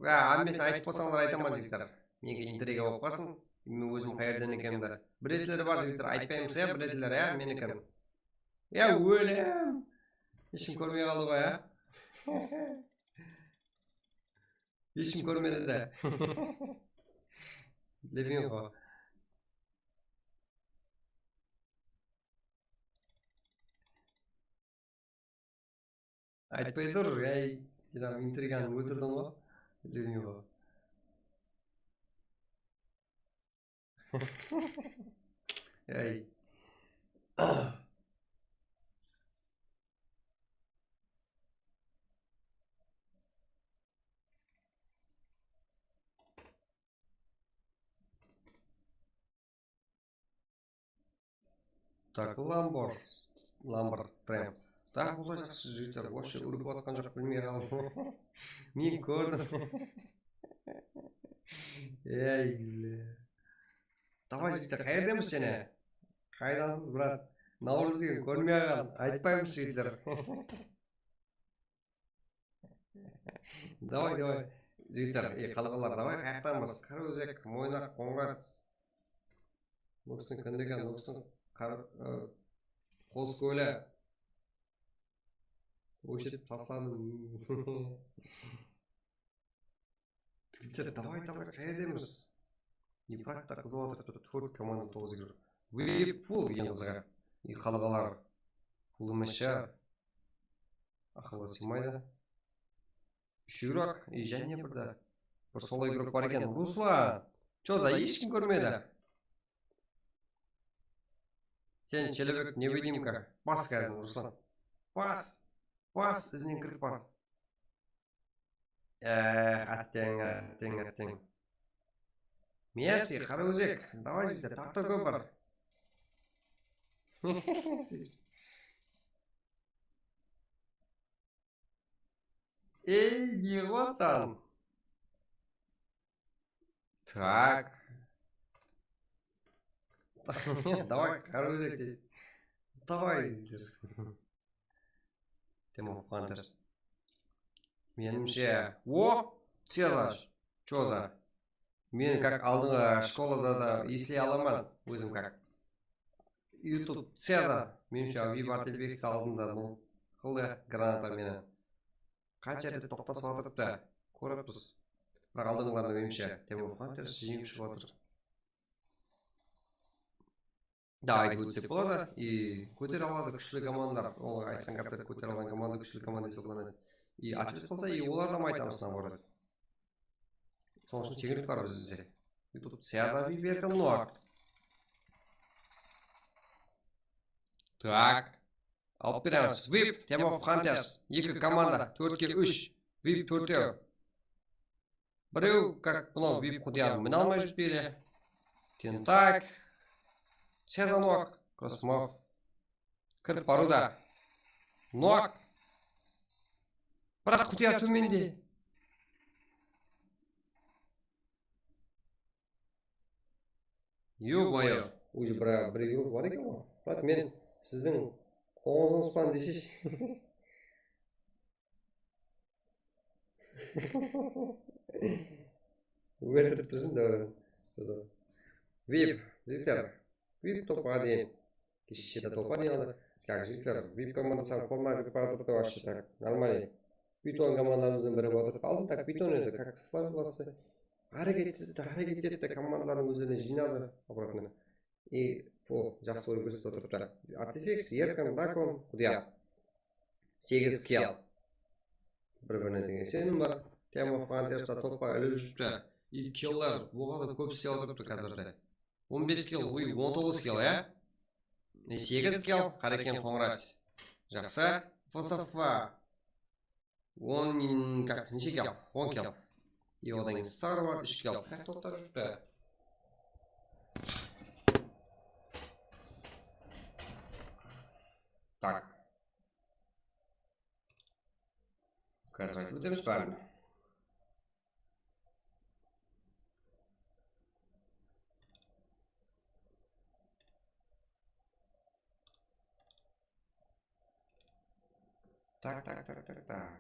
Ya, hámmesin aytıp qoysańlar, aytaman, jigitler. Meniki intriga bolıp qalsın. Men ózim qayerden ekenimdi. Biletleri bar, jigitler, aytpaymız, ya, biletleri, ya, menikim. Ya, ólem. Hesh kim kórmey qaldı ǵoy, ya. Hesh kim kórmedi de. Bilmeymen ǵoy. Aytpay tur, ey, sen intriganı óltirdiń ǵoy. Bilmeymen ǵoy. Ey. Так, Lambor, Lambor Стрем. Dah, bul da jaqsı jigitler, вообще úrip atqan joq, bilmey qaldım. Men kórdim. Ey, bile. Davay, jigitler, qayerdemiz jáne? Qaydansız, brat? Nawrız degen kórmey qalǵan, aytpaymız, jigitler. Davay, davay. Jigitler, ey, qalǵanlar, davay, qayaqtanbız? Qaraózek, Moynaq, Qońırat. Nókistiń Kindekan, Nókistiń Qar-, ı, Qosqóli. Óshirip tasladım. Jigitler, davay, davay, qayerdemiz? Iprak ta qızıp atırıptı, tórt komanda toǵız igrok. Vip full, eń qızıǵı. I qalǵanlar full emesshá. Aqılǵa sıymaydı. Úsh igrok, i jáne bir de bir solo igrok bar eken. Ruslan! Chё za, hesh kim kórmedi? Sen, Chelebek, nevıdimka. Bas házir, Ruslan. Bas! Bas, izinen kirip bar. Eee, átteń, átteń, átteń. Merci, Qaraózek. Davay, jigitler, taqta kópir. Ey, ne qılıp atsań? Так. Davay, Qaraózek deydi. Davay, jigitler. Team of Hunters. Menimshe, o, Cezar, Choza. Men как aldınǵı shkolada da esley alaman, ózim как. YouTube Cezar, menimshe, Viva T V X aldında, no, qıldı granata menen. Qansha ret toqtasıp atırıptı, kórip turmız. Biraq aldınǵılarında, menimshe, Team of Hunters jeńip shıǵıp atır. Da, aytıp ótsek boladı. I kótere aladı kúshli komandalar. Ol aytqan gápler, kótere alǵan komanda kúshli komanda esaplanadı. I otvet qılsa, i olar da maytamız, наоборот. Sonıń ushın teńlik bar bizde. YouTube Cezar, Viberka, Noak. Так. Alıp beremiz. Vip, Team of Hunters. Eki komanda, tórtke úsh. Vip tórtew. Birew, как, mınaw Vip qudıyar mine almay júripti ele. Tentak. Sezonok. Kosmov. Kirip barıwda. Nok. Biraq qudıyar tómende. Ё-моё, уже bir, bir igrok bar eken ǵoy. Brat, men sizdiń qońızıńızban desheshi. Óltirip tursın, dáwran. Vip, jigitler. Vip topqa deyin. Keshe de topqa deyin aldı. Как, jigitler, Vip komandası forma kirip baratırıptı, вообще так, нормально. Python komandalarımızdan biri otırıp aldı, так, Python edi, как, слабый классы. Háreket etti, háreket etti, komandalardıń ózlerine jıynadı, обратно. I full, jaqsı oyın kórsetip otırıptı. Artifex, Erkin, Dakon, Qudıyar. Segiz kill. Bir-birine degen isenim bar. Team of Hunters ta topqa ilip júripti. I killlar oǵada kóp islep otırıptı házirde. On bes kill, uy, on toǵız kill, ya? E, segiz kill, Qareken, Qońırat. Jaqsı. F S F. On, как, neshe kill? On kill. I odan keyin Star bar, úsh kill. Qay toqtap júripti? Так. Házir aytıp ótemiz bárin. Так, так, так, так, так.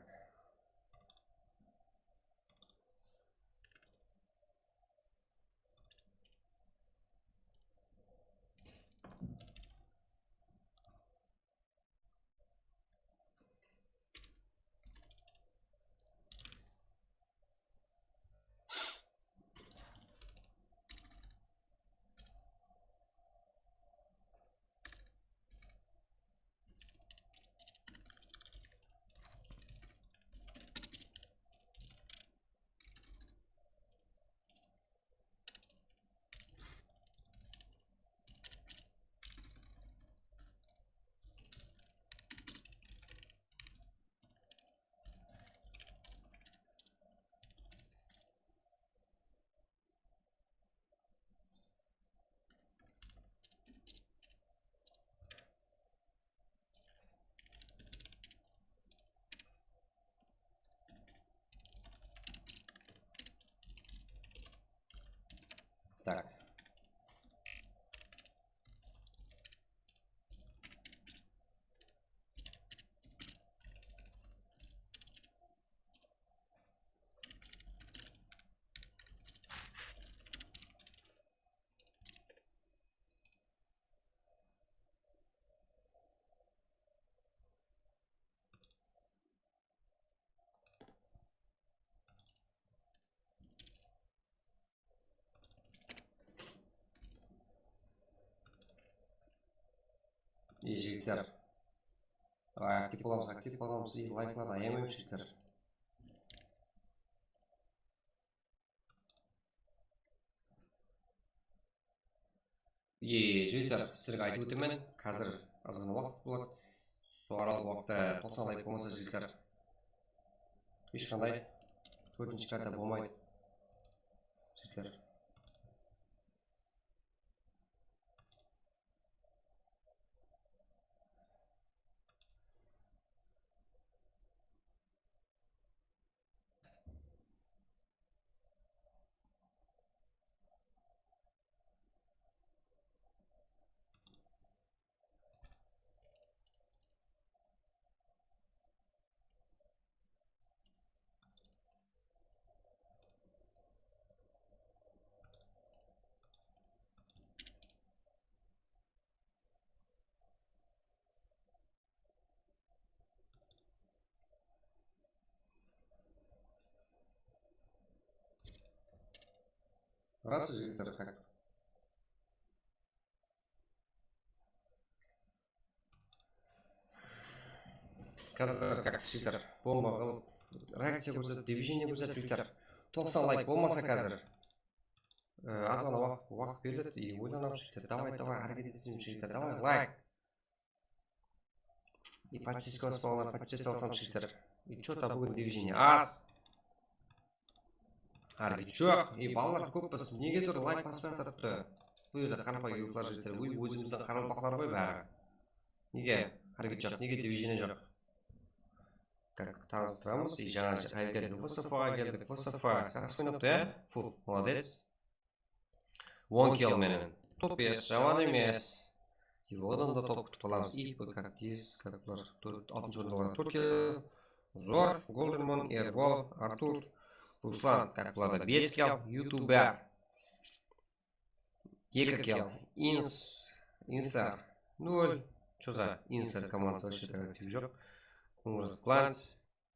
Ey, jigitler. Davay, aktiv bolamız, aktiv bolamız. Ey, layklardı ayaymаймız, jigitler. Ey, jigitler, sizlerge aytıp ótemen, házir azǵana waqıt boladı. Sol aralıq waqıtta toqsan layk bolmasa, jigitler, hesh qanday tórtinshi karta bolmaydı, jigitler. Rası, jigitler, как? Házir, как, jigitler, bomba qılıp, reakciya kórset, движение kórset, jigitler. Toqsan layk bolmasa házir, e, azǵana waqıt, waqıt beriledi, и oylanamız, jigitler. Davay, davay, háreket etemiz, jigitler. Davay, layk. И подписка basıp, balalar, подписка alsam, jigitler. И что-то búgin движение az. Háreket joq. И balalar kóp, biz negedur layk baspay atırıptı. Bul jerde qaraqalpaq yurtlar, jigitler. Óy, ózimizdiń qaraqalpaqlar ǵoy bári. Nege háreket joq, nege движение joq? Как, tanıstıramız. И jańa qayerge keldik? V S F ǵa keldik. V S F jaqsı oynaptı, ya? Fut, молодец. On kill menen. Top emes, jaman emes. И odan da top kútip qalamız. I P, как, tez, как, bular tórt, altınshı orındalar, tórt kill. Zor, Golderman, Erbol, Artur, Ruslan, как, bularda bes kill. Youtuber, eki kill. Ins, Insar, nol. Что за Insar komandası, вообще так aktiv joq. Qumrat Clans,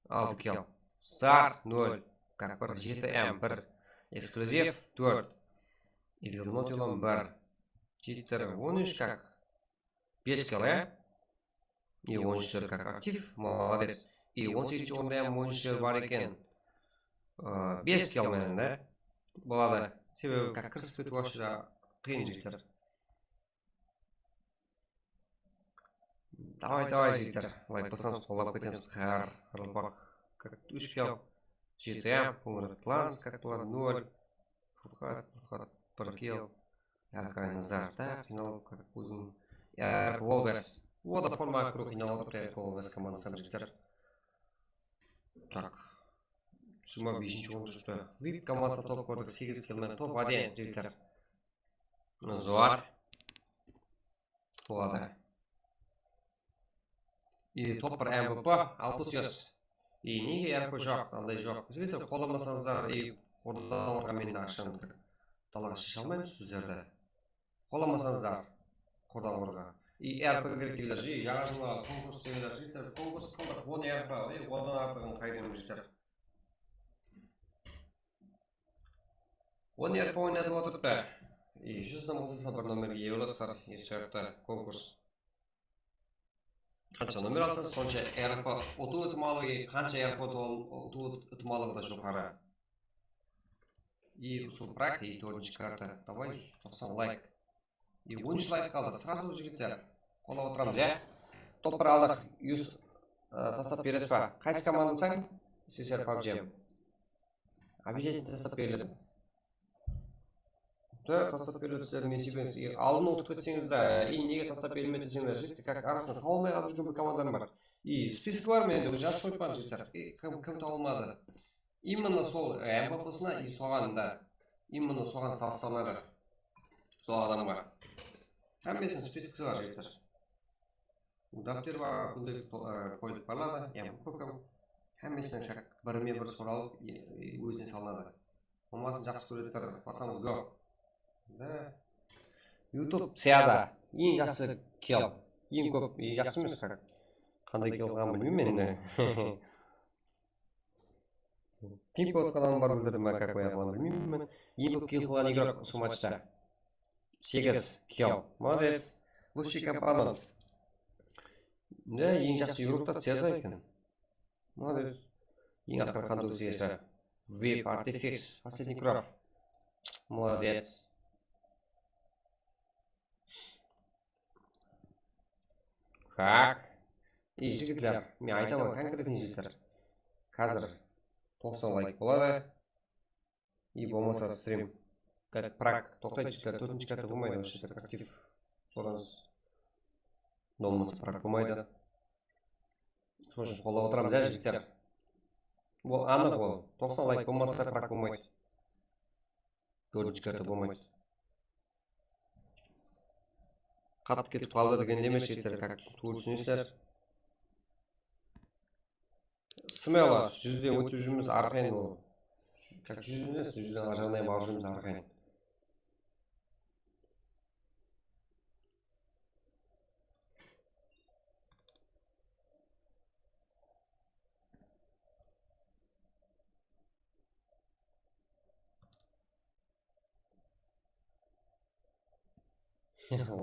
altı kill. Star, nol. Как, bir, jeti M, bir. Eksklyuziv, tórt. Evil Notilon, bir. Jitter, on úsh, как, bes kill, ya? И on úshler, как, aktiv, молодец. И on segizinshi orında hám on úshler bar eken. Aa, bes kill menen de boladı. Sebebi, как, kirisip ketiw вообще qıyın, jigitler. Davay, davay, jigitler. Layk basańız, qollap ketemiz. Qar, Qaraqalpaq, как, úsh kill. Jeti M, Qumrat Clans, как, bular, nol. Furqat, Furqat, bir kill. Yarkay Nazar, da, qıynalıp, как, óziń. Yarkay Wolves. O da formaǵa kiriw qıynalıp atırıptı, Yarkay Wolves komandası, jigitler. Так. Jigirma besinshi orında júripti. Vip komandasına top kórdik, segiz kill menen. Top один, jigitler. Zor. Boladı. I top bir M V P, alpıs yas. I nege R P joq, alday joq? Jigitler, qollamasańızlar, I qordan orǵa mende ashıǵın dalaǵa sheshe almaymız bizler de. Qollamasańızlar qordan orǵa. I R P kerek deyler, jı, jańa jılǵa konkurs deyler, jigitler, konkurs qıldıq, on R P, ey, odan artıǵın qáydem, jigitler. On R P oynatıp otırıptı. I júz dam qılsa bir nomerge iye bolasızlar, e, soyaqta konkurs. Qansha nomer alsańız, sonsha R P utıw itimalı, e, qansha R P utıw, utıw itimalıǵı da joqarı. I usı prak, e, tórtinshi karta. Davay, toqsan layk. E, on úsh layk qaldı. Srazı, jigitler, qollap otıramız, ya? Top bir aldıq. Yus, e, taslap beresiz ba? Qaysı komandasań? S S R pubg. Обязательно taslap beriledi. Da, taslap beriledi, sizler, men sebep, e, aldın utıp ketseńiz de, e, nege taslap berilmedi deseńiz, jigitler, как, arasında taba almay qalıp júrgen bir komandalar bar. I spiski bar, men de jazıp qoyıppan, jigitler. E, kim, kim taba almadı? Именно sol, e, M V P-sına, и soǵan da. Именно soǵan salıslanadı. Sol adamǵa. Hámmesiniń spiskisi bar, jigitler. Dápter bar, kúndelik to-, e, qoyılıp barıladı, M V P kom. Hámmesinen как birme bir soralıp, e, e, ózine salınadı. Bolmasın, jaqsı kóretler, basamız, go. Da. YouTube syaza. Eń jaqsı kill. Eń kóp, eń jaqsı emes, как. Qanday kill qılǵanın bilmeymen endi. Ping pong qılǵanın bar bildirdim, как oynaǵanın bilmeymen. Eń kóp kill qılǵan igrok usı matchta. Segiz kill. Молодец. Лучший комп Arman. Mine, eń jaqsı игрок ta Cezar eken. Молодец. Eń aqırǵı qandı ósiyesi. Vip, Artifex, последний кровь. Молодец. Так. И, jigitler, men aytaman, konkretnıy jigitler. Házir toqsan layk boladı. И bolmasa stream. Как пrak, toqtaydı jigitler, tórtinshi karta bolmaydı, вообще так aktiv sorańız. Bolmasa prak bolmaydı. Sol ushın qollap otıramız, ya, jigitler. Ol anıq ol. Toqsan layk bolmasa, prak bolmaydı. Tórtinshi karta bolmaydı. Qattı ketip qaldı degen emes, jigitler, как tús-, tuwıl túsinesizler. Smelo, júzden ótip júrmiz, arqayın ol. Как júz emes, júzden aljanaym alıp júrmiz, arqayın.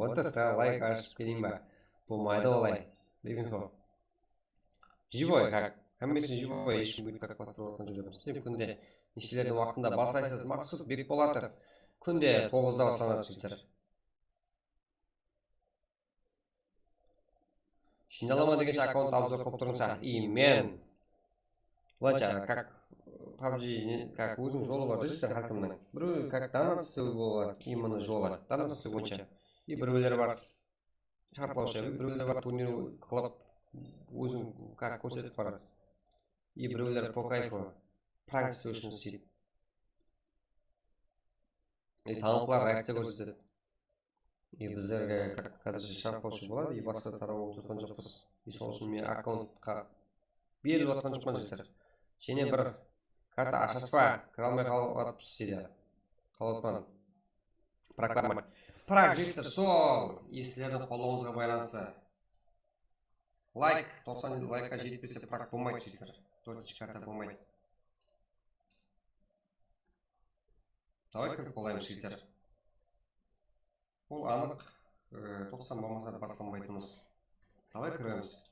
Otır da, layk ashıp keleyin ba? Bolmaydı olay. Bilmeymen. Живой как? Hámmesi живой, eshkim buyt как bastırıp atqan júremiz. Stream kúnde neshelerdiń waqtında baslaysız? Maqsud Bekbolatov. Kúnde toǵızda baslanadı, jigitler. Jıynalaman degenshe akkaunt obzor qılıp turıńsa. И men. Bılayınsha, как pabji, как óziniń jolı bar da, jigitler, hár kimniń. Birew как donat islewge boladı, именно jolı. Donat islew boyınsha. И birewleri bar. Sharplawshı, birewler bar, turnir qılıp, ózin как kórsetip baradı. И birewler по кайфу, prank islew ushın isteydi. И tańlıqlar reakciya kórsetedi. И bizlerge как házirshe sharplawshı boladı, и basqa taraw bolıp turǵan joqpız. И sol ushın men akkauntqa berilip atqan joqpan, jigitler. Jáne bir karta ashasız ba? Kire almay qalıp atırmız, deydi. Qalıp atpan. Prak bar ma? Prak, jigitler, sol. Sizlerdiń qollawıńızǵa baylanıslı. Layk, toqsan laykqa jetpese, prak bolmaydı, jigitler. Tórtinshi karta bolmaydı. Davay kirip qolaymız, jigitler. Bul anıq, e, toqsan bolmasa baslanbaytınımız. Davay kiremiz.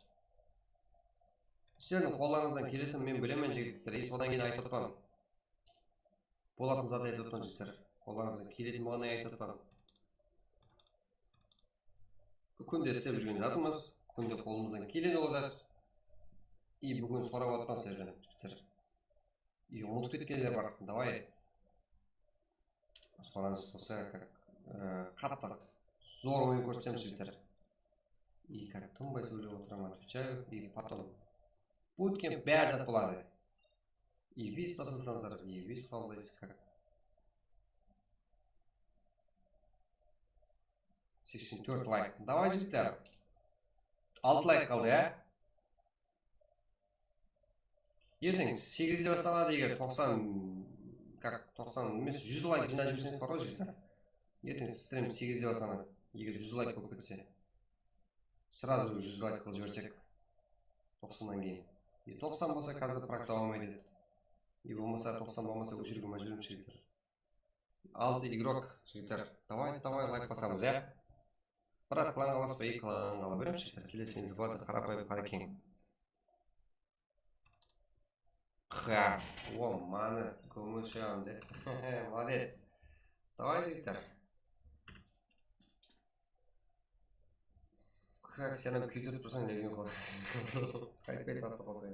Sizlerdiń qollarıńızdan keletin men bilemen, jigitler. E, sodan keyin aytıp atpan. Bolatın zat aytıp atpan, jigitler. Qollarıńızdan keletin bolǵanın aytıp atpan. Kúnde islep júrgen zatımız, kúnde qolımızdan keledi ol zat. И búgin sorap atpan sizlerden, jigitler. И umıtıp ketkenler bar. Davay. Sorańız bolsa, как, e, qattı zor oyın kórsetsem, jigitler. И как tınbay sóylep otıraman, отвечаю, и потом. Bootcamp bári zat boladı. И виз baslasańızlar, и виз qabıllaysız, как. Seksen tórt layk. Davay, jigitler. Altı layk qaldı, ya? Erteń segizde baslanadı, eger toqsan, как, toqsan emes, júz layk jıynap jiberseńiz bar ǵoy, jigitler. Erteń stream segizde baslanadı, eger júz layk bolıp ketse. Сразу júz layk qılıp jibersek. Toqsannan keyin. E, toqsan bolsa, házir prak dawam etedi. E, bolmasa, toqsan bolmasa, óshiriwge májbúrmiz, jigitler. Altı игрок, jigitler. Davay, davay, layk basamız, ya? Brat, klanǵa baspa, eki klanǵa ala beremiz, jigitler. Keleseńiz boladı, qarapayım, qarekeń. Qa, o, manı, kómish aǵam de. Молодец. Davay, jigitler. Qa, sen hám kúydirip tursań, legen ǵoy. Qaytpay turıptı qosay.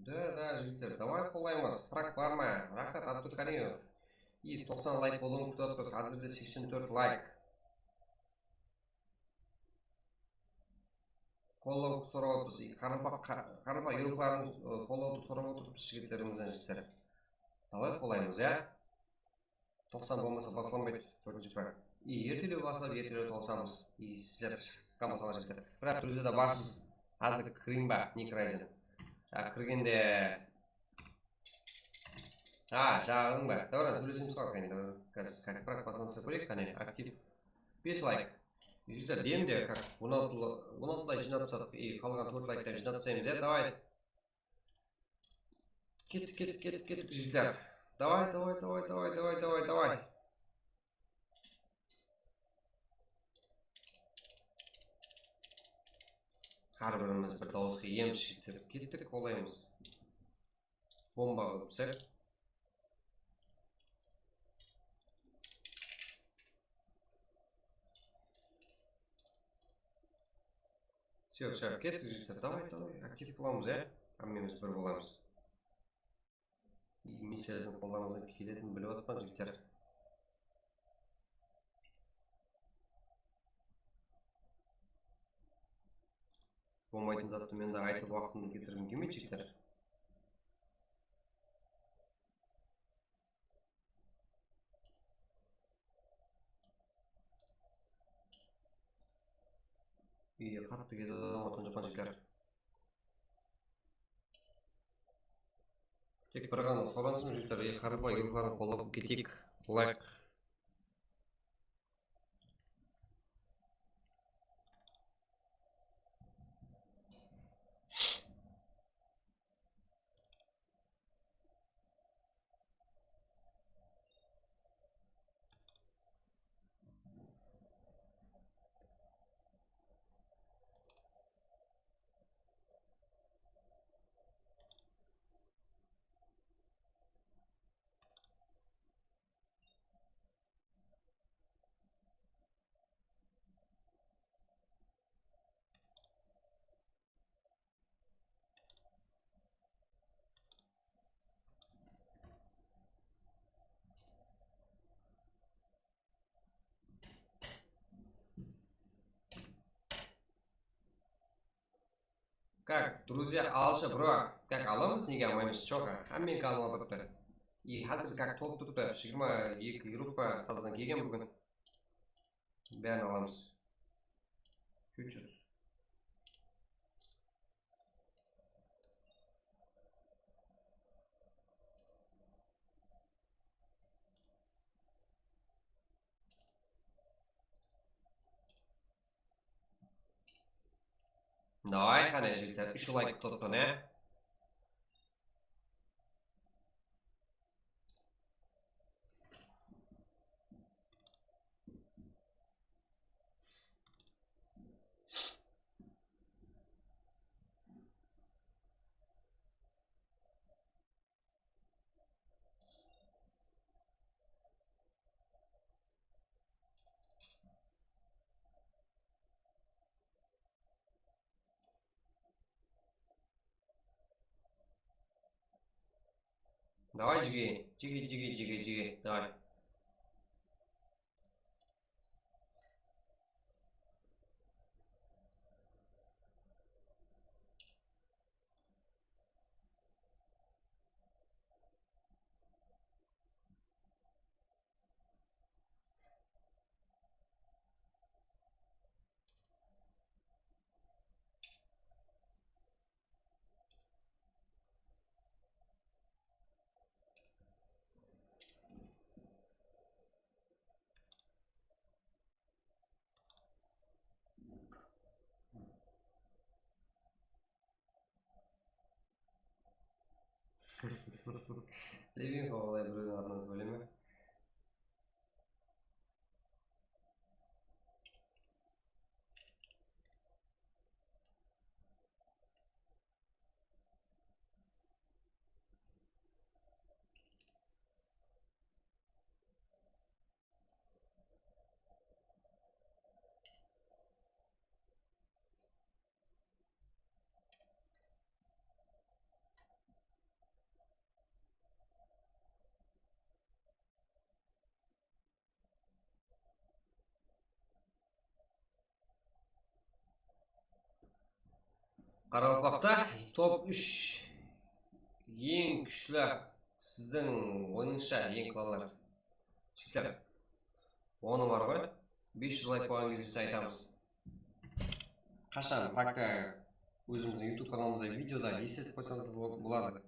Da, da, jigitler, davay, qollaymız. Prak bar ma? Raxat Abdukarimov. I toqsan layk bolıwın kútip atırmız. Házirde seksen tórt layk. Qollaw sorap atırmız. I qaraqalpaq, qa-, qaraqalpaq игрокlarımız, ı, qollawdı sorap atırmız jigitlerimizden, jigitler. Davay, qollaymız, ya? Toqsan bolmasa baslanbaydı, tórtinshi prak. I ertelew baslap, ertelew tawısamız. I sizler shaqqan basalarsızlar. Biraq, druzьyada barsız. Házir kiriń ba, Nik Rayzen? A, kirgende, Ha, jaǵıń ba? Davran, sóylesemiz ǵoy, qáne, Davran. Gaz, как, birak, baslansa kóreyik, qáne, aktiv. Bes layk. Jigitler, demde, как, on altı la-, on altı layk jıynap tasladık, и qalǵan tórt layktan jıynap taslaymız, ya, davay. Kettik, kettik, kettik, kettik, jigitler. Davay, davay, davay. Hár birimiz bir dawısqa iyemiz, jigitler. Kettik, qolaymız. Bomba qılıp sep. Всё, всё, kettik, jigitler. Davay, davay, aktiv bolamız, ya. Hámmemiz bir bolamız. Missiyalardıń qollarıńızdan keletin bilip atpan, jigitler. Bolmaytın zattı men de aytıp waqtımdı ketirgim kelmeydi, jigitler. Ey, qattı ketip atırman, tunjıqqan jigitler. Tek bir ǵana soransın, jigitler, ey, hár bir yurtların qollap keteyik, qollayıq. Как, друзья, alsha, bro. Как, alamız, nege almaymız? Choqa, hámmeki alıp atırıptı. И házir как top turıptı, jigirma eki yuruk pa tazadan kelgen búgin. Bárin alamız. Futures. Davay, qáne, jigitler, úsh layk kútip atırman, ya. Davay, jige, jige, jige, jige, jige, davay. Lebinko, olay, birewdiń atına sóyleme. Qaraqalpaqta top úsh eń kúshli, sizdiń oyınıńızsha, eń klalar. Jigitler, onı bar ǵoy, bes júz layk bolǵan gezde biz aytamız. Qashan, prakta, ózimizdiń YouTube kanalımızda videoda esletip qoysańız bol-, boladı.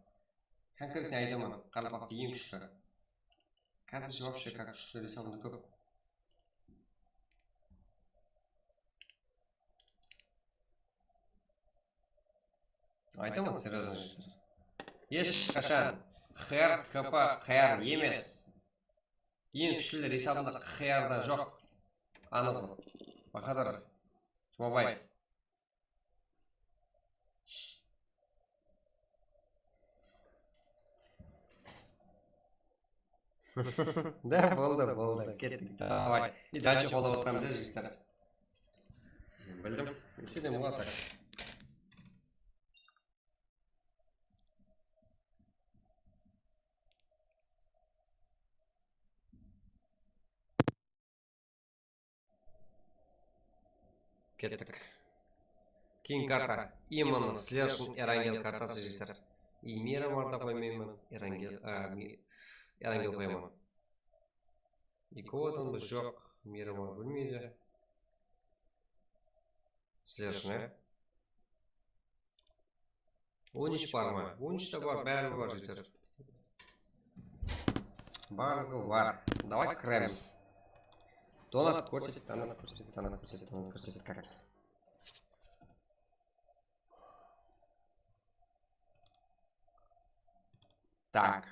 Konkretno aytaman, qaraqalpaqta eń kúshli. Házirshi вообще как kúshli esabında kóp. Aytaman, серьёзно jigitler. Hesh qashan Q R, K P, Q R emes. Eń kúshliler esabında Q R da joq. Anıq. Bahadır Jumabaev. Da, boldı, boldı. Kettik, davay. И дальше qollap atırmız, ya, jigitler. Bildim. Ese de muǵatak. Kettik. Keyin karta. Именно sizler ushın Erangel kartası, jigitler. И Miramardı qoymayman, Erangel, a, Mi-, Erangel qoyaman. Ekewden de joq, Miramar bilmeydi. Sizler ushın, ya. On úsh bar ma? On úsh te bar, bári bar, jeter. Barlıǵı bar. Davay kiremiz. Donat kórset, donat kórset, donat kórset, donat kórset, kak. Tak.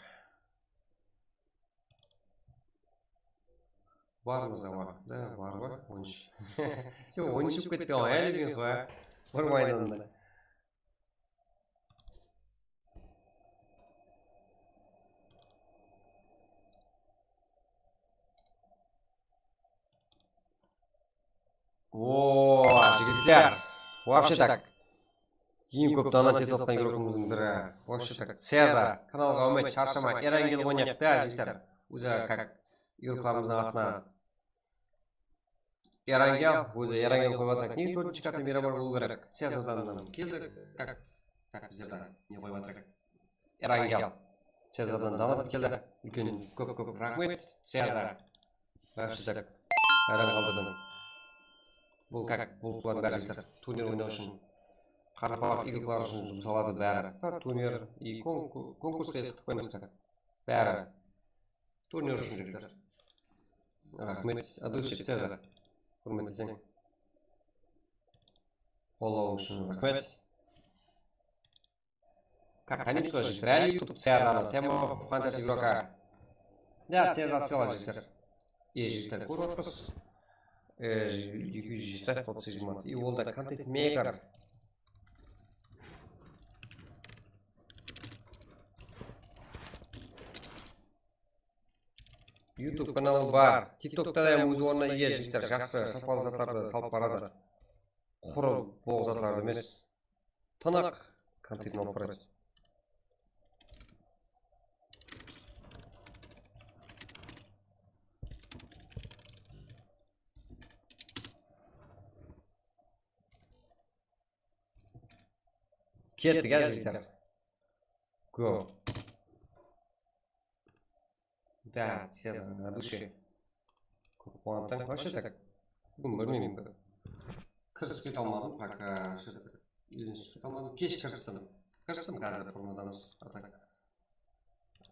Barmız awa. Da, bar ǵoy, on úsh. Sen on úsh bolıp kettiń ǵoy, ále degen ǵoy. Bir baylanında. Oo, jigitler. Вообще так. Eń kóp donat etip atqan игрокımızdıń biri. Вообще так. Ceza. Kanalǵa úmit, sharshama, Erangel oynayıq ta, jigitler. Ózi как игрокlarımızdıń atına. Erangel, ózi Erangel qoyıp atır. Nege tórtinshi karta Miramar bolıw kerek? Cezadan keldi. Как? Так, bizde de ne qoyıp atır? Erangel. Cezadan donat keldi. Úlken, kóp-kóp raxmet. Ceza. Вообще так. Hayran qaldırdıń. Bul как, bul qıladı bári jigitler. Turnir oynaw ushın. Qaraqalpaq игрокları ushın jumsaladı bári. Turnir, и konku-, konkursqa etip qoyamız как. Bári. Turnir ushın jigitler. Raxmet. От души, Ceza. Húrmetleseń. Qollawıń ushın raxmet. Как, tanıypsız ǵoy, jigitler, á, YouTube Cezanı, Tema Hunters игрока. Da, Ceza sıyla, jigitler. E, jigitler, kórip atırmız. E, eki júz jeti, otız segiz manat. И ol da контент мейкер. YouTube kanalı bar. TikTokta da óz ornına iye, jigitler, jaqsı, sapalı zatlardı salıp baradı. Qurı boǵ zatlardı emes. Tınıq kontent alıp baradı. Kettik, á, jigitler. Go. Да, Ceza, на душе. Kóp quwanıptań, вообще так. Búgin bilmeymen, bir kirip kete almadım, пока, вообще так, úyrenisip kete almadım. Kesh kiristim. Kiristim, házir burmadamız. А так.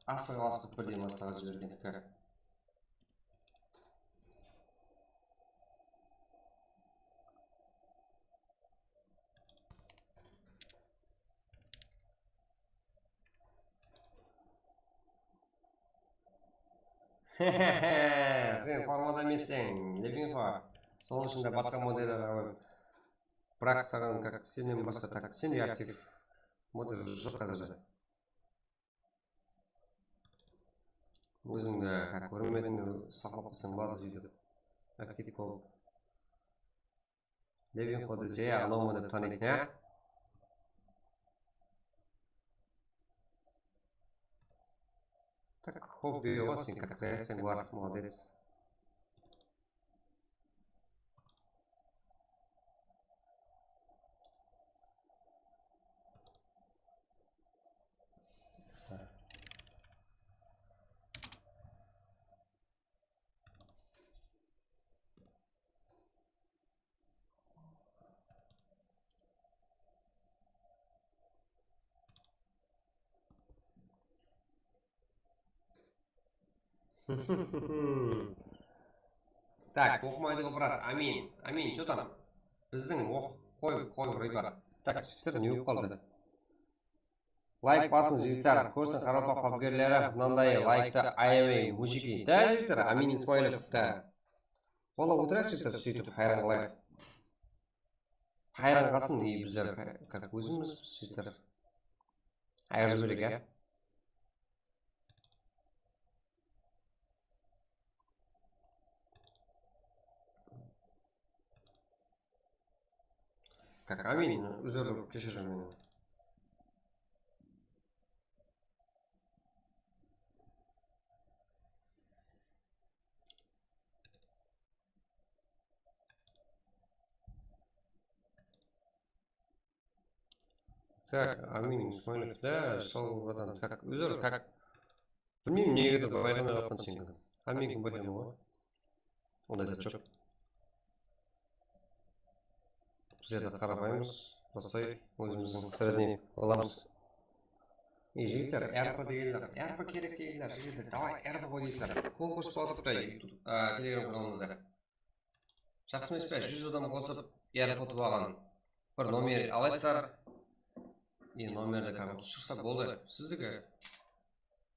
Asıǵıp-asıǵıp birden baslaǵa jibergendik. Sen formada emesseń, Levinxo. Sonıń ushın da basqa modellerge qoyıp. Biraq saǵan как sennen basqa так, sen de aktiv model joq házirde. Ózińdi, há, kórmediń, saqlap qoysań boladı, sóytip. Aktiv bolıp. Levinxo dese, ya, anaw ma dep tanıydı, ya? Так, hobbi ǵoy, sen как reakciyań bar, молодец. Tak, oqımaydı ǵo, brat. Amin. Amin, что там? Bizdiń oq-, qoy, qoy, rıba. Tak, jigitler, ne bolıp qaldı? Layk basıń, jigitler. Kórsin, qaraqalpaq pabgerleri mınanday layktı ayamay, mujiki. Da, jigitler, Amin Ismailov, da. Qollap otırayıq, jigitler, sóytip, hayran qalayıq. Hayran qalsın, и bizler, как, ózimiz, jigitler. Ayırıp jibereyik, ya. Как, Amin, uzr, keshir meni. Так, Amin Ismailov, да, sol, bratан. Так, uzr, как. Bilmeymen, negedur bayqamay qalǵan seniń. Hámmenikin bayqayman ǵoy. Onday zat joq. Bizler de qarapaymız, простой, ózimizdiń sredniy balamız. Ey, jigitler, R P degenler, R P kerek degenler, jigitler, давай R P qoy degenler. Konkurs bolıp turıptı, YouTube, a, Telegram kanalımızda. Jaqsı emes pe? Júz adam qosıp, R P utıp alǵan. Bir nomer alaysızlar. E, nomerdi как utıp shıqsa boldı. Sizdiki.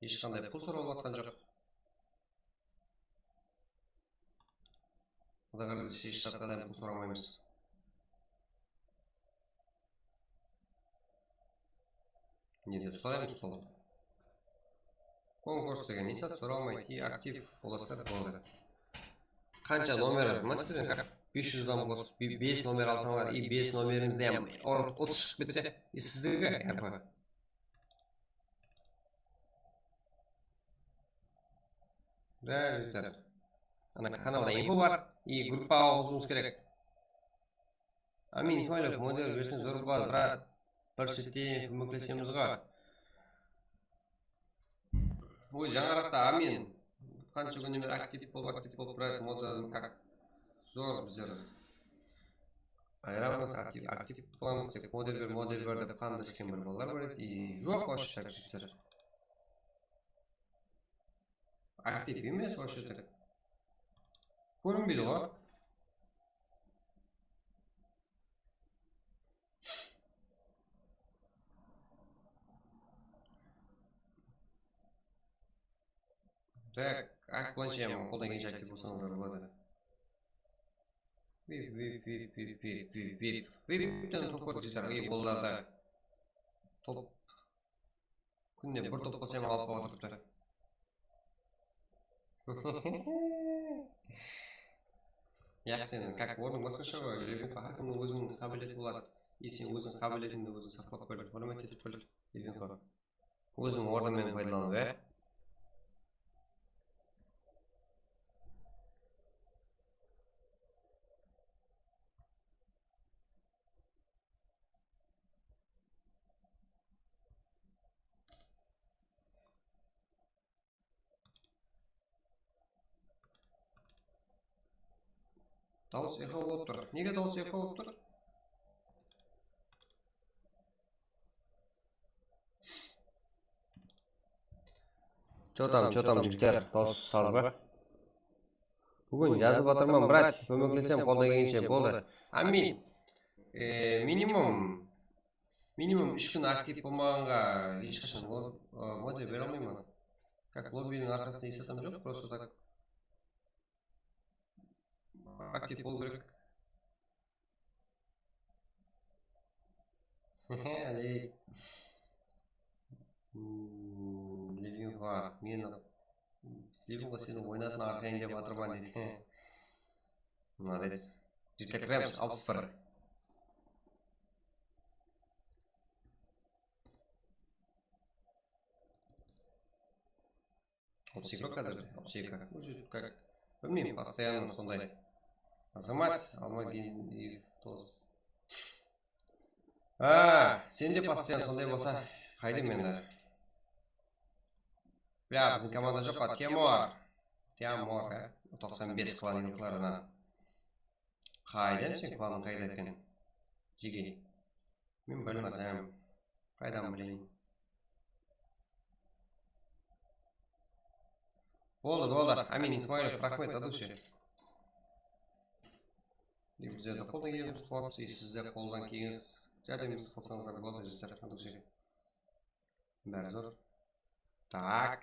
Hesh qanday pul sorap atqan joq. Quday qálese, hesh qanday pul soramaymız. Ne dep soraymız bul? Konkurs degen ne zat, soralmaydı. И aktiv bolasızlar, boldı. Qansha nomer, máselen, как bes júz adam qosıp, be-, bes nomer alsańlar, и bes nomerińizde hám or-, otız shıǵıp ketse, и sizdiki R P. Да, jigitler. Ana kanalda info bar, и gruppaǵa qosılıwıńız kerek. Amin Ismailov, model berseńiz zor boladı, brat. Bir shetten kómeklesemiz ǵo. Oy, jańaraqta, Amin. Qansha kúnnen beri aktiv bolıp, aktiv bolıp, brat, model как zor bizler. Ayıramız, aktiv, aktiv bolamız dep, model ber, model ber dep, qandı ishken bir balalar bar edi. И joq, вообще, так jigitler. Aktiv emes, вообще, так. Kórinbeydi ǵo. Так, ak, bulansha hám qoldan kelgenshe aktiv bolsańızlar boladı. Vip, vip, vip. Vipten top kórdi, jigitler, ey, qollarda top. Kúnine bir top bolsa hám alıp qalıp atırıptı. Yaq, sen, как, ornıń basqasha ǵoy, Levinko, hár kimniń óziniń qábileti boladı. E, sen óziń qábiletińdi óziń saqlap bil, húrmet etip bil, Levinko. Óziniń ornıń menen paydalanıw, ya. Dawıs eho bolıp tur. Nege dawıs eho bolıp tur? Чё там, чё там, jigitler, dawıs saz ba? Búgin jazıp atırman, brat, kómeklesem qoldan kelgenshe, boldı. Amin. E, minimum, minimum úsh kún aktiv bolmaǵanǵa hesh qashan lo-, e, model bere almayman. Как, lobbiniń arqasında hesh adam joq, просто так. Aktiv bolıw kerek. Ey. Hmm, Levinko, meni, Levinko, seniń oynasın arqayın dep atırman, deydi. Молодец. Jeteklemiz, alpıs bir. Alpıs eki házir de, alpıs eki. Уже как, bilmeymen, постоянно sonday. Azamat Almageniyev dos. A, sen de постоянно sonday bolsa, qaydayım endi? Bля, biziń komanda joq pa, Temur. Temur, e? Toqsan bes klanınklarınan. Qaydayım sen klanıń qayda eken? Jigey. Men bilmesem, qaydan bileyin? Boldı, boldı. Amin Ismailov, raxmet, от души. Bizlerdi qoldan kelgen qılıp, siz de qoldan kelgen járdemimiz qılsańızlar boladı, jigitler, от души. Bári zor. Так.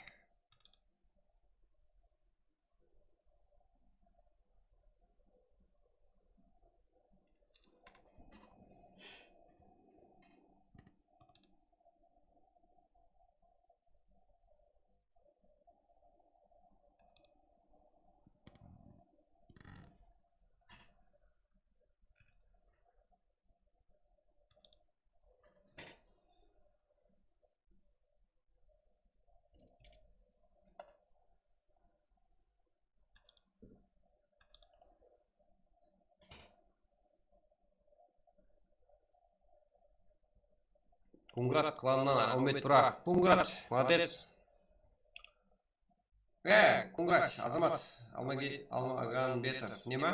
Kungrat klanınan Áwmet Bura. Kungrat, молодец. E, Kungrat, Azamat Almage-, Almaganbetov. Nema?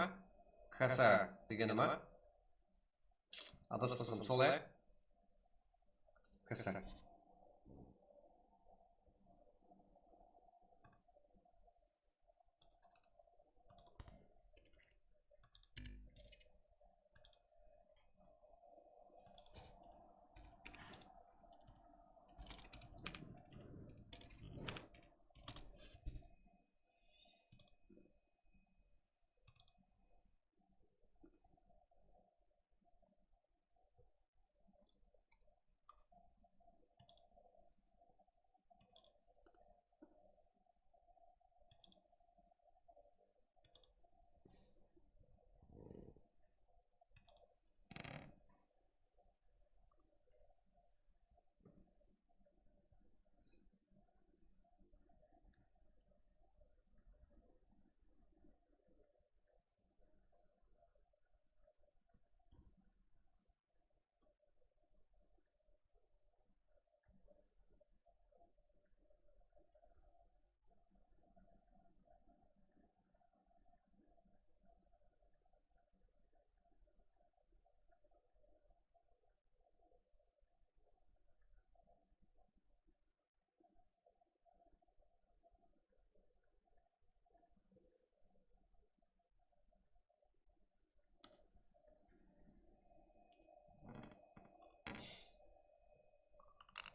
Kasa degeni ma? Adaspasam, sol, e? Kasa.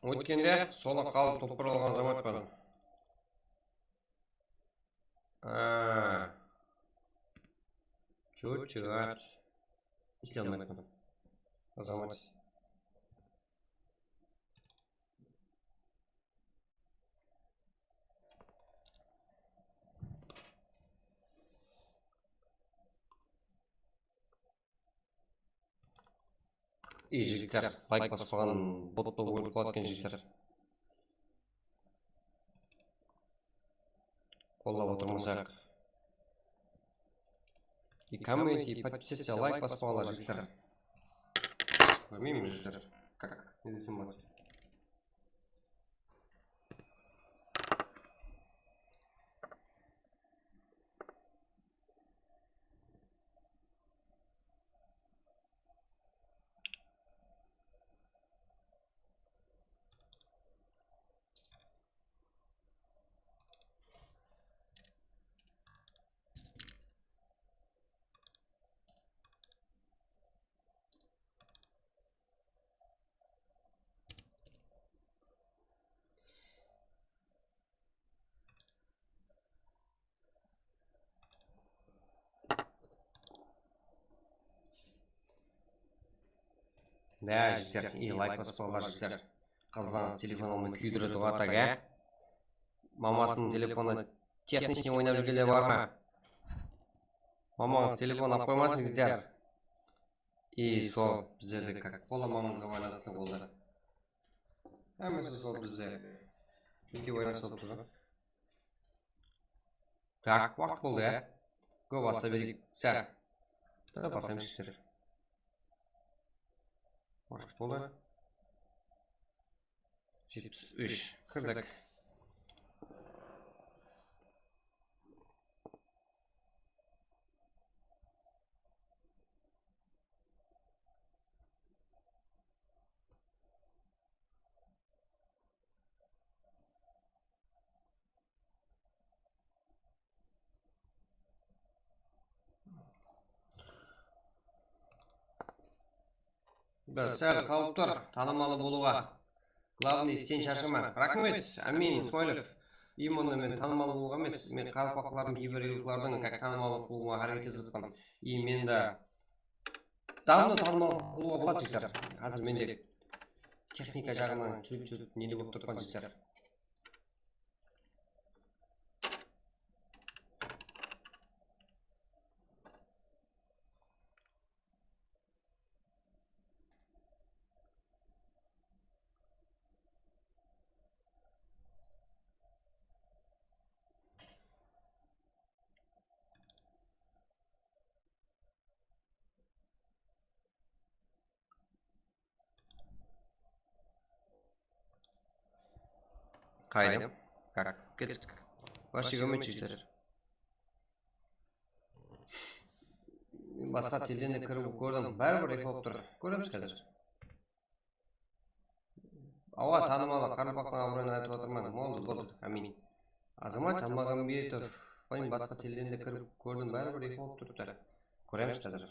Ótkende sola qalıp topır alǵan azamatpan. Aa. Чё, чё? Isley almayman. Azamat. Ey, jigitler, layk baspaǵan bot bolıp ólip qaladı eken, jigitler. Qollap otırmasaq. И коммент, и подписаться, layk baspaǵanlar, jigitler. Kórmeymen, jigitler. Kak, ne desem boladı? Dá, jigitler, ey, layk basıp qoyıńlar, jigitler. Qızlarıńız telefon almay kúydiredi ǵo, tak, á? Mamasınıń telefonı техничный oynap júrgenler bar ma? Mamańız telefon alıp qoymasın, jigitler. И sol, bizlerde как, qollamańızǵa baylanıslı boldı. Hámmesi sol bizde. Bizge baylanıslı bolıp tur. Так, waqıt boldı, ya. Go, basa bereyik. Sá. Da basaymız, jigitler. Waqıt boldı. Jetpis úsh. Kirdik. Sál qalıp tur, tanımalı bolıwǵa. Glavnıy, sen sharshama. Raxmet, Amin Ismailov. Im onda men tanımalı bolıwǵa emes, men qaraqalpaqlardıń, keypir yurtlardıń tanımalı qılıwıma háreket etip atırman. I men de davno tanımalı bolıwǵa boladı, jigitler. Házir men de texnika jaǵınan júrip-júrip neli bolıp turıppan, jigitler. Qayda? Kak? Kettik. Вообще kórmeydi, jigitler. Men basqa tilden de kirip kórdim, báribir eki bolıp tur. Kóremiz házir. Awa, tanımalı, qaraqalpaqtıń abırayın aytıp atırman. Boldı, boldı, ámin. Azamat Almaǵambetov, men basqa tilden de kirip kórdim, báribir eki bolıp turıptı. Kóremiz házir.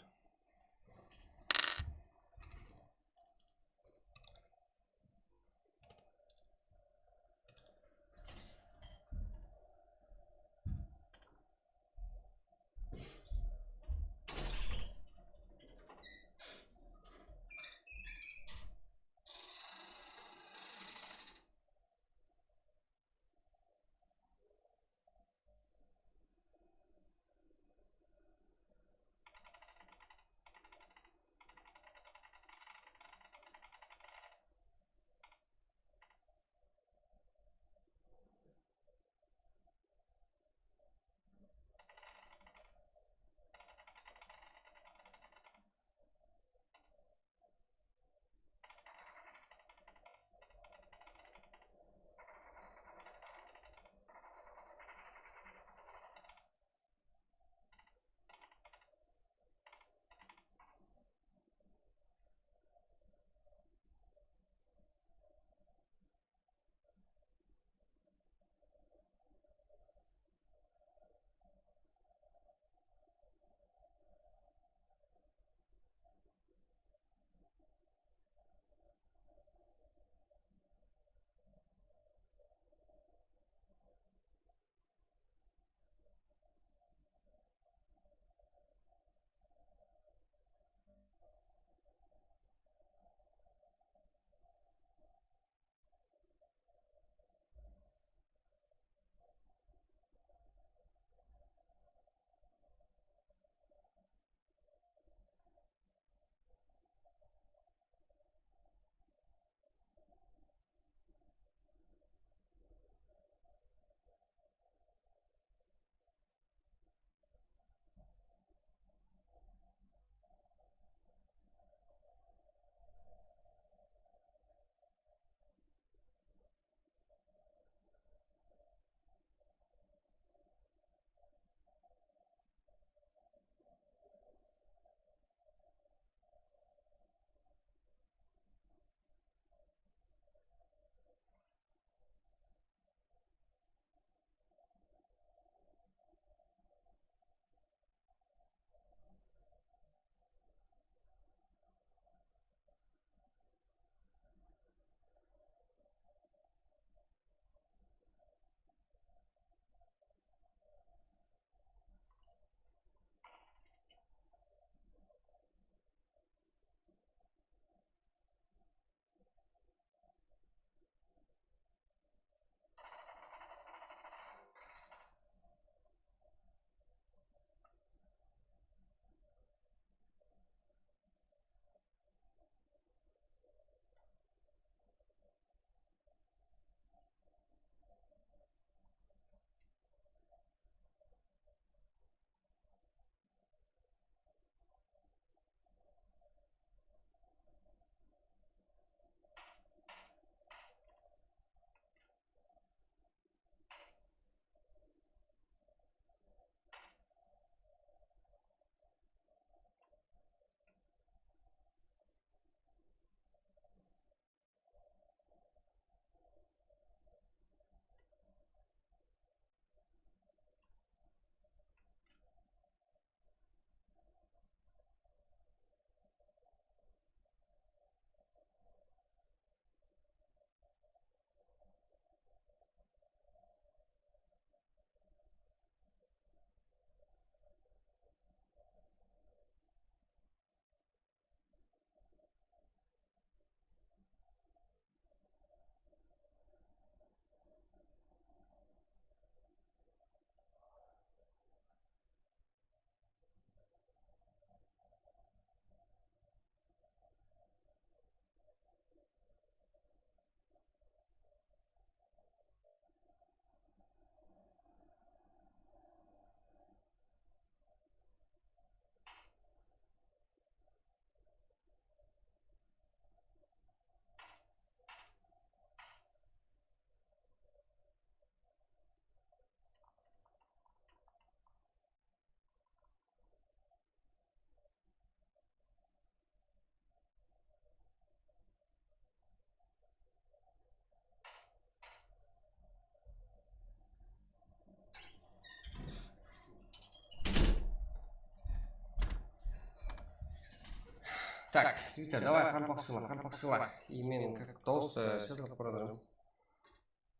Так, jigitler, davay, qaraqalpaq sıyla, qaraqalpaq sıyla. И men как dawıs, e, sezilip baradır.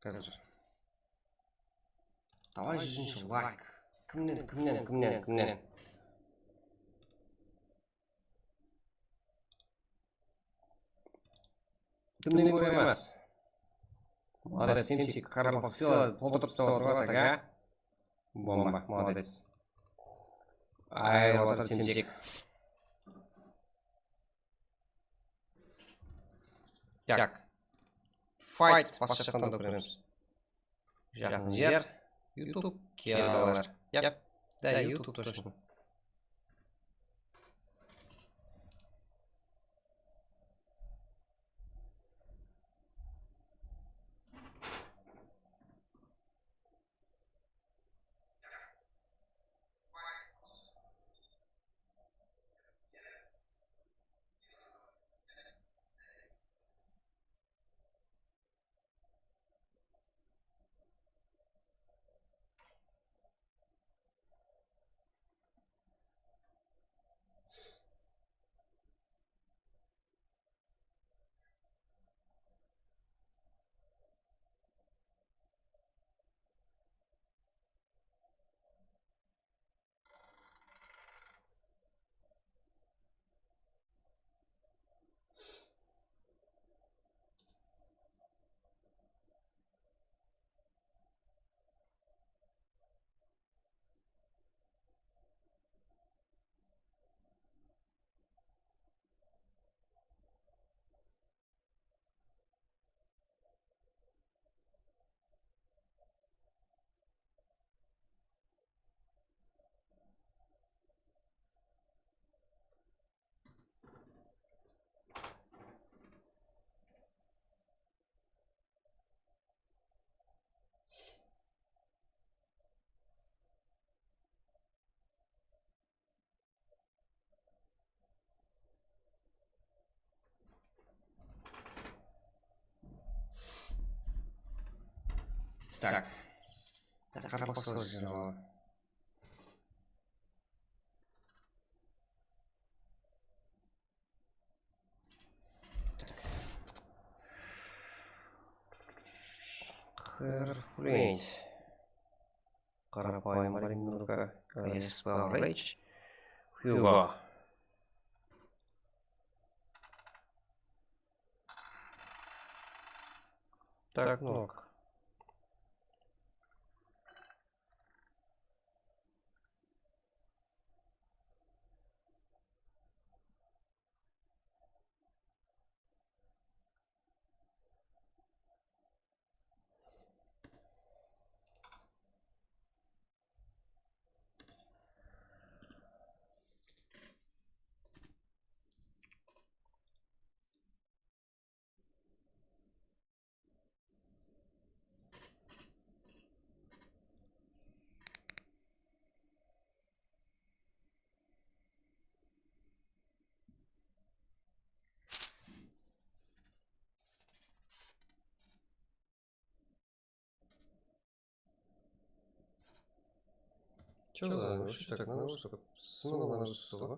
Házir. Davay, júzinshi layk. Kimnen, kimnen, kimnen, kimnen? Kimnen kóre emes? Молодец, Семсик, qaraqalpaq sıyla, toltırıp tasıp atır ǵoy, tak, a? Bomba, молодец. Ayırıp atır Semsik. Так. Fight, bas jaqtan da kóremiz. Jaqın jer. YouTube, kiyadalar. Yap. Da, YouTube точно. Так. Так, qaraqalpaqshalar jıynalı. Так. Херфлейнт. Qarapayım Marinka, Espa Rage, Hugo. Так, ну-ка. Чё за вообще так, надо что, сынып алған ужасы ǵoy.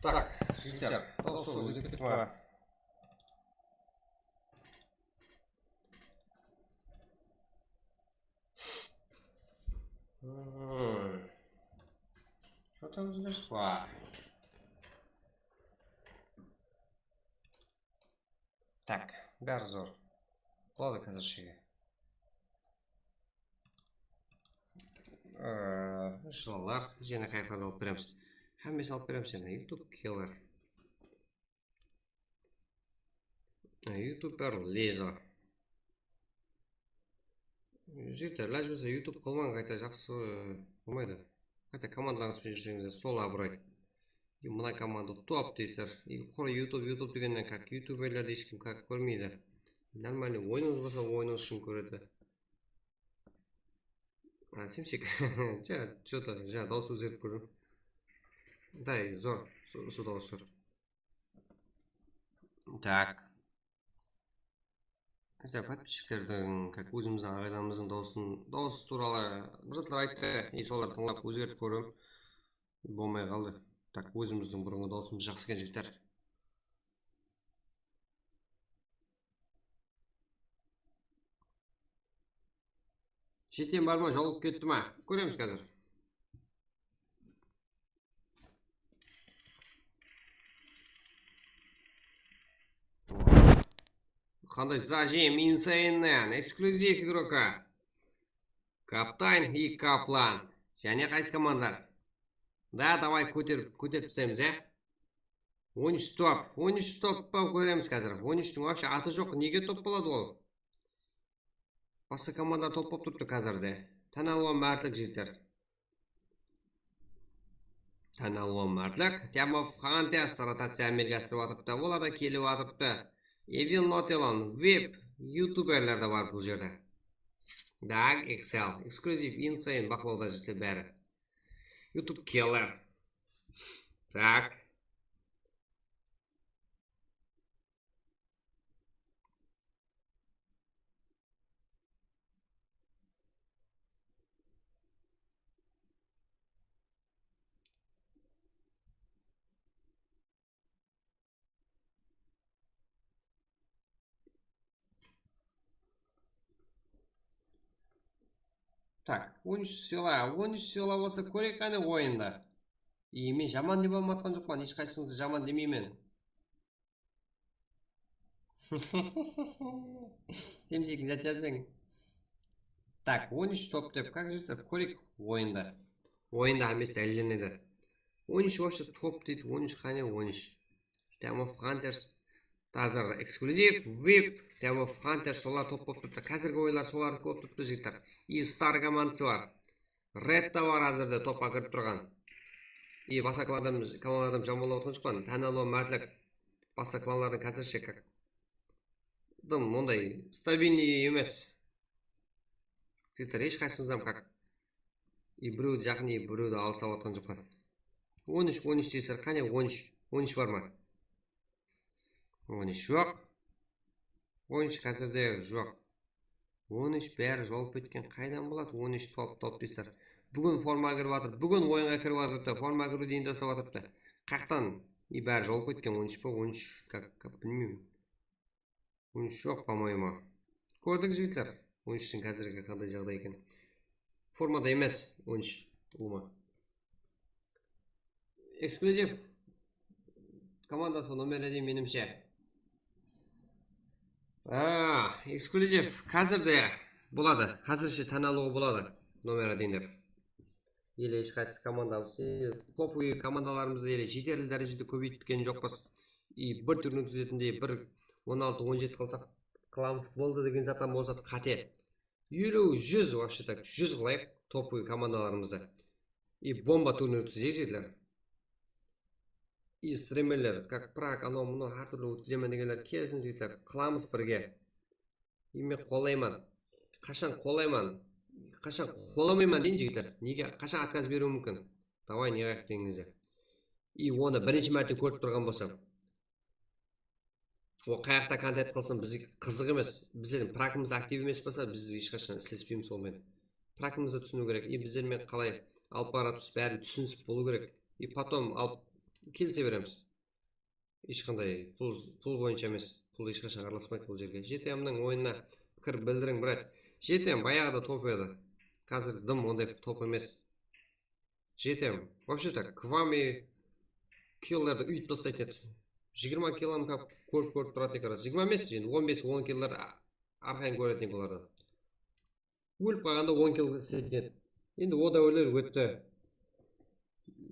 Так, jigitler, dawıs ózgerip ketti ma? Ózgeris bar. Tak, bári zor. Boladı házirshege. Ee, Jılalar, jáne qayaqlardı alıp beremiz. Hámmesin alıp beremiz jáne. YouTube Killer. Ee, YouTuber Liza. Jigitler, ilaj bolsa YouTube qılmań, qayta jaqsı bolmaydı. Qayta komandalarıńız benen júrseńizler, sol abıray. E, mına komanda top deysizler. E, qura YouTube, YouTube degennen kak youtuberlerdi hesh kim kak kórmeydi. Нормальный oyınıńız bolsa oyınıńız ushın kóredi. A, Simsik. Ja, что-то, ja, dawıs ózgerip kórdim. Day, zor, usı, usı dawıs zor. Так. Bizler podpischikerdiń, как, ózimizdiń aǵaylarımızdıń dawısın, dawıs tuwralı bir zatlar ayttı. И solardı tıńlap ózgertip kórdim. Bolmay qaldı. Так, ózimizdiń burınǵı dawısımız jaqsı eken, jigitler. Jetem bar ma, jawılıp ketti ma? Kóremiz házir. Qanday zajim, Insanennen, ekskluzif igroka. Kaptan i Kaplan. Jáne qaysı komandalar? Da, davay, kóterip, kóterip taslaymiz, ya. On úsh top, on úsh top pa, kóremiz házir. On úshtiń вообще atı joq, nege top boladı ol? Basqa komandalar top bolıp turıptı házirde. Tán alıwǵa mártlik, jigitler. Tán alıwǵa mártlik. Team of Hunters rotaciya amelge asırıp atırıptı. Olar da kelip atırıptı. Evil Not Alone, vip, youtuberler de bar bul jerde. Dark Excel, ekskluzif, Insane, baqlawda jigitler bári. YouTube Killer. Так. Так, on úsh sıyla, on úsh sıyla bolsa kóreyik qáne oyında. I, men jaman dep almatqan joqpan, hesh qaysıńızdı jaman demeymen. Semsek zat jazbeń. Так, on úsh top dep, как же, kóreyik oyında. Oyında emes, dálillenedi. On úsh вообще top deydi, on úsh qáne on úsh. Team of Hunters. Házir ekskluzif, vip, Team of Hunters, solar top bolıp turıptı. Házirgi oyunlar solar bolıp turıptı, jigitler. I Star komandası bar. Red ta bar házirde topqa kirip turǵan. I basqa klanlardan, klanlardan jamanlap otırǵan joqpan. Tán alıwǵa mártlik. Basqa klanlardan házirshe kak. Dım onday stabilniy emes. Jigitler, hesh qaysıńız hám kak. I birewdi jaqın, i birewdi alıs alıp atqan joqpan. On úsh, on úsh deysizler, qáne on úsh? On úsh bar ma? On úsh joq. On úsh házirde joq. On úsh bári jolıp ketken, qaydan boladı? On úsh top, top deysizler. Búgin formaǵa kirip atır, búgin oyınǵa kirip atırıptı, formaǵa kiriw deyin jaslap atırıptı. Qayaqtan? I bári jolıp ketken, on úsh pa, on úsh, kak, kak, bilmeymen. On úsh joq, по-моему. Kórdik, jigitler. On úshtiń házirgi qanday jaǵday eken. Formada emes, on úsh, ulıwma. Ekskluzif komandası nomeri de menimshe. A, ekskluzif. Házirde boladı. Házirshe tán alıwǵa boladı. Nomeri deyin dep. Ele hesh qaysı komandamız, e, topuǵıy komandalarımızdı ele jeterli dárejede kóbeytip bitkenen joqpız. E, bir turnir ótkizetindey bir on altı, on jeti qılsaq, qılamız boldı degen zattan bolsa qáte. Eliw, júz, вообще так, júz qılayıq topuǵıy komandalarımızdı. E, bomba turnir ótkizeyik, jigitler. E, streamerler, как, prak, anaw, mınaw, hár túrli ótkizemen degenler kelsin, jigitler. Qılamız birge. E, men qollayman. Qashan qollayman? Qashan qollamayman deyin, jigitler. Nege? Qashan отказ beriwi múmkin? Davay, ne qılayıq degenińizde. I onı birinshi márte kórip turǵan bolsam. O qayaqta kontent qılsın, bizge qızıq emes. Bizlerdiń prakımız aktiv emes bolsa, biz hesh qashan islespeymiz ol menen. Prakımızdı túsiniw kerek. I bizler menen qalay alıp baratırmız, bári túsinisip bolıw kerek. I potom alıp kelise beremiz. Hesh qanday pul, pul boyınsha emes. Pul hesh qashan aralasmaydı bul jerge. G T M'niń oyınına pikir bildiriń, brat. G T M bayaǵıda top edi. Házir dım onday top emes. Jetem. Вообще так, Kvami killlerdi úyip taslaytın edi. Jigirma killem kórip, kórip turatuǵın edi. Jigirma emes, endi on bes, on killer a-, arqayın kóretin edi bulardı. Ólip qalǵanda on kill taslaytın edi. Endi o dáwirler ótti.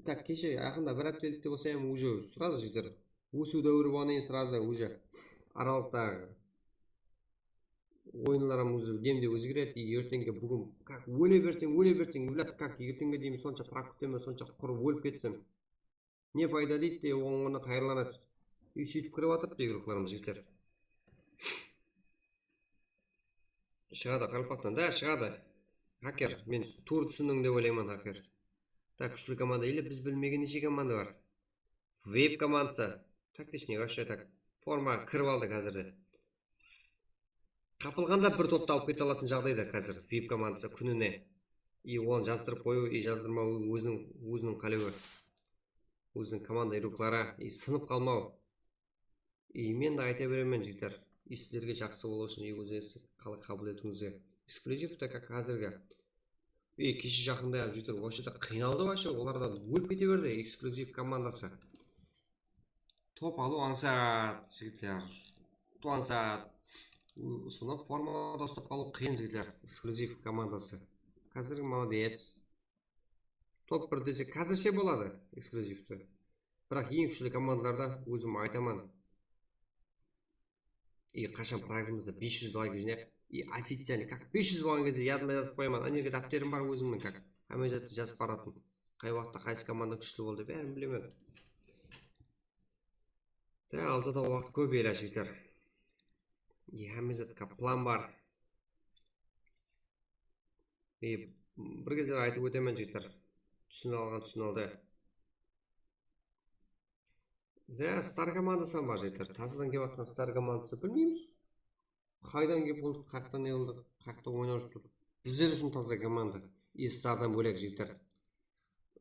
Так, keshe, jaqında bir háptelikte bolsa hám уже сразу jigitler. Ósiw dáwiri bolǵannan keyin сразу уже aralıqtaǵı oyınlar hám ózi demde ózgeredi, и erteńge búgin как óle berseń, óle berseń, блядь, как erteńge deyin sonsha prak kútemen, sonsha qurı ólip ketsem, ne payda deydi de, ońına tayarlanadı. И sóytip kirip atırıptı igroklarımız, jigitler. Shıǵadı, qaraqalpaqtan da shıǵadı. Hacker, men tuwrı túsindiń dep oylayman, hacker. Так, kúshli komanda, или biz bilmegen neshe komanda bar? Vip komandası. Taktishniy, вообще так. Forma kirip aldı házirde. Qapılǵanda bir toptı alıp kete alatın jaǵdayda házir vip komandası kúnine. И onı jazdırıp qoyıw, и jazdırmaw óziniń, óziniń qálewi. Óziniń komanda igrokları, и sınıp qalmaw. И men de ayta beremen, jigitler. И sizlerge jaqsı bolıwı ushın, и ózińizdi qalay qabıl etiwińizge. Ekskluzivte как házirgi. И keshe jaqında hám, jigitler, вообще-то qıynaldı, вообще, olardan ólip kete berdi, ekskluzив komandası. Top alıw ańsat, jigitler. Top ańsat. Usını formada uslap qalıw qıyın, jigitler. Ekskluzив komandası. Házirgi молодец. Top bir desek, házirshe boladı ekskluzivti. Biraq eń kúshli komandalarda ózim aytaman. И qashan praymızda bes júz layk jıynayıq. И официальный, как bes júz bolǵan gezde yadıma jazıp qoyaman. Áne jerge dápterim bar ózimniń, как hámme zattı jazıp baratın. Qay waqıtta qaysı komanda kúshli boldı, bárin bilemen. Da aldıda waqıt kóp, ele, jigitler. И hámme zat, как plan bar. И bir gezler aytıp ótemen, jigitler. Túsine alǵan túsine aldı. Ya, star komandası bar, jigitler. Tasadan kelip atqan star komandası bilmeymiz. Qaydan kelip qondı, qayaqtan ne qıldı, qayaqta oynap júr. Bizler ushın taza komanda. И stardan bólek, jigitler.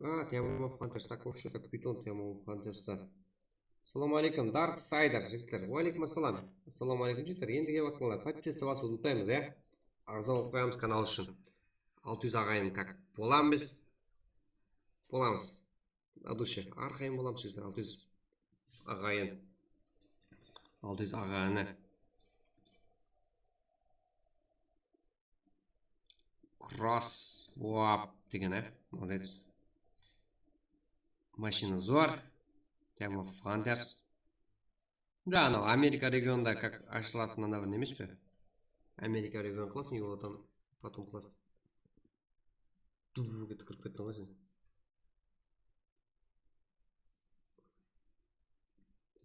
A, Team of Hunters, так, вообще, так, Python Team of Hunters-ta. Assalawma aleykum, Dark Sider, jigitler. Wa aleykum assalam. Assalawma aleykum, jigitler. Endi kelip atqanlar, подписаться basıwdı umıtpaymız, ya. Aǵza bolıp qoyamız kanal ushın. Altı júz aǵayın, как, bolamız. Bolamız. От души. Arqayın bolamız, jigitler, altı júz aǵayın. Altı júz aǵayını. Cross swap degen, e? Молодец. Mashina zor. Team of Hunters. Da, anaw Amerika regionda как ashılatın anaw neme pe? Amerika region qılasıń, Evropadan потом qılasıń. Duv etip kirip kettiń ǵoy sen.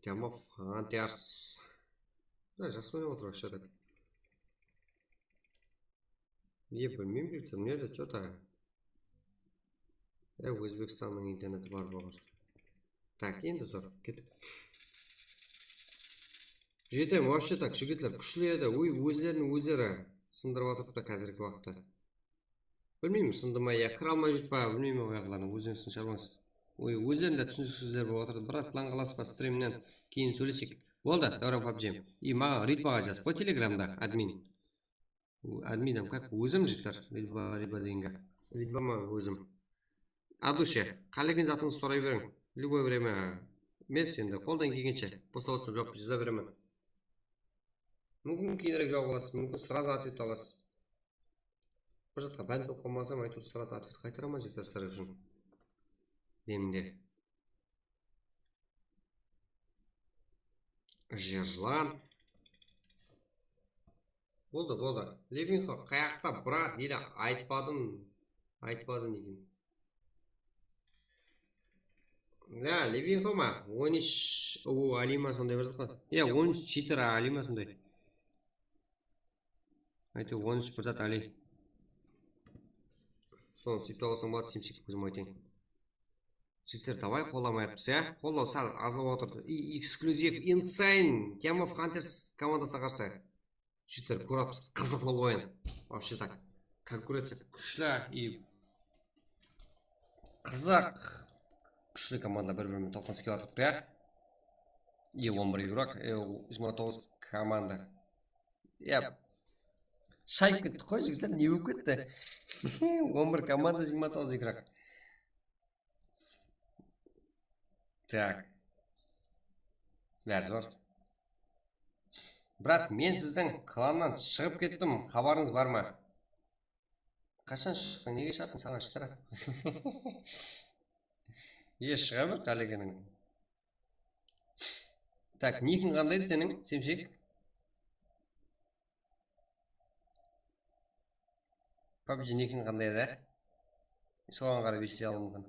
Team of Hunters. Da, jaqsı oynap atır, вообще-то. Ne, bilmeymen, jigitler, nerde, что-то. E, Ózbekstannıń interneti bar, bar. Так, endi zor, kettik. Jetem, вообще так, jigitler kúshli edi. Óy, ózlerin ózleri sındırıp atırıptı házirgi waqıtta. Bilmeymen, sındı ma ya kire almay júr pa, bilmeymen, oyaqlarına, ózlerińizdiń sharwańız. Óy, ózlerinde túsiniksiz sózler bolıp atır. Brat, lan qalasız ba, strimnen keyin sóylesek. Boldı, Dáwran pabjim. И maǵan Ritbaǵa jazıp qoy Telegramda, admin. Admin hám как ózim, jigitler, Ritba, Ritba degenge. Ritba ma ózim. От души, qálegeniń zatıńızdı soray beriń. Любое время emes, endi qoldan kelgenshe, bosawatsa juwap jaza beremen. Múmkin, keyinirek juwap alasız, múmkin, сразу ответ alasız. Bir zatqa bánt bolıp qalmasam, áytewir, сразу ответ qaytaraman, jigitler, sizler ushın. Demde. Jerlan. Boldı, boldı. Levinxo, qayaqta, brat, ele aytpadım, aytpadım eken. Ya, Levinxo ma? On úsh, o, Ali ma, sonday bir zat ǵoy. Ya, on úsh cheater, Ali ma, sonday. Áytewir, on úsh bir zat, Ali. Sonı sóytip alsam boladı, simsek, ózim aytayın. Jigitler, давай, qollamayapız, ya? Qollaw sál azlap otırdı. И, ekskluzив, Insane, Team of Hunters komandasına qarsı. Jigitler, kórip atırmız, qızıqlı oyın. Вообще так. Konkurenciya kúshli и qızıq. Kúshli komandalar bir-biri menen toqnasıp kiyatırıptı, ya. И on bir igrok, e, jigirma toǵız komanda. Ya. Shayıp kettik ǵoy, jigitler, ne bolıp ketti? On bir komanda, jigirma toǵız igrok. Tak. Bári zor. Brat, men sizdiń klannan shıǵıp kettim, xabarıńız bar ma? Qashan shıqtıń? Nege shıǵasıń? Saǵan shıqtıra. E, shıǵa ber, qálegeniń. Tak, nikiń qanday edi seniń, Semsek? PUBG nikiń qanday edi? Soǵan qarap esley alıwım múmkin.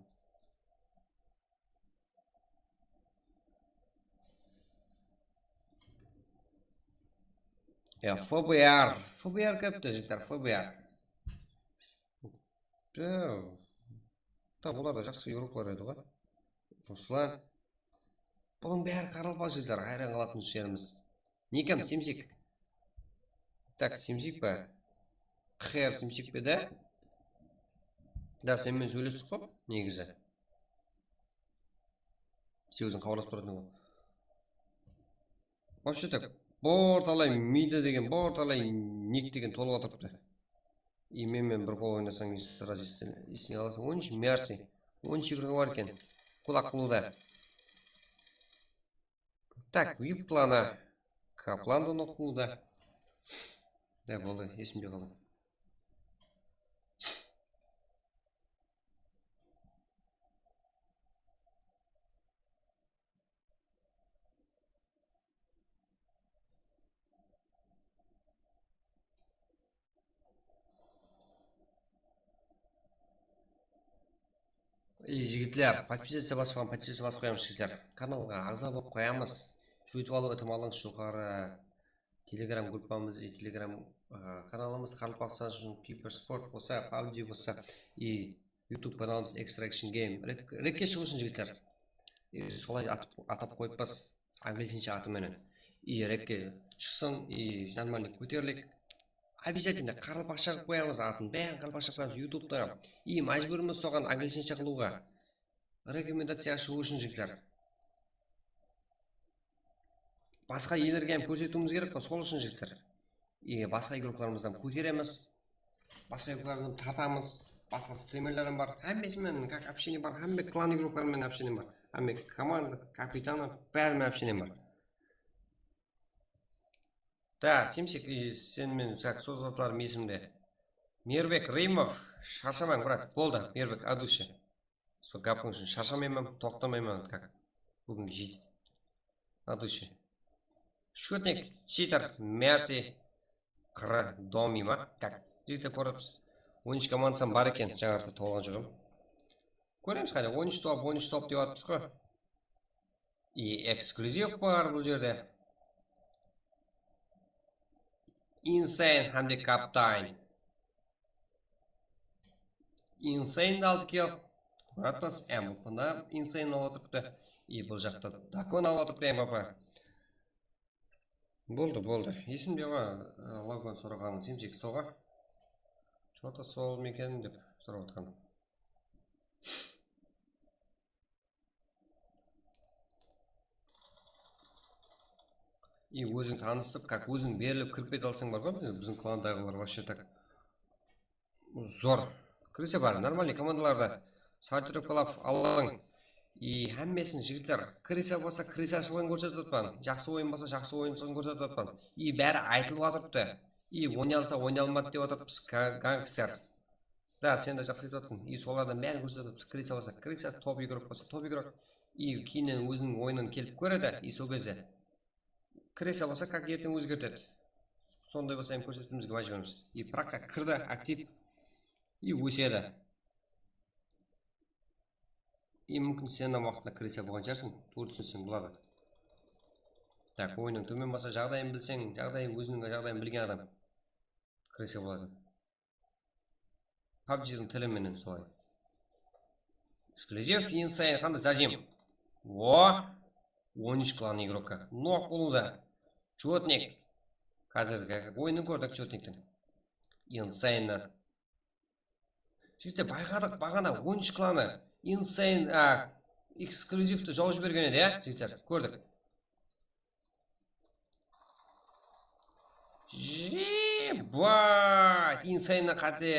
Ya, F B R, F B R kelipti, jigitler, F B R. Tap, bular da jaqsı igroklar edi ǵoy. Ruslan. Bunıń bári qaraqalpaq jigitler, hayran qalatuǵın jerimiz. Nekem, Semsek. Tak, Semsek pe? Qır Semsek pe de? Da, sen menen sóylestik ǵoy, negizi. Sen óziń xabarlasıp turatın ǵoy. Вообще так, bortalay Mida degen, bortalay Nik degen tolıp atırıptı. И men menen bir qol oynasań, sraz esine alasań. On úsh Mersi, on úsh igrogı bar eken. Qulaq qılıwda. Tak, Vip klana. Kaplan da nok qılıwda. Ya, boldı, esimde qaldı. Ey, jigitler, podpisatsiya basıp qoyamız, podpisatsiya basıp qoyamız, jigitler. Kanalǵa aǵza bolıp qoyamız. Júytip alıw itimallıńız joqarı. Telegram gruppamız, e, Telegram, a, kanalımız Qaraqalpaqstan ushın kibersport bolsa, PUBG bolsa, e, YouTube kanalımız Extraction Game. Rek-, rekke shıǵıw ushın, jigitler. E, solay atıp, atap qoyıppız. Anglisinshe atı menen. E, rekke shıqsın, e, нормальный kóterilik. Обязательно qaraqalpaqsha qılıp qoyamız atın. Bárin qaraqalpaqsha qılıp qoyamız YouTubeta. E, májbúrmiz soǵan anglisinshe qılıwǵa. Rekomendaciyaǵa shıǵıw ushın, jigitler. Basqa ellerge hám kórsetiwimiz kerek ǵoy, sol ushın, jigitler. E, basqa igroklarımızdı hám kóteremiz. Basqa igroklardı hám tartamız. Basqa strimerler hám bar. Hámmesi menen как общение bar. Hámme klan igrokları menen общение bar. Hámme komanda, kapitanı, bári menen общение bar. Da, Semsek, e, sen menen как sol zatlarım esimde. Mirbek Rımov, sharshamań, brat. Boldı, Mirbek, от души. Sol gápiń ushın sharshamayman, toqtamayman, как búgingi jigit. От души. Shotnik, cheater, Mersi, Qırı, Domi ma? Как jigitler kóripsiz. On úsh komandası bar eken, jańaraqta tawǵan joq em. Kóremiz qáne, on úsh top, on úsh top dep atırmız ǵoy. И ekskluzив bar bul jerde. Insane hám de Kaptan. Insane'di aldı kill. Kóratlas, M V P'ni Insane alıp atırıptı. И bul jaqta Dakon alıp atırıptı M V P. Boldı, boldı. Esimde ǵoy, e, Logan soraǵanıń, Semsek soǵa. Что-то sol meken dep sorap atqan. И óziń tanısıp, как óziń berilip kirip kete alsań bar ǵoy, biziń klandaǵılar вообще так zor. Kirese bar, нормальный komandalarda sortirovkalap alań. И hámmesin, jigitler, kirese bolsa kireseshılıǵın kórsetip atpan, jaqsı oyın bolsa jaqsı oyınshılıǵın kórsetip atpan. И bári aytılıp atırıptı. И oynay alsa oynay almadı dep atırıpız, ga-, gangster. Da, sen de jaqsı aytıp atırsań. И solardan bárin kórsetip atırıpız. Kirese bolsa kireshe, top igrok bolsa top igrok. И keyninen óziniń oyının kelip kóredi. И sol gezde kirese bolsa, как erteń ózgertedi. Sonday bolsa, em, kórsetiwimizge májbúrmiz. И прокqa kirdi, aktiv. И ósedi. И múmkin sen de waqtında kirese bolǵan shıǵarsıń. Tuwrı túsinseń boladı. Так, oyınnıń tómen bolsa jaǵdayın bilseń, jaǵdayın, óziniń jaǵdayın bilgen adam kirese boladı. PUBG'diń tili menen solay. Eksklyuziv, Insane, qanday zajim? O, on úsh klan igrokka. Nok bolıwda. Chotnik. Házirgi oyının kórdik Chotniktiń. Insane'ni. Jigitler, bayqadıq, baǵana on úsh klanı Insane, a, ekskluzivti jawıp jibergen edi, ya, jigitler, kórdik. Jebat! Insane'nen qáte,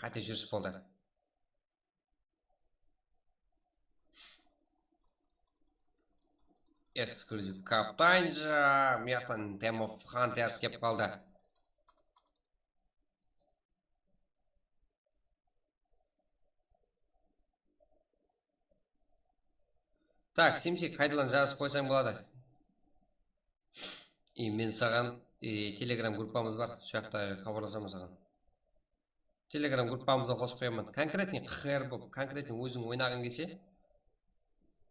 qáte júris boldı. Exclusive Captainja, mıyaqtan Team of Hunters kelip qaldı. Tak, Simsik, qaytadan jazıp qoysań boladı. E, men saǵan, e, Telegram gruppamız bar, sol jaqta xabarlasaman saǵan. Telegram gruppamızǵa qosıp qoyaman. Konkretnıy Q Q R bolıp, konkretnıy óziń oynaǵıń kelse,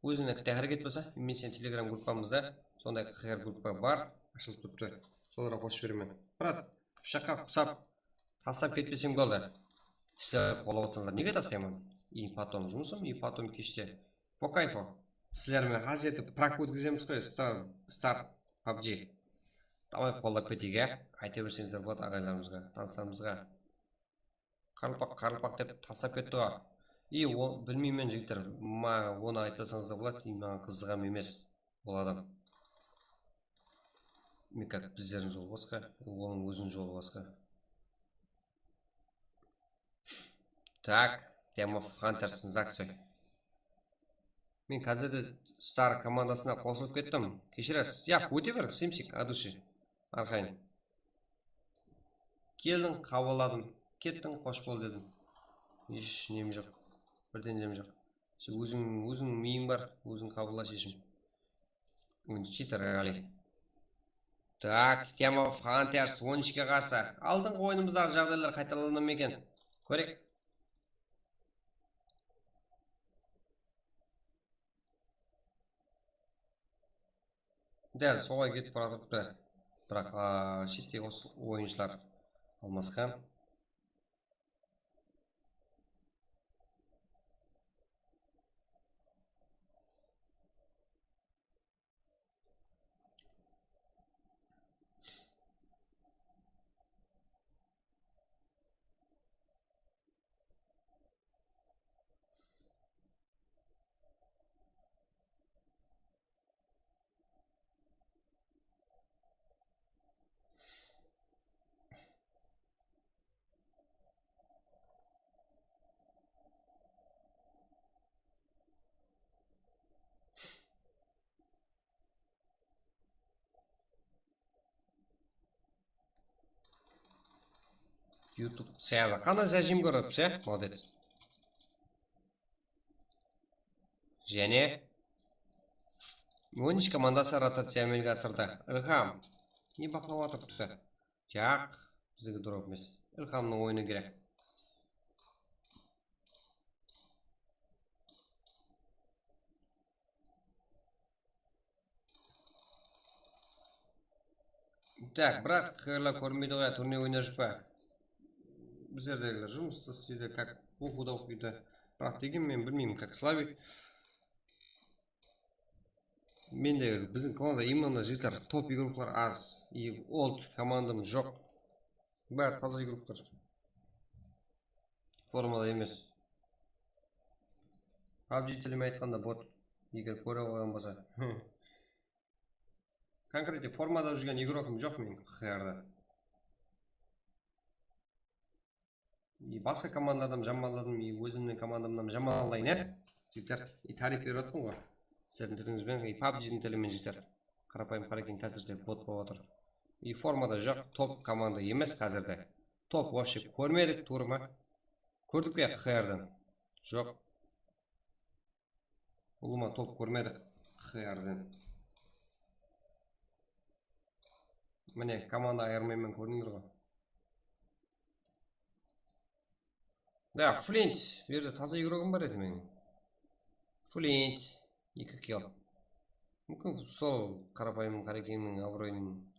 ózińniki de háreket bolsa, men seni Telegram gruppamızda sonday Q Q R gruppa bar, ashılıp turıptı. Solarǵa qosıp jiberemen. Brat, qıpshaqqa qusap, taslap ketpeseń boldı. Sizler qollap atsańızlar, nege taslayman? И потом jumısım, и потом keshte. По кайфу. Sizler menen házir etip prak ótkizemiz ǵoy, Star, Star pabji. Davay, qollap keteyik, á. Ayta berseńizler boladı aǵaylarımızǵa, tanıslarımızǵa. Qarılpaq, qarılpaq dep taslap ketti ǵo. И, o, bilmeymen, jigitler, ma, onı aytpasańız da boladı, и, maǵan qızıǵam emes. Bul adam. Мне как bizlerdiń jolı basqa, onıń óziniń jolı basqa. Так, Team of Hunters, Zaksoy. Men házir de Star komandasına qosılıp kettim. Keshiresiz. Yaq, óte ber, Simsik, от души. Arqayın. Keldiń, qabılladım. Kettiń, xosh bol dedim. Hesh nem joq. Birden nem joq. Sen óziń, óziń miyiń bar, óziń qabılla sheshim. Chiter ǵali. Так, Team of Hunters on úshke qarsı. Aldınǵı oyınımızdaǵı jaǵdaylar qaytalana ma eken? Kóreyik. Dál soǵay ketip baratırıptı. Biraq, a, shettegi os-, oyınshılar almasqan. YouTube sıyazı. Qanday sıyaz jim kórip, se? Молодец. Jáne on úsh komandası rotaciya ámelge asırdı. Ilham. Ne baqlap atırıptı? Jaq, bizdegi drop emes. Ilhamnıń oyını kerek. Так, brat, Q Q R lar kórmeydi ǵoy, turniy oynap júr pa? Bizlerdegiler jumısta isleydi, как, oqıwda oqıydı. Biraq degen men bilmeymen, как, слабый. Mende, biziń klanda именно jigitler, top igroklar az. И old komandam joq. Bári taza igroklar. Formada emes. PUBG tilime aytqanda bot. Eger kóre qoyǵan bolsa. Konkretno formada júrgen igrogım joq meniń Q Q R da. И basqa komandadan jamanladım, и ózimniń komandamnan jamanlayın, e, jigitler. И táriyp berip atırman ǵoy. Sizlerdiń tilińiz benen, и PUBG diń tili menen, jigitler. Qarapayım Qarekeńge házirse bot bolıp atır. И formada joq, top komanda emes házirde. Top вообще kórmedik tuwrı ma? Kórdik pe Q Q R dan? Joq. Ulıwma top kórmedik Q Q R dan. Mine, komanda ayırmayman, kórdińler ǵoy. Da, Flint. Bu jerde taza igrogım bar edi meniń. Flint, eki kill. Múmkin, sol qarapayım Qarekeńniń abıroyın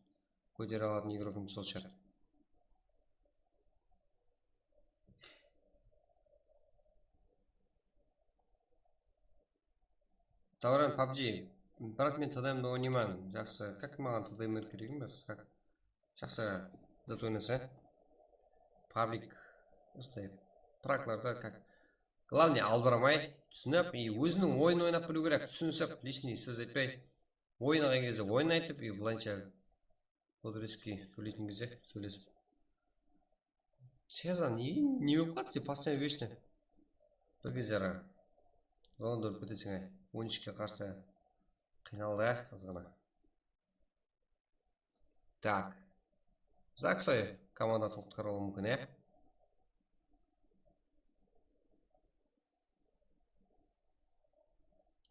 kótere alatuǵın igrogım sol shıǵar. Davran, PUBG. Brat, men T D M de oynayman. Jaqsı. Как maǵan T D M kerek emes? Как? Jaqsı. Zat oynasa. Public. Usınday. Praklarda как. Главное, albiramay, túsinip, и óziniń oyının oynap biliw kerek. Túsinisip, лишний sóz aytpay. Oynaǵan gezde oyın aytıp, и bılayınsha по-дружески sóyleytin gezde sóylesip. Sezan, ne, ne bolıp qaldı sen, постоянно вечно? Bir gezleri zona dóp keteseń, ay. On úshke qarsı. Qıynaldı, azǵana. Tak. Zaksoy komandasın qutqarıwı múmkin, e?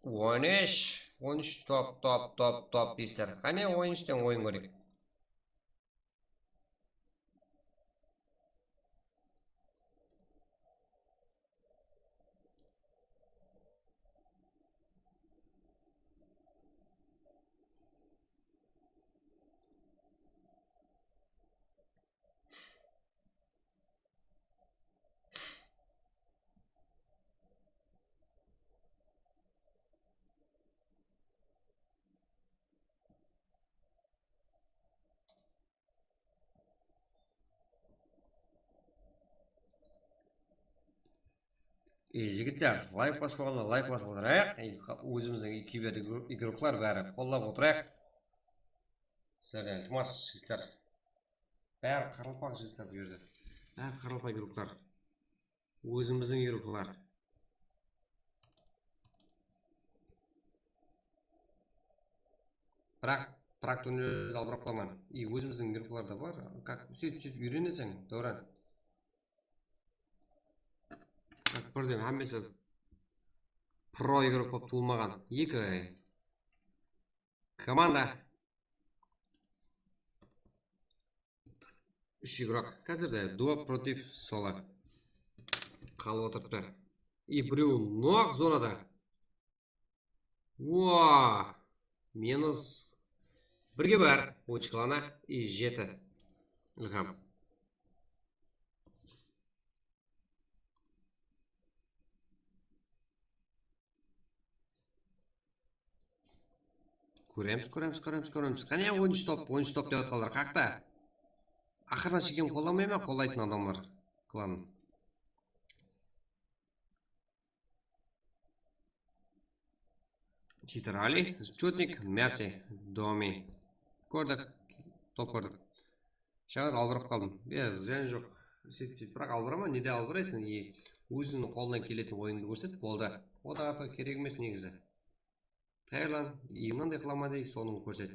On úsh, on úsh top, top, top, top deysizler. Qáne, on úshten oyın kóreyik. E, jigitler, layk baspaǵanlar layk basıp otırayıq. E, qa-, ózimizdiń kiber igro-, igroklar bári qollap otırayıq. Sizlerden iltimas, jigitler. Bári qaraqalpaq jigitler bul jerde. Bári qaraqalpaq igroklar. Ózimizdiń igroklar. Biraq, biraq turnirdegi albırap qalaman. I ózimizdiń igroklar da bar. Kak, sóytip, sóytip úyreneseń, Dáwran. Kak, birden hámmesi pro igrok bolıp tuwılmaǵan. Eki komanda. Úsh igrok. Házirde duo protiv solo. Qalıp otırıptı. I birew noq zonada. Oa! Minus birge bar. Ochkolarına. I jeti. Ilham. Kóremiz, kóremiz, kóremiz, kóremiz. Qáne, on úsh top, on úsh top dep atqanlar qaqta. Aqırına shekem qollamay ma qollaytın adamlar klanın? Cheater Ali, Chutnik, Mercy, Domi. Kórdik, top kórdik. Shaǵat albırap qaldım. Ya, zıyan joq. Sóytip, biraq albırama, nede albıraysıń? E, ózińniń qolıńnan keletin oyıńdı kórset, boldı. Odan artıq kerek emes negizi. Tayarlan, i mınanday qılaman dey, sonıń kórset.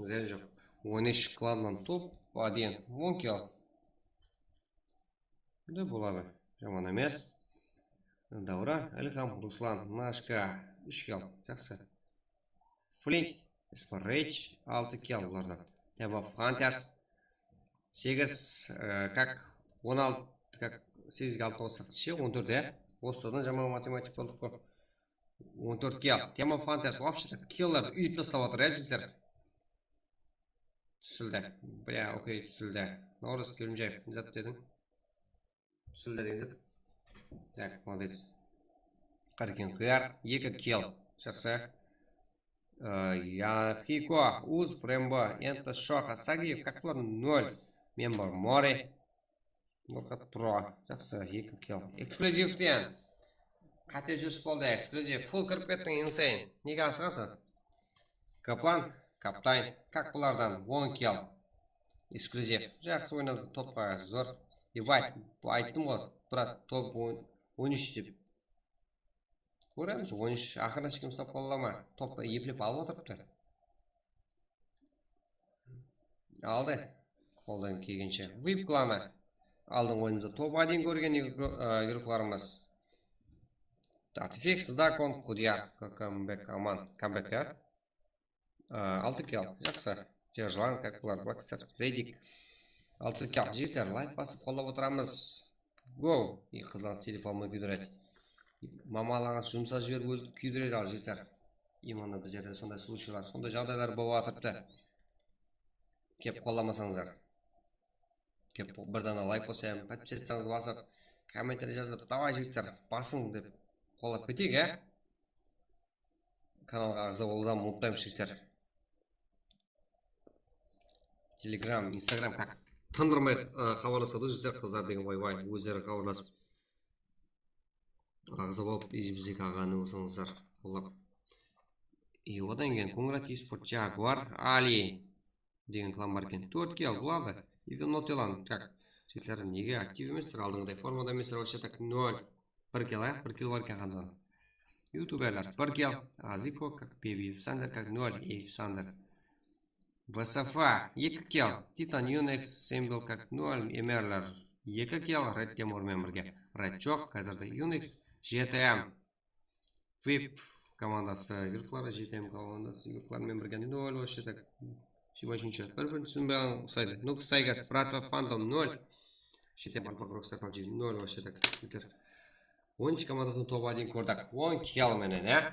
Zıyan joq. On úsh klannan top, один, on kill. Da boladı. Jaman emes. Dáwran, Ilham, Ruslan, Nashka, úsh kill. Jaqsı. Flint, Sparrage, altı kill bulardan. Team of Hunters, segiz, e, kak, on altı, kak, segizge altı qossaq, neshe? On tórt, ya? Osıdan jaman matematik boldıq ǵoy. On tórt kill. Team of Hunters, вообще-то, killlerdi úyip taslap atır, ya, jigitler? Túsildi. Bля, okey, túsildi. Naurız Kelimjaev, ne zat dediń? Túsildi degen zat. Tak, молодец. Qırq eki kar, eki kill. Jaqsı. E, Yahiko, Uz, Brembo, Enta, Shoxa, Sagiev, kak bular? Nol. Men bar, Mori. Norqat Pro. Jaqsı, eki kill. Ekskluzivten. Qáte júris boldı, ekskluzив. Full kirip kettiń, Insane. Nege asıǵasıń? Kaplan, Kaptayn. Kak bulardan on kill. Ekskluzив. Jaqsı oynadı, topqa zor. Ebat, bu ayttım ǵoy, brat, top on, on úsh dep. Kóremiz, on úsh, aqırına shekem uslap qala ma? Toptı eplep alıp otırıptı. Aldı. Qoldan kelgenshe. Vip klanı. Aldın oyınımızda top один kórgen igro-, e, igroklarımız. Artifex, Dakon, Qudiyar, Kambek, Aman, Kambek, ya? E, altı kill, jaqsı. Jerjlan, kak bular, Blackstar, Reydik. Altı kill, jigitler, layk basıp qollap otıramız. Go! Ey, qızlarıńız telefon menen kúydiredi. Mamalaryńız jumsap jiberip ól-, kúydiredi al, jigitler. Именно bizlerde sonday случайlar, sonday jaǵdaylar bolıp atırıptı. Kep qollamasańızlar. Kep bir dana layk basıp, podpisatsiyańızdı basıp, kommentariy jazıp, davay, jigitler, basıń dep qollap keteyik, á? Kanalǵa aǵza bolıwdan umıtpaymız, jigitler. Telegram, Instagram, kak, tındırmay, ı, xabarlasadı, jigitler, qızlar degen, oy-bay, ózleri xabarlasıp. Aǵza bolıp, izimizde qalǵanı bolsańızlar, qollap. И odan keyin Kongrad Esport, Jaguar, Ali degen klan bar eken. Tórt kiyal buladı. Even Notelan, как, jigitler nege aktiv emesler, aldınǵıday formada emesler, вообще так, nol. Bir kiyal, a? Bir kiyal bar eken Hamzanıń. Youtuberler, bir kiyal, Aziko, как, Baby Sander, как, nol, Ev Sander. V S F, eki kiyal, Titan, Unix, Symbol, как, nol, Emerler, eki kiyal, Red Temur menen birge. Red joq, házirde Unix, J T M. Vip komandası yurtları, J T M komandası yurtları menen birge nol, вообще так. Jigirma úshinshi, bir-birin túsinbey qalǵan uqsaydı. Nux Tigers, Bratva Phantom, nol. J T M Artwork Rockstar PUBG, nol, вообще так. Jigitler. On úsh komandasınıń top один kórdik. On kiyal menen, ya.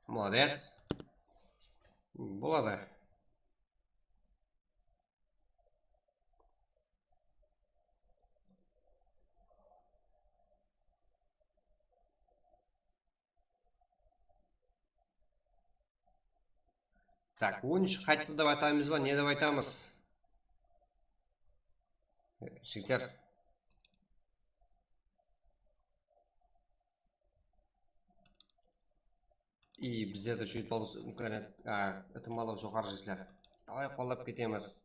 Молодец. Boladı. Так, on úsh qayttı dep aytamız ba, ne dep aytamız? Jigitler. И bizlerde júz alpıs imkaniyat, a, itimallıǵı joqarı, jigitler. Davay, qollap ketemiz.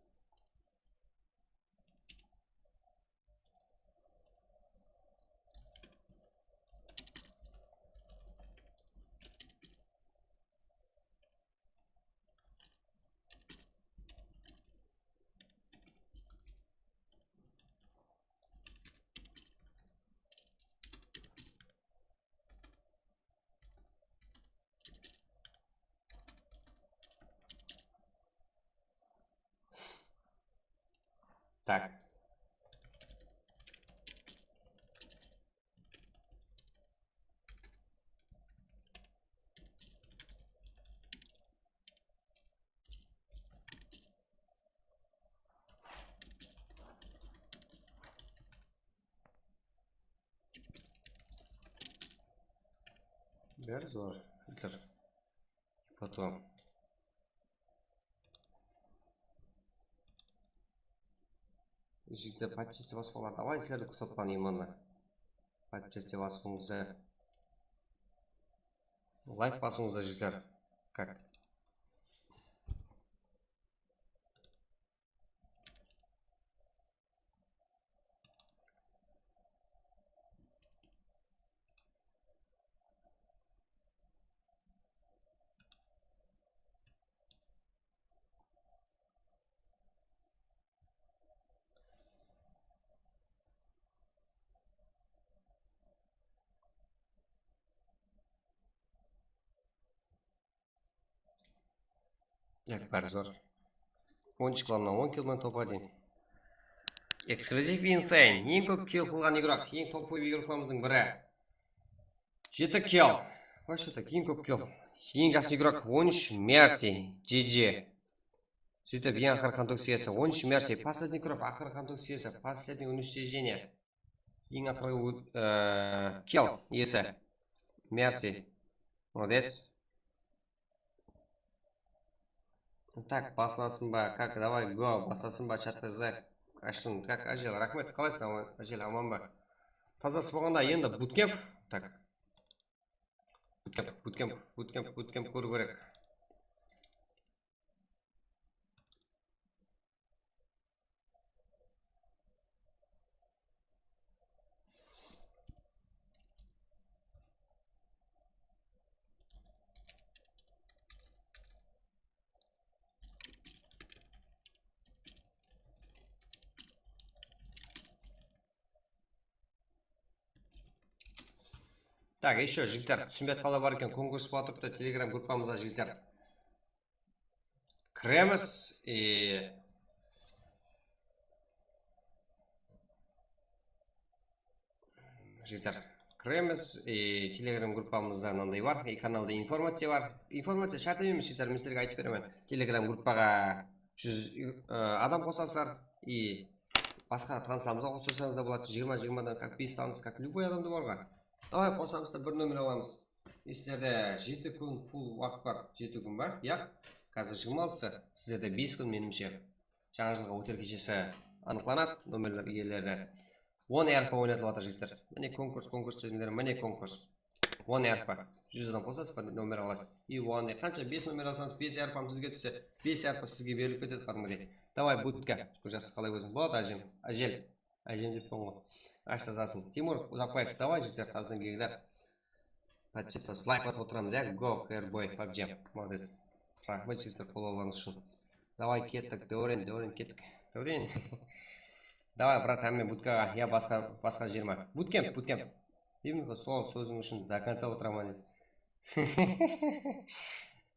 Так. Bári zor. Jigitler. Потом. Jigitler, подписаться basıp alar. Davay, sizlerdi kútip atpan, именно. Подписаться basıwıńızdı. Layk basıwıńızdı, jigitler. Как? Yak, bári zor. On úsh klannan on klannan top один. Ekskluziv Insane. Eń kóp kill qılǵan igrok, eń topovoy igroklarımızdıń biri. Jeti kill. Вообще так, eń kóp kill. Eń jaqsı igrok on úsh, Mercy, G G. Sóytip, eń aqırǵı qantok siyesi on úsh, Mercy. Последний кровь, aqırǵı qantok siyesi, последний уничтожение. Eń aqırǵı út-, e, kill iyesi. Mercy. Молодец. Так, baslasın ba? Как, давай, go, baslasın ba, chat T Z? Ashsın. Как, Ájel, raxmet, qalaysıń, aman, Ájel, aman ba? Tazası bolǵanda endi butkemp. Так. Butkemp, butkemp, butkemp, butkemp kóriw kerek. Так, ещё, jigitler, túsinbey atqanlar bar eken, konkurs bola turıptı, Telegram gruppamızda, jigitler. Kiremiz, e, jigitler, kiremiz, e, Telegram gruppamızda mınanday bar, e, kanalda informaciya bar. Informaciya shárt emes, jigitler, men sizlerge aytıp beremen. Telegram gruppaǵa júz, e, adam qosasızlar, e, basqa tanıslarımızǵa qostırsańız da boladı, jigirma, jigirmadan, как, bes tanıs, как, любой adamdı barǵa. Davay, qosamız da bir nomer alamız. Sizlerde jeti kún full waqıt bar. Jeti kún ba? Yaq. Házir jigirma altısı. Sizlerde bes kún, menimshe. Jańa jılǵa óter keshesi anıqlanadı, nomerler iyeleri. On R P oynatılıp atır, jigitler. Mine konkurs, konkurs desińler, mine konkurs. On R P. Júz adam qosasız, bir nomer alasız. I oǵanda qansha bes nomer alsańız, bes yarpam sizge tússe, bes yarpı sizge berilip ketedi qádimgidey. Davay, budka. Jaqsı, qalay óziń? Boladı, ájem. Ájel. Ájem dep qoyǵan ǵoy. Ashtasasın. Timur Uzaqbaev, davay, jigitler, tazdan kelingler. Podpisаться, layk basıp otıramız, ya? Go, Herboy, pabji. Molodec. Raxmet, jigitler, qollawlarıńız ushın. Davay, kettik, Dáwren, Dáwren, kettik. Dáwren. Davay, brat, hámme budkaǵa, ya basqa, basqa jer ma? Butkemp, butkemp. Deymen ǵoy, sol sóziń ushın до конца otıraman dep.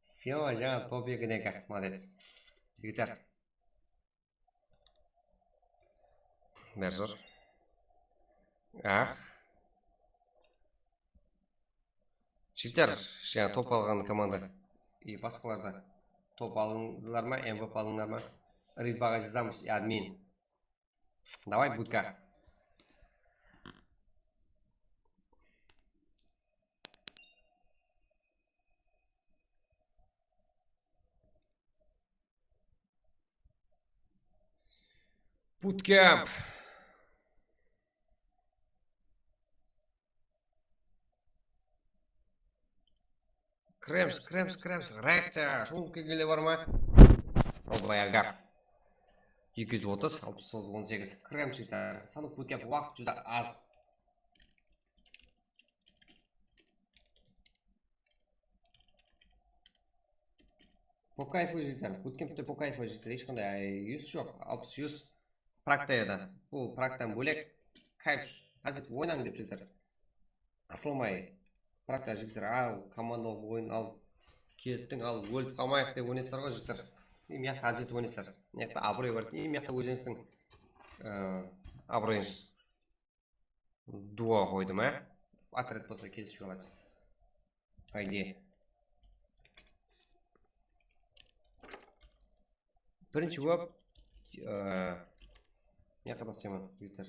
Всё, jańa top eki deka, molodec. Jigitler. Bári zor. Ah. Jigitler, jańa top alǵan komanda. I basqalar da. Top aldıńlar ma, M V P aldıńlar ma? Ritbaǵa jazamız, admin. Davay, budka. Bootcamp. Krems, krems, krems. Reakciya. Shıǵılıp kelgenler bar ma? Solbay aga. Eki júz otız, alpıs toǵız, on segiz. Krems jigitler. Sanıp ótken waqıt júdá az. По кайфу, jigitler. Bootcampte по кайфу, jigitler. Hesh qanday, ay, yus joq. Alpıs yus prakta edi. Bul praktadan bólek kayf. Házir oynań dep, jigitler. Qısılmay. Prakta, jigitler, al, komandalıq oyın, al, kettiń, al, ólip qalmayıq dep oynaysızlar ǵoy, jigitler. Mıyaqta házir oynaysızlar. Mıyaqta abıroy bar. Mıyaqta ózińizdiń, ı, abıroyıńız. Duo qoydım, á? Otret bolsa kesip shıǵadı. Hayde. Birinshi bolıp, e, ne qadar semen, jigitler.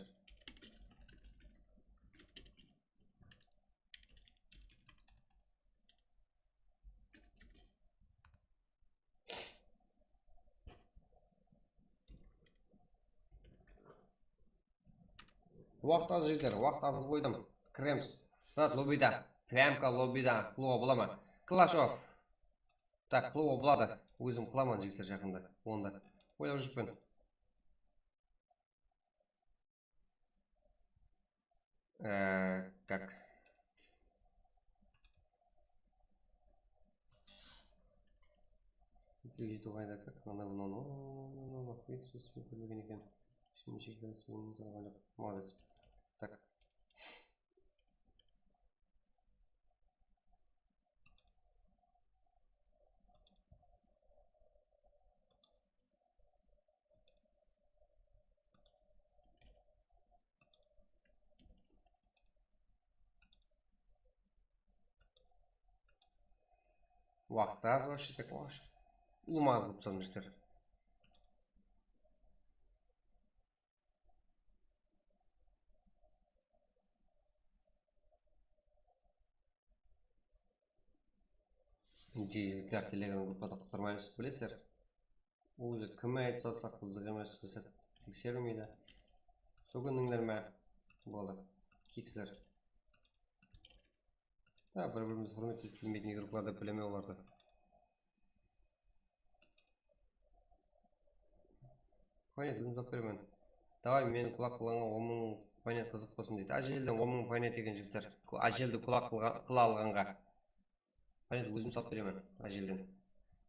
Waqıt az, jigitler, waqıt az qoydım. Kiremiz. Zat, lobbyda. Prямка lobbyda qılıwǵa bola ma? Clash of. Tak, qılıwǵa boladı. Ózim qılaman, jigitler, jaqında. Onda. Oylap júrmen. Э, как? Bizge jetiw qayda, как? Mına, mına, mına, mına, mına, mına. Hech kim kórmegen eken. Ishimde jigitler sizden sorǵan joq. Молодец. Так. Waqıt az, вообще, так, вообще. Ulıwma az qılıp tasladım, jigitler. Jigitler, Telegram gruppada qutqarmaymız, bilesizler. Ol jer kim aytsa qızıq emes, teksherilmeydi. Sol kúnnińler me? Boldı. Kiksler. Ha, bir-birimizdi húrmet etip bilmeytuǵın gruplarda bilemen olardı. Paynet, ózim sap beremen. Davay, meni kulaq qılǵanǵa on mıń paynet qızıq bolsın deydi. Ájelden on mıń paynet eken, jigitler. Ku-, ájeldi kulaq qılǵa-, qıla alǵanǵa. Paynet ózim sap beremen, ájelden.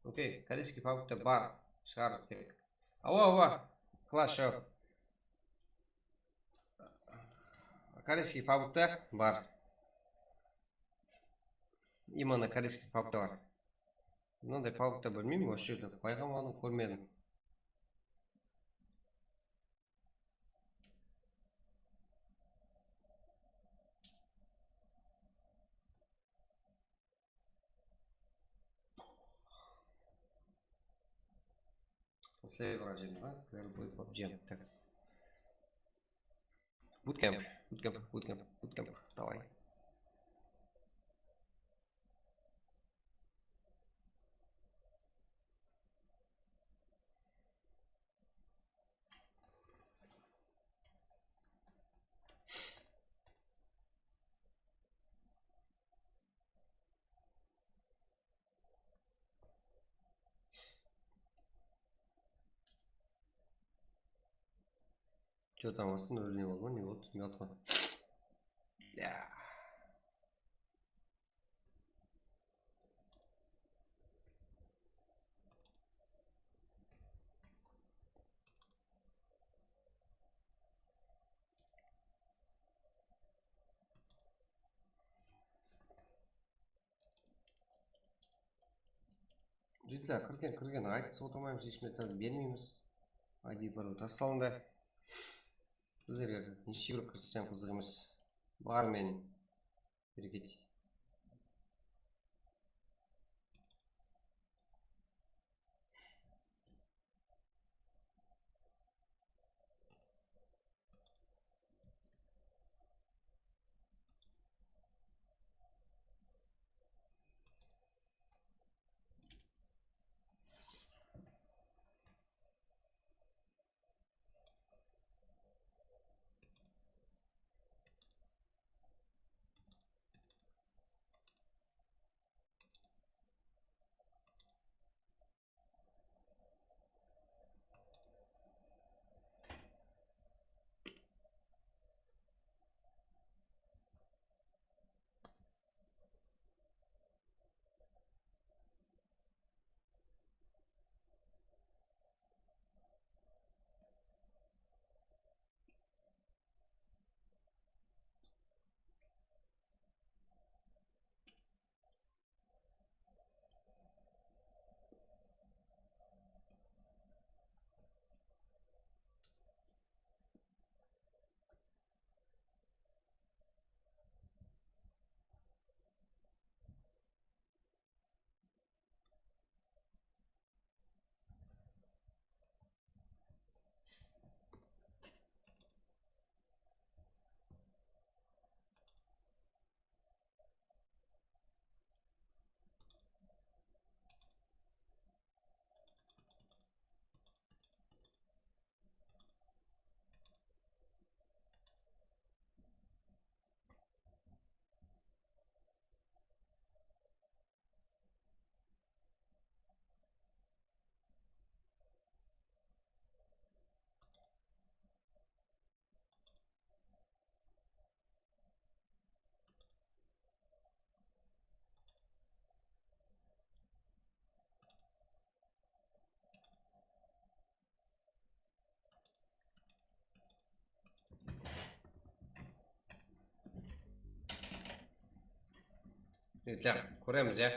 Okey, корейский pabgda bar, shıǵar tek. Awa, awa, Clash of. Корейский pabgda bar. Именно корейский pabgda bar. Mınanday pabgda bilmeymen, вообще, bayqamadım, kórmedim. Слева, Клэрбой, пабджи. Так. Bootcamp, bootcamp, bootcamp, bootcamp. Давай. Jotamasa, nol ne boldı ma, ne boldı, túsinbey atırman. Ya. Jigitler, kirgen, kirgen, aytısıp otırmaymız, hesh ne bermeymiz. I D parol tassalıńda. Bizlerge neshe grup kirse hám qızıq emes. Bar men. Bereketi. Jigitler, kóremiz, ya.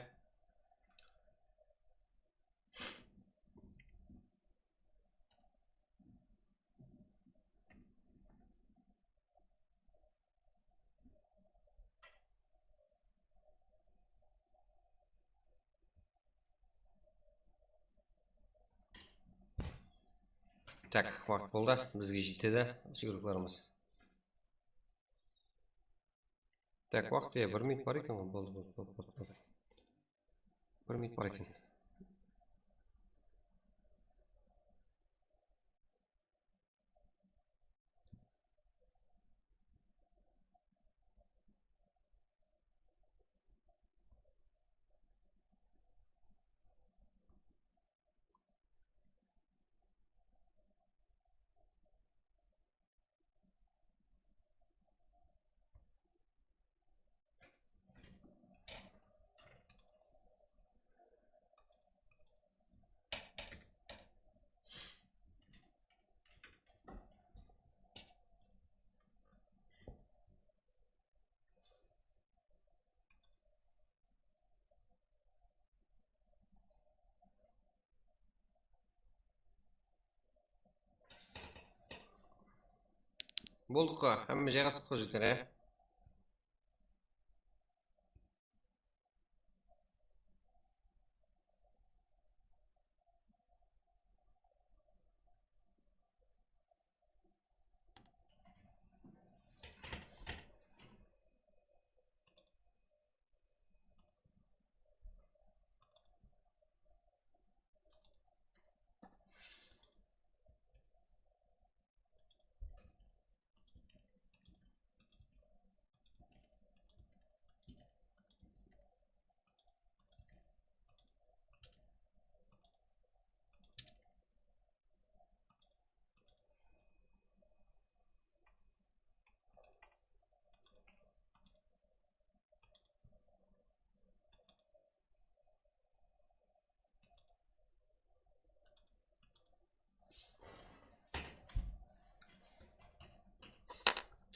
Tak, waqıt boldı. Bizge jetedi usı grupalarımız. Tak, waqıt, ya, bir minut bar eken ǵoy. Boldı, boldı, boldı, boldı, boldı. Bir minut bar eken. Boldıq ǵo, hámme jayǵastıq ǵo, jigitler, ya.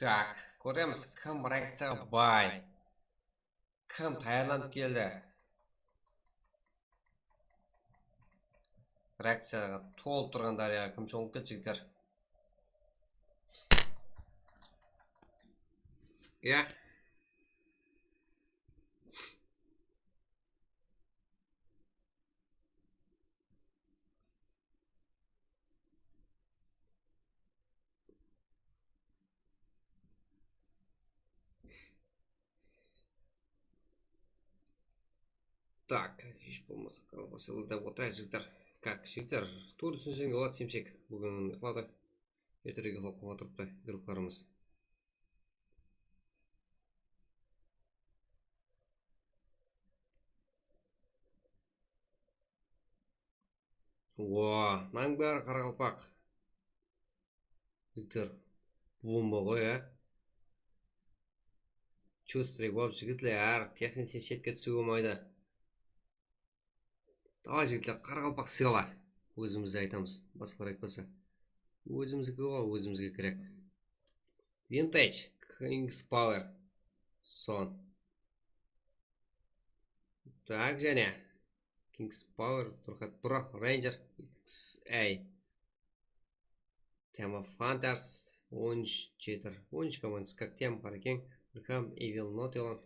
Tak, kóremiz, kim reakciyaǵa bay. Kim tayarlanıp keldi? Reakciyaǵa tolıp turǵan dáryaǵa kim shońıp ketdi, jigitler? Iya. Tak, hesh bolmasa, kolbasada otırayıq, jigitler. Kak, jigitler, tuwrı túsinseń boladı, Simsek. Búgin uyıqladı. Erterek uyıqlap qoyǵan turıptı, igroklarımız. O, mınań bári qaraqalpaq. Jigitler, bomba ǵoy, á. Chustrıy bolıp, jigitler, texnice shetke túsiwge bolmaydı. Davay, jigitler, qaraqalpaq sıyla. Ózimiz de aytamız, basqalar aytpasa. Ózimizdiki ǵoy, ózimizge kerek. Vintage, King's Power. Son. Tak, jáne. King's Power, Turqat Pro, Ranger, X A. Team of Hunters, on úsh cheater, on úsh komandası, как Team, Harakeń, Arkham, Evil, Not Alone.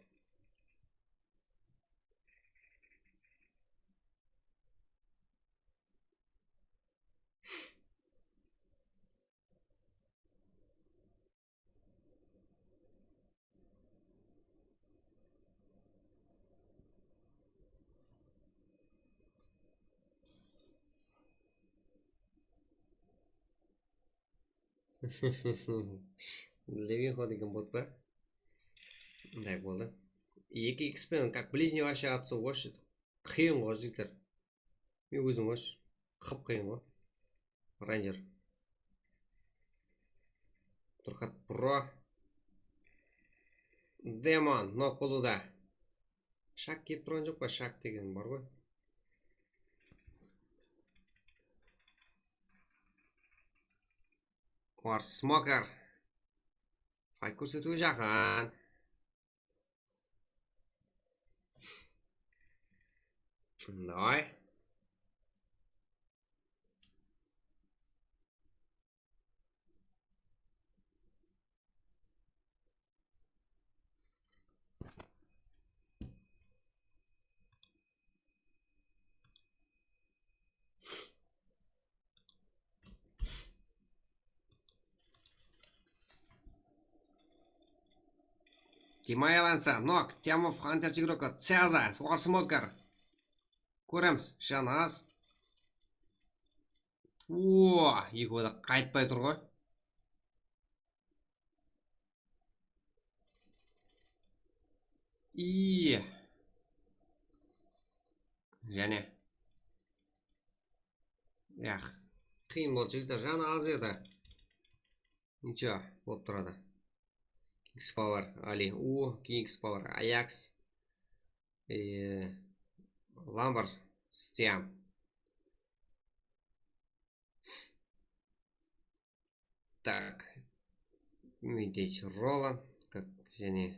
Levinxo degen bot pa? Mınday boldı. Eki iks penen как ближний вообще atsa, вообще qıyın ǵoy, jigitler. Men ózim, вообще, qıp-qıyın ǵoy. Ranger. Turqat Pro. Demon, nok bolıwda. Shak kelip turǵan joq pa? Shak degen bar ǵoy. War Smoker. Fayt kórsetiwi jaqın. Давай. Gimaya lansa, nok, Team of Hunters igroka, Ceza, War Smoker. Kóremiz, janı az. O, ekewi de qaytpay tur ǵoy. I. Jáne. Yaq. Qıyın boldı, jigitler, janı az edi. Ничего, bolıp turadı. King's Power, Ali. U, King's Power, Ajax. E, Lambar, Stiam. Так. Vintage Roland. Как, jáne.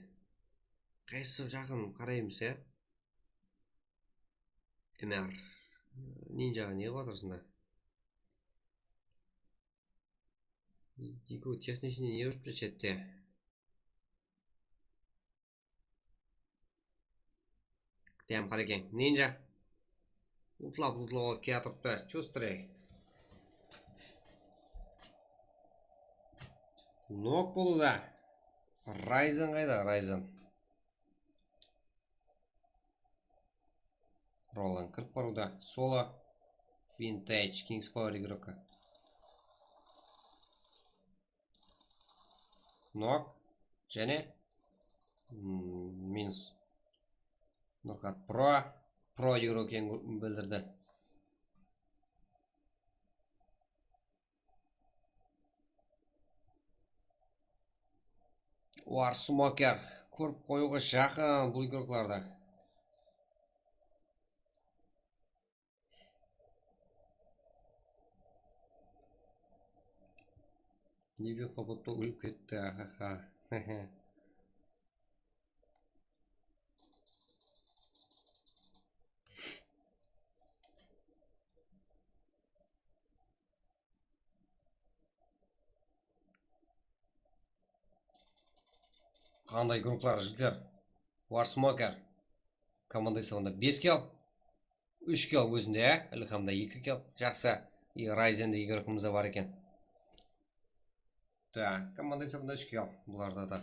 Qaysı jaqın qaraymız, ya? M R. Ninja ne qılıp atır sonda? Ekewi техничный ne urıp chette? Dem, Harakeń. Ninja. Utlap, utlap alıp kiyatırıptı. Chustrıy. Nok bolıwda. Ryzen qayda, Ryzen? Roland kirip barıwda. Solo. Vintage, King's Power igroka. Nok. Jáne. Mm, minus. Nurxat Pro. Pro igrok ekenin bildirdi. War Smoker. Kórip qoyıwǵa jaqın bul igroklardı. Nebi Xobotpa ólip ketti, ahaha. Qanday igroklar, jigitler? War Smoker. Komanda esabında bes kill. Úsh kill ózinde, ya? Ilhamda eki kill. Jaqsı. I Ryzen de igrokımızda bar eken. Tak, komanda esabında úsh kill bularda da.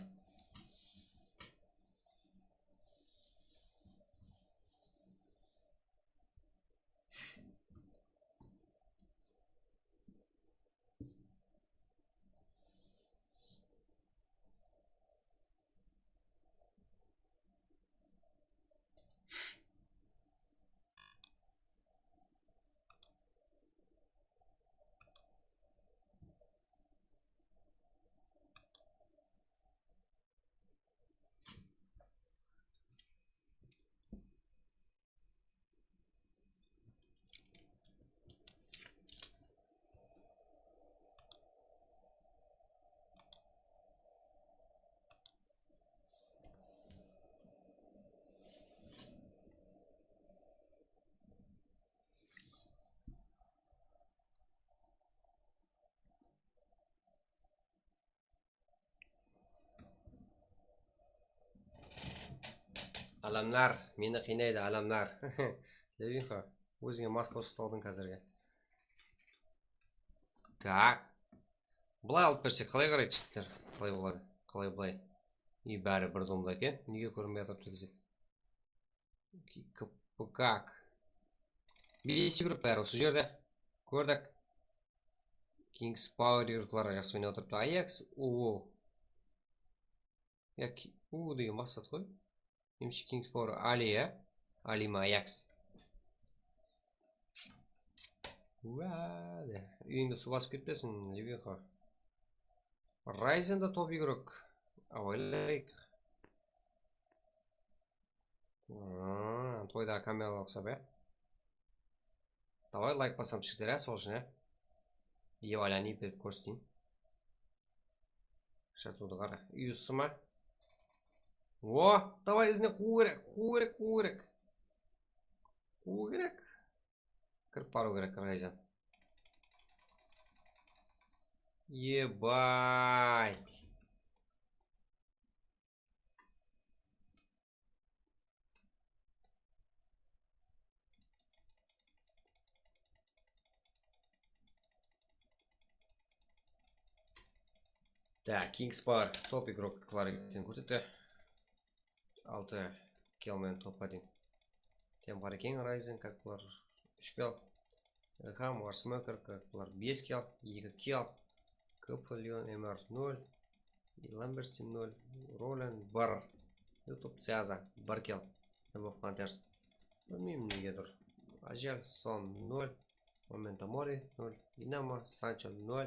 Adamlar, meni qıynaydı, adamlar. Levinxo, ózińe mas qosıp aldıń házirgi. Tak. Bılay alıp bersek, qalay qaraydı jigitler? Qalay boladı? Qalay bılay? I, bári bir domda eken. Nege kórinbey atırıptı dese? K-, k-, kak. Bes igrok bári usı jerde. Kórdik. Kings Power igrokları jaqsı oynap atırıptı. Ajax, u. Ya, ki-, u degen maqsat ǵoy. Menimshe Kings Power Ali, ya. Ali ma Ajax. Úa, de. Úyińdi suw basıp ketpesin, Levinxo. Ryzen da top igrok. Abaylayıq. Aa, toydaǵı kameralar uqsap, ya. Davay, layk bassam shıǵar, ya, sol ushın, ya. Ev aylaniy berip kórseteyin. Shatudı qara. Úy usı ma? O, davay, izine quwıw kerek, quwıw kerek, quwıw kerek. Quwıw kerek. Kirip barıw kerek, Ryzen. Ебать. Так, Kings Power top igroklar eken kórsetti. Altı kill menen topqa deyin. Tem bar eken, Ryzen, kak bular? Úsh kill. Ilham, War Smoker, kak bular? Bes kill, eki kill. Kıpılyon, M R nol. Lambert Sim nol. Roland bir. YouTube Caesar bir kill. Ne bolıp qalǵan teris? Bilmeymen negedur. Ajax Son nol. Momento Mori nol. Dinamo Sancho nol.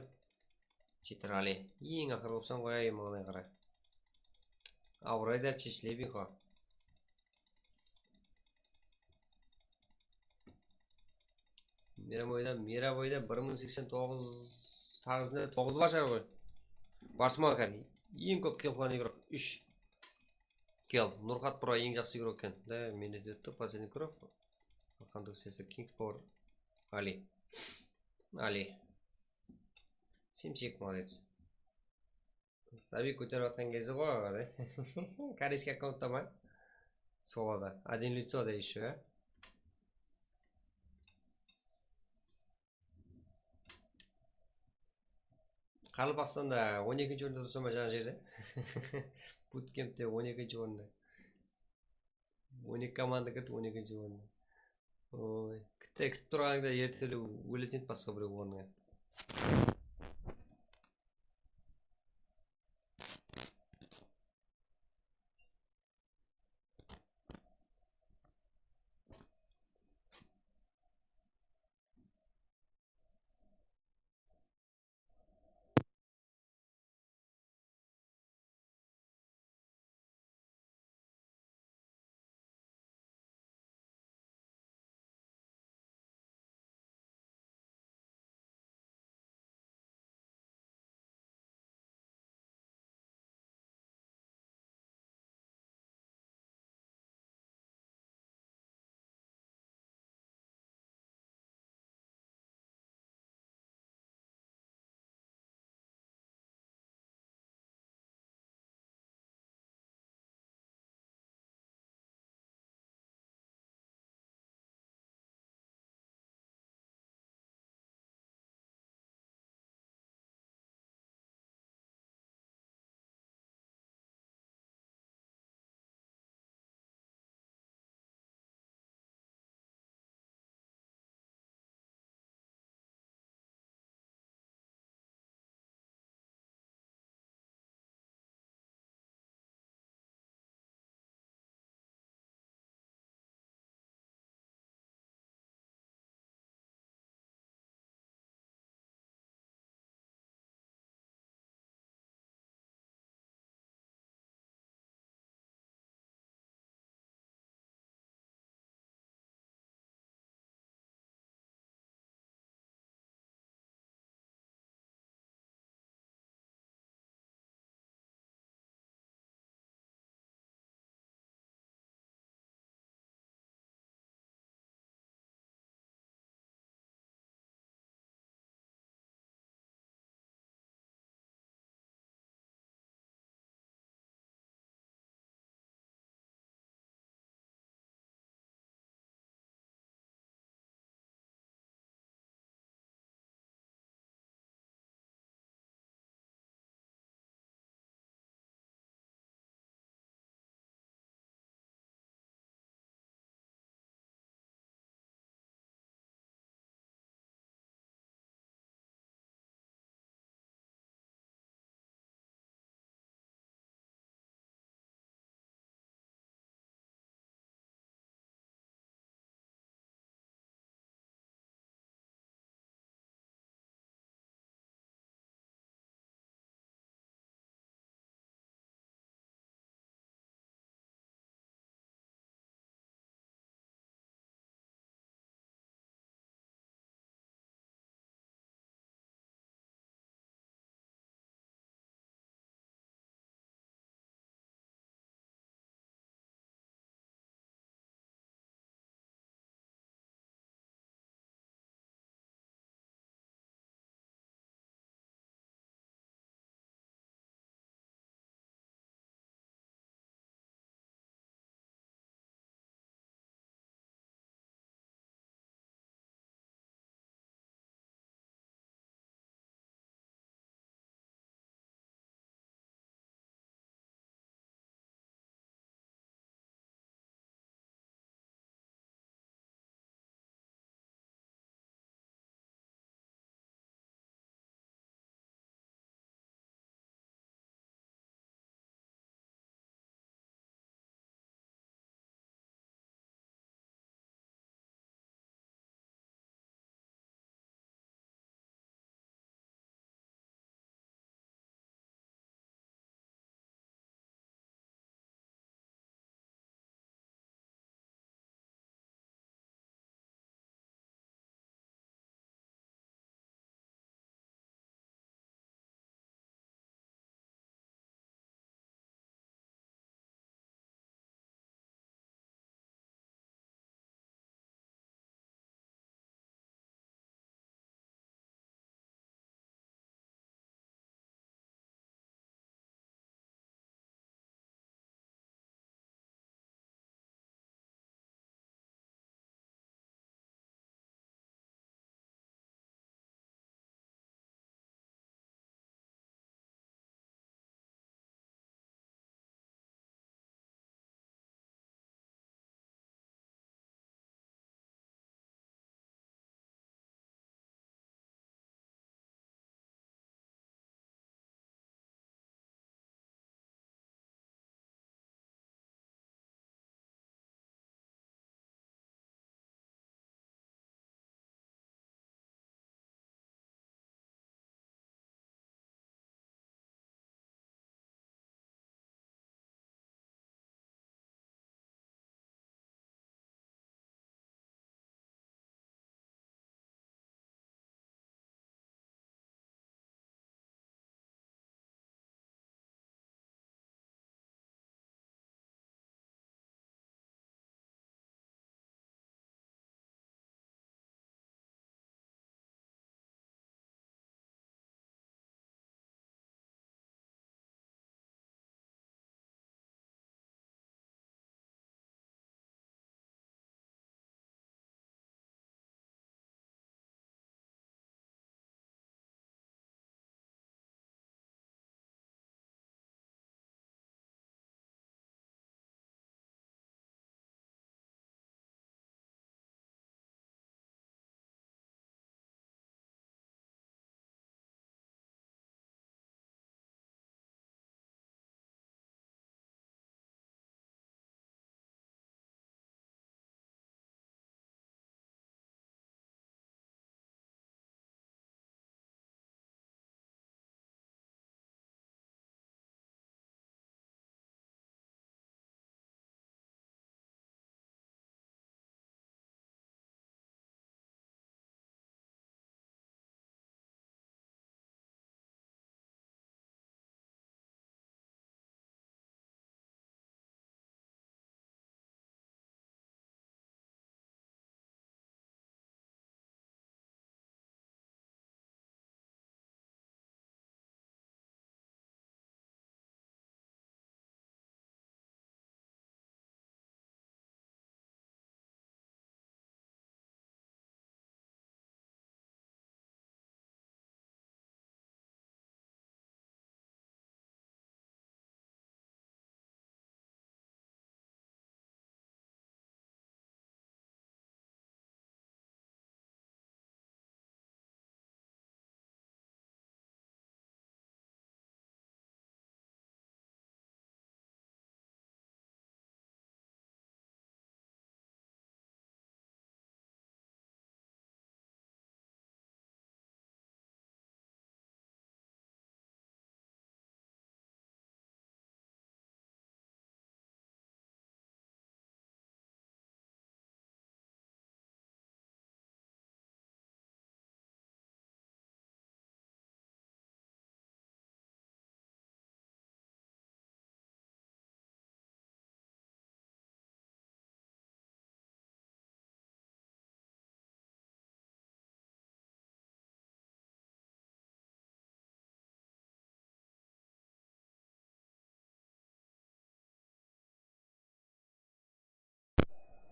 Cheater Ali. Eń aqırı bolıpsań ǵoy, ay, mınaday qara. Abıraydı aytshı, Levinxo. Mirovoyda, Mirovoyda bir mıń seksen toǵız, taǵızında toǵız bar shıǵar ǵoy. War Smoker. Eń kóp kill qılǵan igrok. Úsh kill. Nurxat Pro eń jaqsı igrok eken. Da, mende de tur, последний кровь. Qanday sesi Kings Power. Ali. Ali. Simsek, молодец. Sabiy kóterip atqan kezi ǵoy, aǵa, de. Koreyskiy akkauntta ma? Solada. Один лицо да ещё, ya. Qaraqalpaqstanda on ekinshi orında tursa ma, jańa jerde? Butkempte on ekinshi orında. On eki komanda kirdi, on ekinshi orında. Oy, kitte kutip turǵanıńda ertelew óletin edi basqa birew ornıńa.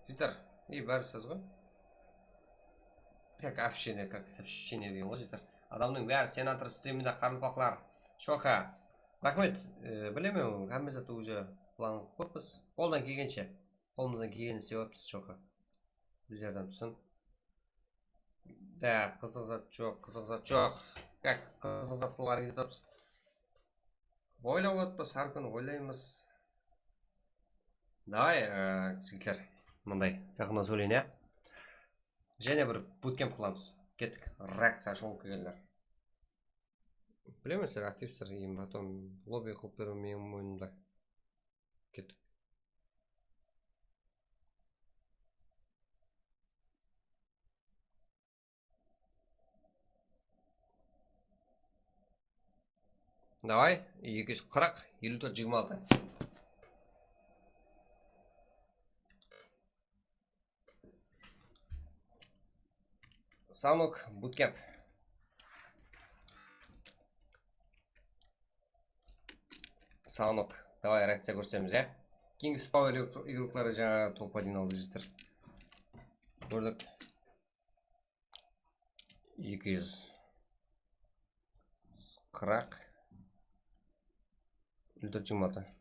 Jigitler, и, bári saz ǵoy. Как общение, как сообщение degen ǵoy, jigitler. Adamnıń bári senator striminde qarılpaqlar. Shoqa. Raxmet. E, bilemen, hámme zat уже plan qılıppız. Qoldan kelgenshe. Qolımızdan kelgenin islep atırmız, shoqa. Bizlerden tursın. Da, qızıq zat joq, qızıq zat joq. Как, qızıq zat qılıwǵa háreket etip atırmız. Oylap atırmız, hár kúni oylaymız. Davay, e, jigitler, mınday, jaqında sóyleyin, ya. Jáne bir butkemp qılamız. Kettik. Reakciya shıǵıp kelgenler. Bilemen, sizler aktivsizler, endi потом lobby qılıp beriwim meniń moynımda. Kettik. Davay, eki júz qırq, eliw tórt, jigirma altı. Sanok, butkemp. Sanok. Davay, reakciya kórsemiz, ya. Kings Power igrokları jańa top один aldı, jigitler. Kórdik. Eki júz qırq. Eliw tórt, jigirma altı.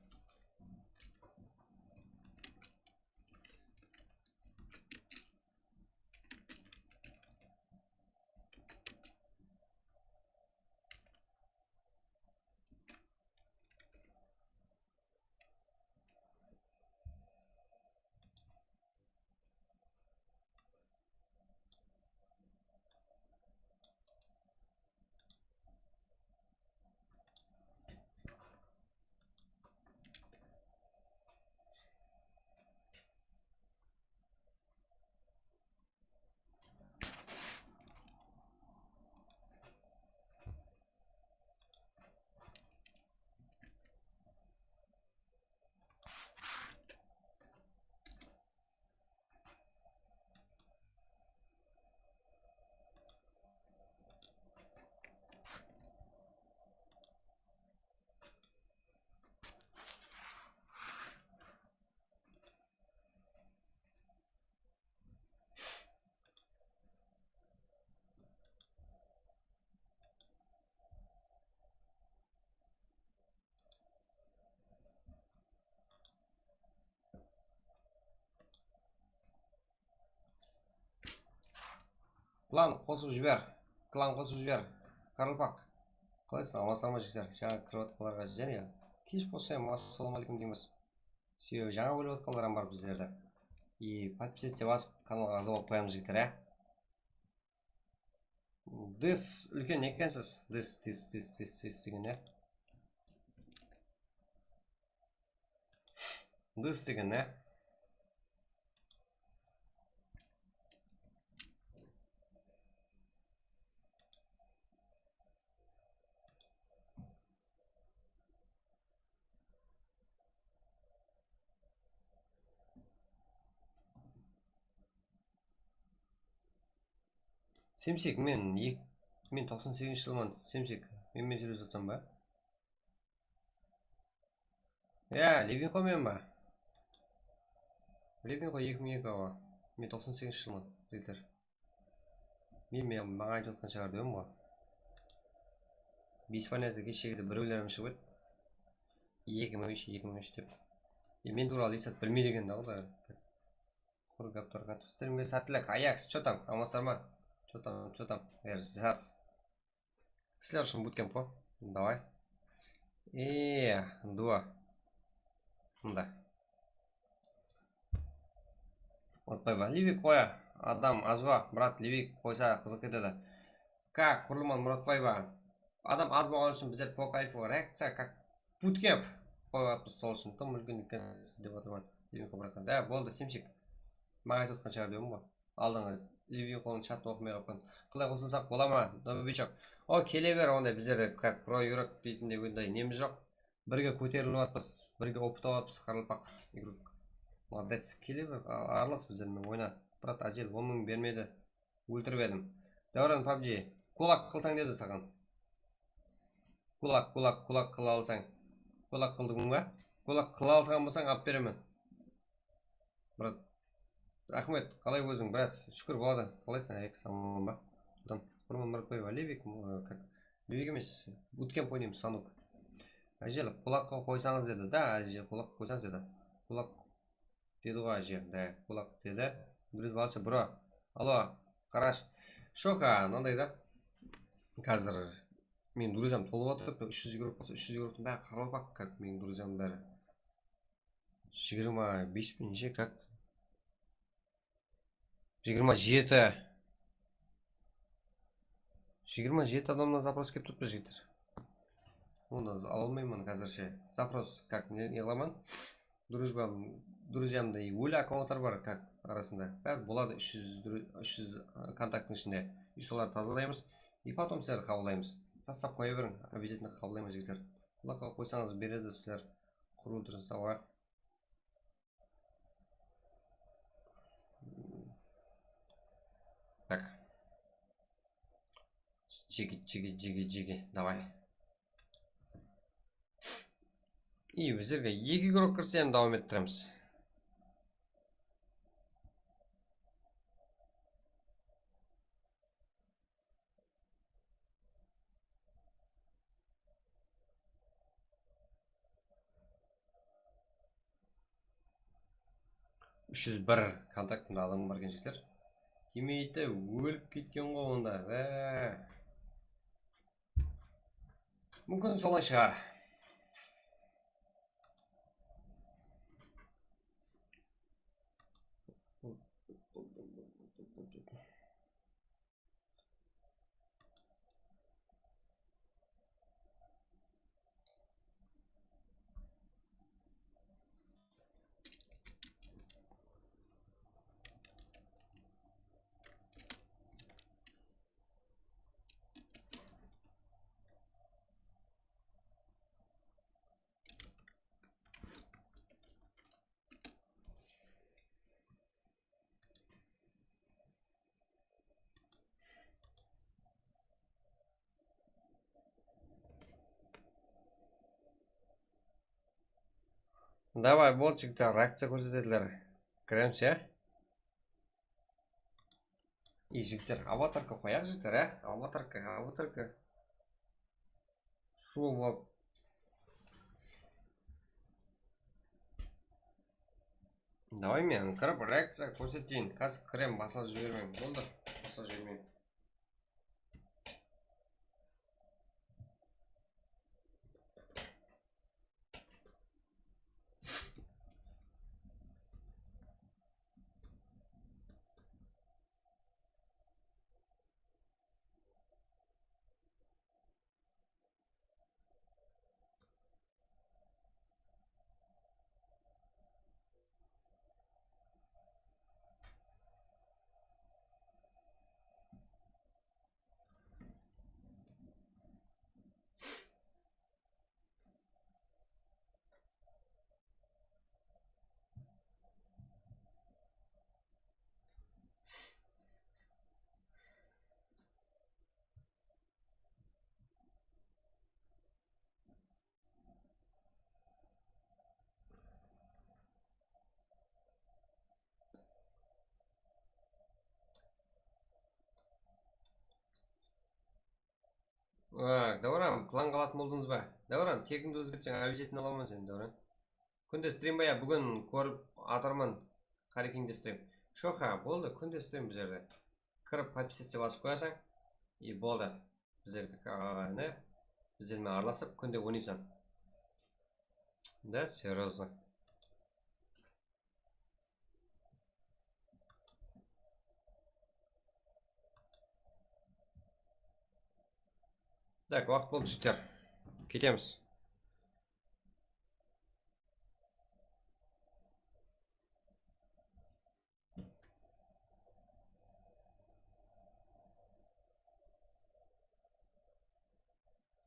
Klan qosıp jiber. Klan qosıp jiber. Qaraqalpaq. Qalaysızlar, amansızlar ma, jigitler? Jańa kirip atqanlarǵa jáne kesh bolsa hám assalamu aleykum deymiz. Sebebi jańa bólip atqanlar hám bar bizlerdi. И подписаться basıp, kanalǵa aǵza bolıp qoyamız, jigitler, á. This úlken ekensiz. This, this, this, this, this degen, ya. This degen, ya. Semsek, men ek-, men toqsan segizinshi jılman, Semsek, men, men sóylesip atsam ba? Ya, Levinko men ba? Levinko eki mıń eki, awa. Men toqsan segizinshi jılman, jigitler. Men, men, maǵan aytıp atqan shıǵar degen ǵoy. Без понятия, keshegide birewlerim shıǵıp edi. Eki mıń úsh, eki mıń úsh dep. E, men tuwralı esat bilmeydi eken da, olar. Qurı gaptar qatı. Strimge sáttilik. Ayaks, что там? Amansızlar ma? Что там, что там? Sizler ushın bootcamp ǵoy. Давай. E, два. Mında. Unutpay ba? Livik qoya. Adam az ǵo, brat, livik qoysa qızıq ketedi. Как, Qurılman Muratbay ba? Adam az bolǵanı ushın bizler по кайфу reakciya, как bootcamp qoyıp atırmız, sol ushın tım úlken ekensiz dep atırman. Livik qoy, bratkan. Da, boldı, Semsek. Maǵan aytıp atqan shıǵar dep ǵoy. Aldınǵı Livik qoyıń chatın oqımay qalıppan. Qalay qosılsaq bola ma, Novichok? O, kele ber, onday bizlerde как pro yurek deytindey onday nemiz joq. Birge kóterilip atpız, birge opıt alıp atpız, qaraqalpaq igrok. Молодец, kele ber, a-, aralas bizler menen oyna. Brat, ájel on mıń bermedi. Óltirip edim. Dáwran, pabji. Kulak qılsań dedi saǵan. Kulak, kulak, kulak qıla alsań. Kulak qıldıń ba? Kulak qıla alsań bolsań, alıp beremen. Brat. Raxmet, qalay óziń, brat? Shúkir, boladı. Qalaysań, Alex, aman ba? Qurman Muratbaev, Levik, ı, kak, Levik emes, Bootcamp oynaymız, Sanuk. Ájel, qulaqqa qoysańız dedi da, ájel, qulaq qoysańız dedi. Qulaq dedi ǵoy, áje, da, qulaq dedi. Durıs balshı, bro. Alo, qarash. Shoqa, mınanday da. Házir meniń druziyam tolıp atır, úsh júz igrók bolsa, úsh júz igróktiń bári qaraqalpaq, kak, meniń druziyamnıń bári. Jigirma bes pe, neshe, kak? Jigirma jeti. Jigirma jeti adamnan запрос kelip turıptı, jigitler. Onı ala almayman házirshe. Запрос, kak, ne, ne qılaman? Дружбам, друзьямда и ólі akkauntlar bar, kak, arasında. Bári boladı, úsh júz, dru-, úsh júz, ı, kontakttıń ishinde. И solardı tazalaymız. И потом sizlerdi qabıllaymız. Taslap qoya beriń, обязательно qabıllaymız, jigitler. Qulaqqa qoysańız beredi sizler. Qurı durıs, давай. Так. Jigi, jigi, jigi, jigi. Давай. И bizlerge eki igrok kirse, endi dawam ettiremiz. Úsh júz bir kontaktımda adamım bar eken, jigitler. Timeydi, ólip ketken ǵoy onda. Á. Múmkin, solay shıǵar. Давай, boldı, jigitler, reakciya kórsetediler. Kiremiz, ya? Ey, jigitler, avatarka qoyaq, jigitler, á? Avatarka, avatarka. Sulıw bolıp. Davay, men kirip reakciya kórseteyin. Házir kirem, baslap jibermeń. Boldı, baslap jibermeń. A, Dáwran, klanǵa alatın boldıńız ba? Dáwran, tegińdi ózgertseń, обязательно alaman seni, Dáwran. Kúnde strim ba ya? Búgin kórip atırman, Qarekińde strim. Shoqa, boldı, kúnde strim bizlerde. Kirip, подписаться basıp qoyasań, и boldı. Bizlerge, a, ne? Bizler menen aralasıp, kúnde oynaysań. Да, серьёзно. Так, waqıt boldı, jigitler. Ketemiz.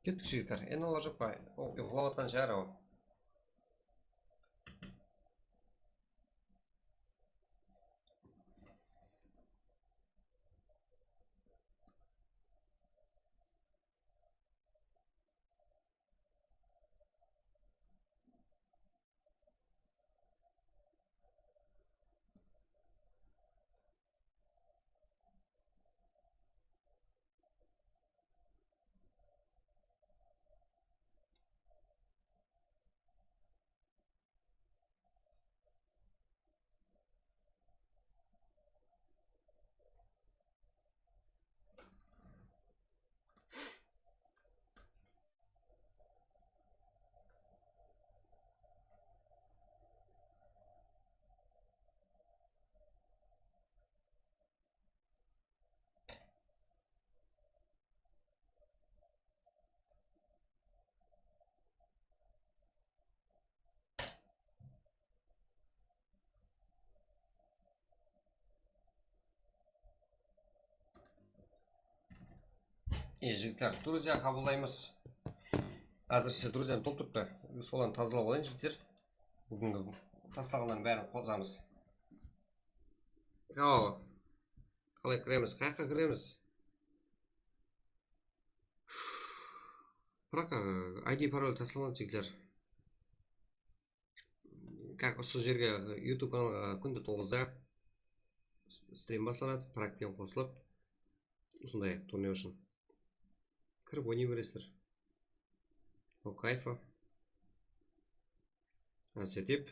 Kettik, jigitler. Endi olar joq pa? O, uyqılap atqan shıǵar, awa. E, jigitler, druzya qabıllaymız. Házirshe druzyam tolıp turıptı. Solardı tazalap alayın, jigitler. Búgingi taslaǵanlardıń bárin qosamız. Haw. Qalay kiremiz? Qayaqqa kiremiz? Biraq, e, I D parol taslanıp atır, jigitler. Как, usı jerge, YouTube kanalǵa kúnde toǵızda stream baslanadı, prak penen qosılıp. Usınday turniy ushın. Kirip oynay beresizler. По кайфу. Házir dep.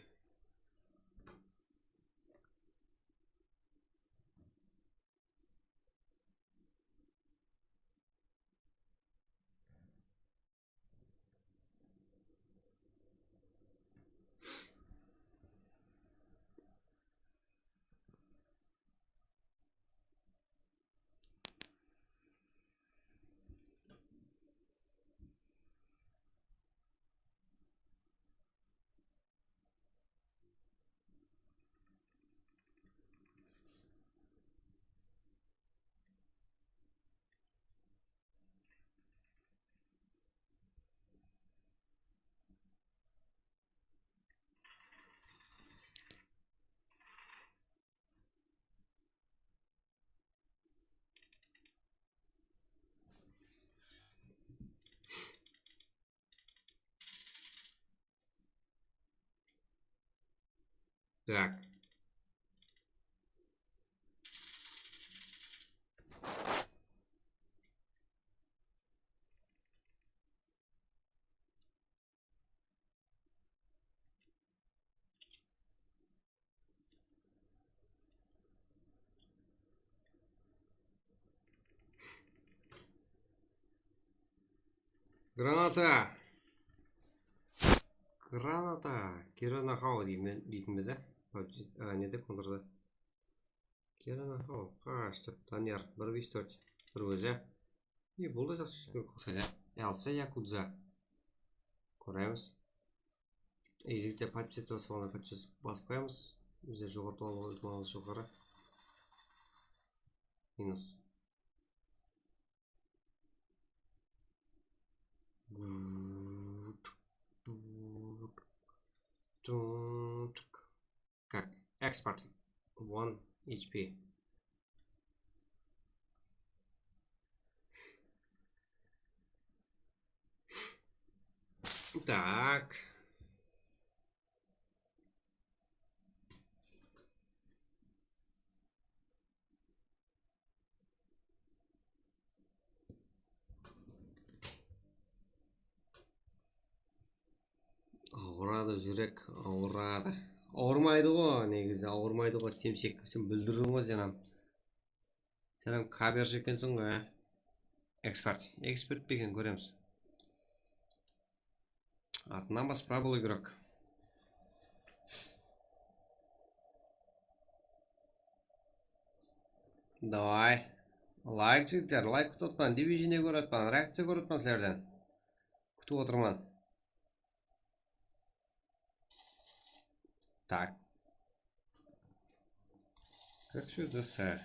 Так. Granata. Granata. Kirana haw deymen, deytin be de? Pabji, a, nede, kontrda. Kirana haw, qash dep, Daniyar, bir bes tórt, bir ózi. E, bul da jaqsı jigit qılsa ya. Elsa Yakudza. Kóremiz. E, jigitler, podpis basıp alǵan, podpis basıp qoyamız. Bizler joqarı alıp, joqarı. Minus. Как? Экспорт. One H P. Так. Awıradı, júrek awıradı. Awırmaydı ǵo, negizi awırmaydı ǵo, semsek. Sen búldirdiń ǵo, sen hám. Sen hám kabershi ekenseń ǵo, ya? Ekspert. Ekspert pe eken, kóremiz. Atınan baspa bul igrok. Davay. Layk, jigitler, layk kútip atırman. Движение kórip atırman, reakciya kórip atırman sizlerden. Kútip otırman. Так. Как что это с?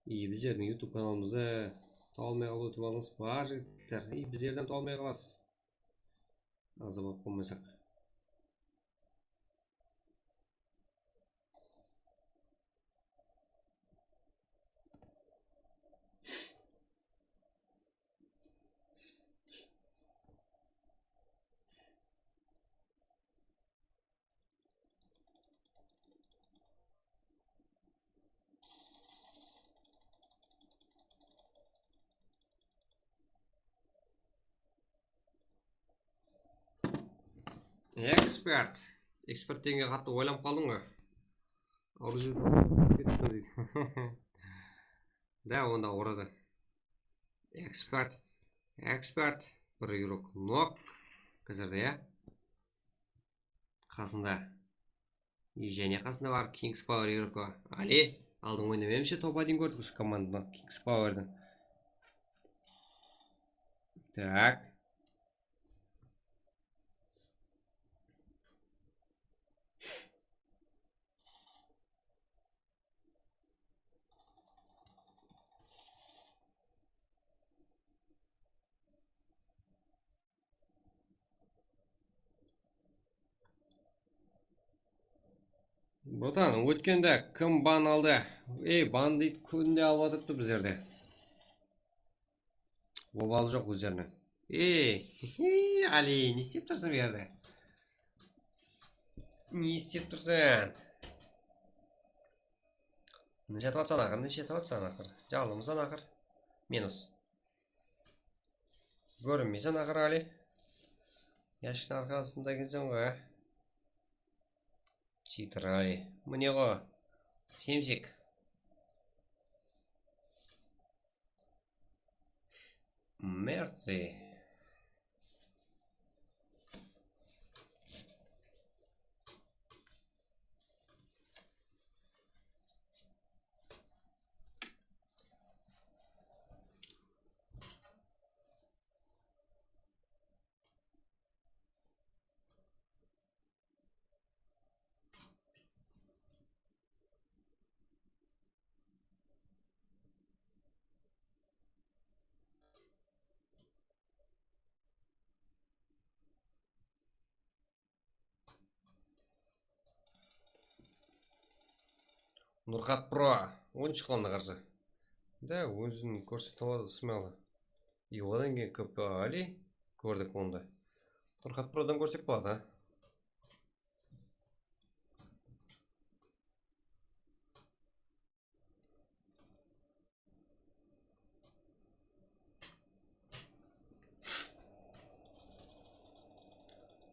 И bizlerdiń YouTube kanalımızdı tawalmay qalıw itibarıńız bar, jigitler. И bizlerden tawalmay qalasız. Azı bolıp qalmasaq. Ekspert. Ekspert degenge qattı oylanıp qaldıń ǵoy. Aurjil ketti deydi. Da, onda uradı. Ekspert. Ekspert. Bir igrok nok. Házirde, ya. Qasında. И jáne qasında bar Kings Power igrok. Ali, aldın oynamayımsha topa deyin kórdik usı komandanı, Kings Powerdi. Так. Bratan, ótkende kim ban aldı? Ey, bandit kúnde alıp atırıptı bizlerde. Obalı joq ózleriniń. Ey, Ali, ne istep tursıń bu jerde? Ne istep tursıń? Neshe atıp atsań aqır, neshe atıp atsań aqır? Jalınmısań aqır. Minus. Kórinbeyseń aqır, Ali. Yashiktiń arqasında ekenseń ǵoy, a? Cheater, Ali. Mine ǵo. Semsek. Mercy. Nurxat Pro, oyınshılarına qarsı. Da, ózin kórsetip aladı, ısmaylı. E, odan keyin K P Ali kórdik onda. Nurxat Prodan kórsek boladı, a?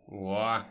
Oa.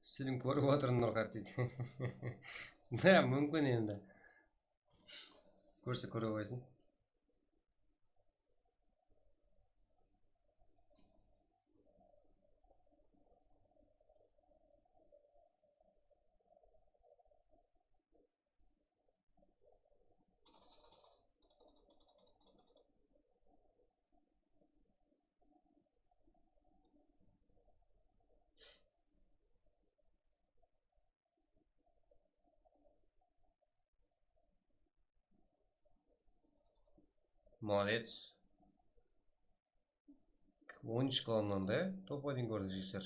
Sizin kórip otırın, Nurxat, deydi. Da, múmkin endi. Kórse kóre qoysın. Молодец. On úsh klannan da topqa deyin kórdik, jigitler.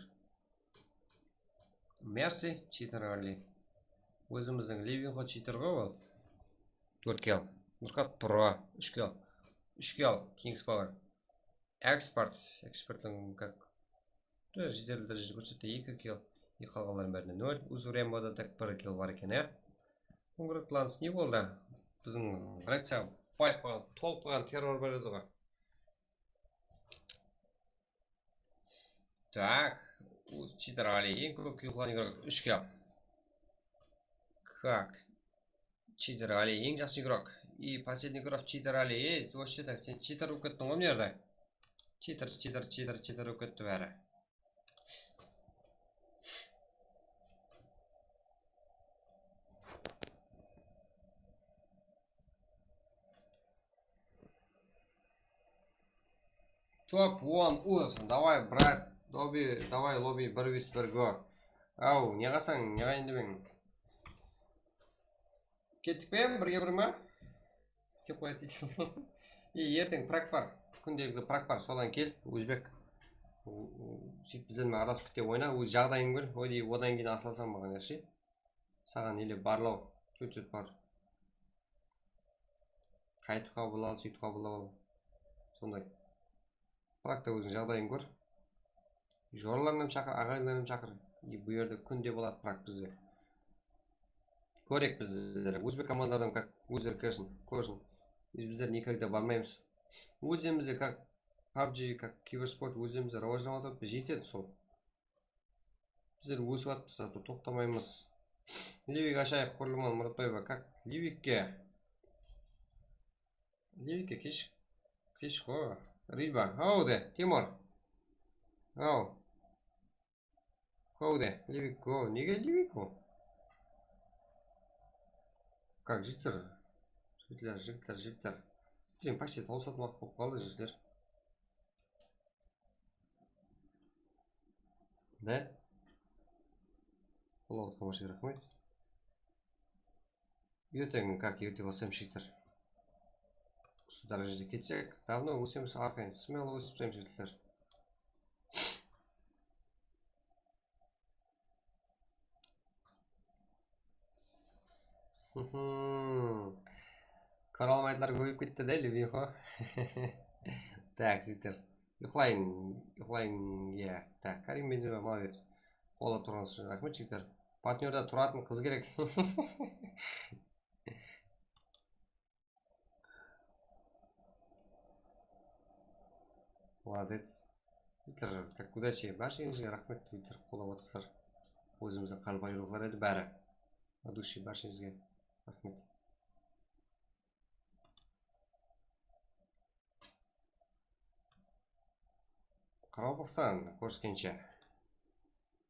Mercy, cheater Ali. Ózimizdiń Living Hot cheater ǵoy ol. Tórt kill. Nurxat Pro, úsh kill. Úsh kill, Kings Power. Expert, ekspertligiń как. Jederli dárejede kórsetti, eki kill. Eki, qalǵanların bárinde nol. Uz vremyada tek bir kill bar eken, ya. Congratulations, ne boldı? Biziń frakciyaǵa bay qoyǵan, tolıp qoyǵan terror bar edi ǵoy. Так, uz cheater Ali, eń kóp kill qılǵan igrok, úsh kill. Как? Cheater Ali, eń jaqsı igrok. И последний igrok cheater Ali. Ey, вообще так, sen cheater bolıp kettiń ǵoy mına jerde. Cheater, cheater, cheater, cheater bolıp ketti bári. Top on uz, давай, брат, Lobby, davay, lobby, bir vs bir go. Aw, ne qılsań, ne qılayın demeń. Kettik pe, birge bir ma? Dep qoyadı deydi. E, erteń prak bar. Kúndelikli prak bar, sodan kel, ózbek. Sóytip bizler menen aralasıp kete oyna, óz jaǵdayıń kór. Oy, odan keyin asılasań maǵan, yaqshı? Saǵan ele barlaw, chut-chut bar. Qaytıp qabıl al, sóytip qabıl al. Sonday. Prakta óziń jaǵdayıń kór. Joralarıńdı hám shaqır, aǵayinlerińdi hám shaqır. И bul jerde kúnde boladı prak bizde. Kórek bizler. Ózbek komandalardan как ózleri kirsin, kórsin. Biz, bizler nikogda barmaymız. Ózlerimizde как PUBG, как kibersport ózlerimizde rawajlanıp atırıptı, jetedi sol. Bizler ósip atırmız, zato toqtamaymız. Livik ashayıq, Qurliman Muratbaeva, как Livikke? Livikke kesh, kesh qo. Riba, haw de, Timur. Haw. Haw de, Livik go. Nege Livik go? Как, jigitler? Jigitler, jigitler, jigitler. Strim почти tawsatın waqıt bolıp qaldı, jigitler. Da? Qollap atqan barshangizge raxmet. Erteń как erte baslaymiz, jigitler. Usı dárejede ketsek, давно ósemiz, arqayın смело ósip taslaymiz, jigitler. Kóre almaydılar kóbeyip ketti de, Levixo. Tak, jigitler. Uyıqlayın, uyıqlayın, ya. Tak, Karim Benzema, молодец. Qollap turǵanıńız ushın raxmet, jigitler. Partnyorda turatın qız kerek. Молодец. Jigitler, как удачи. Bársheńizge raxmet, jigitler, qollap otırsızlar. Ózimizdiń qaraqalpaq jurıqları edi bári. От души bársheńizge raxmet. Qaraqalpaqstan, kóriskenshe.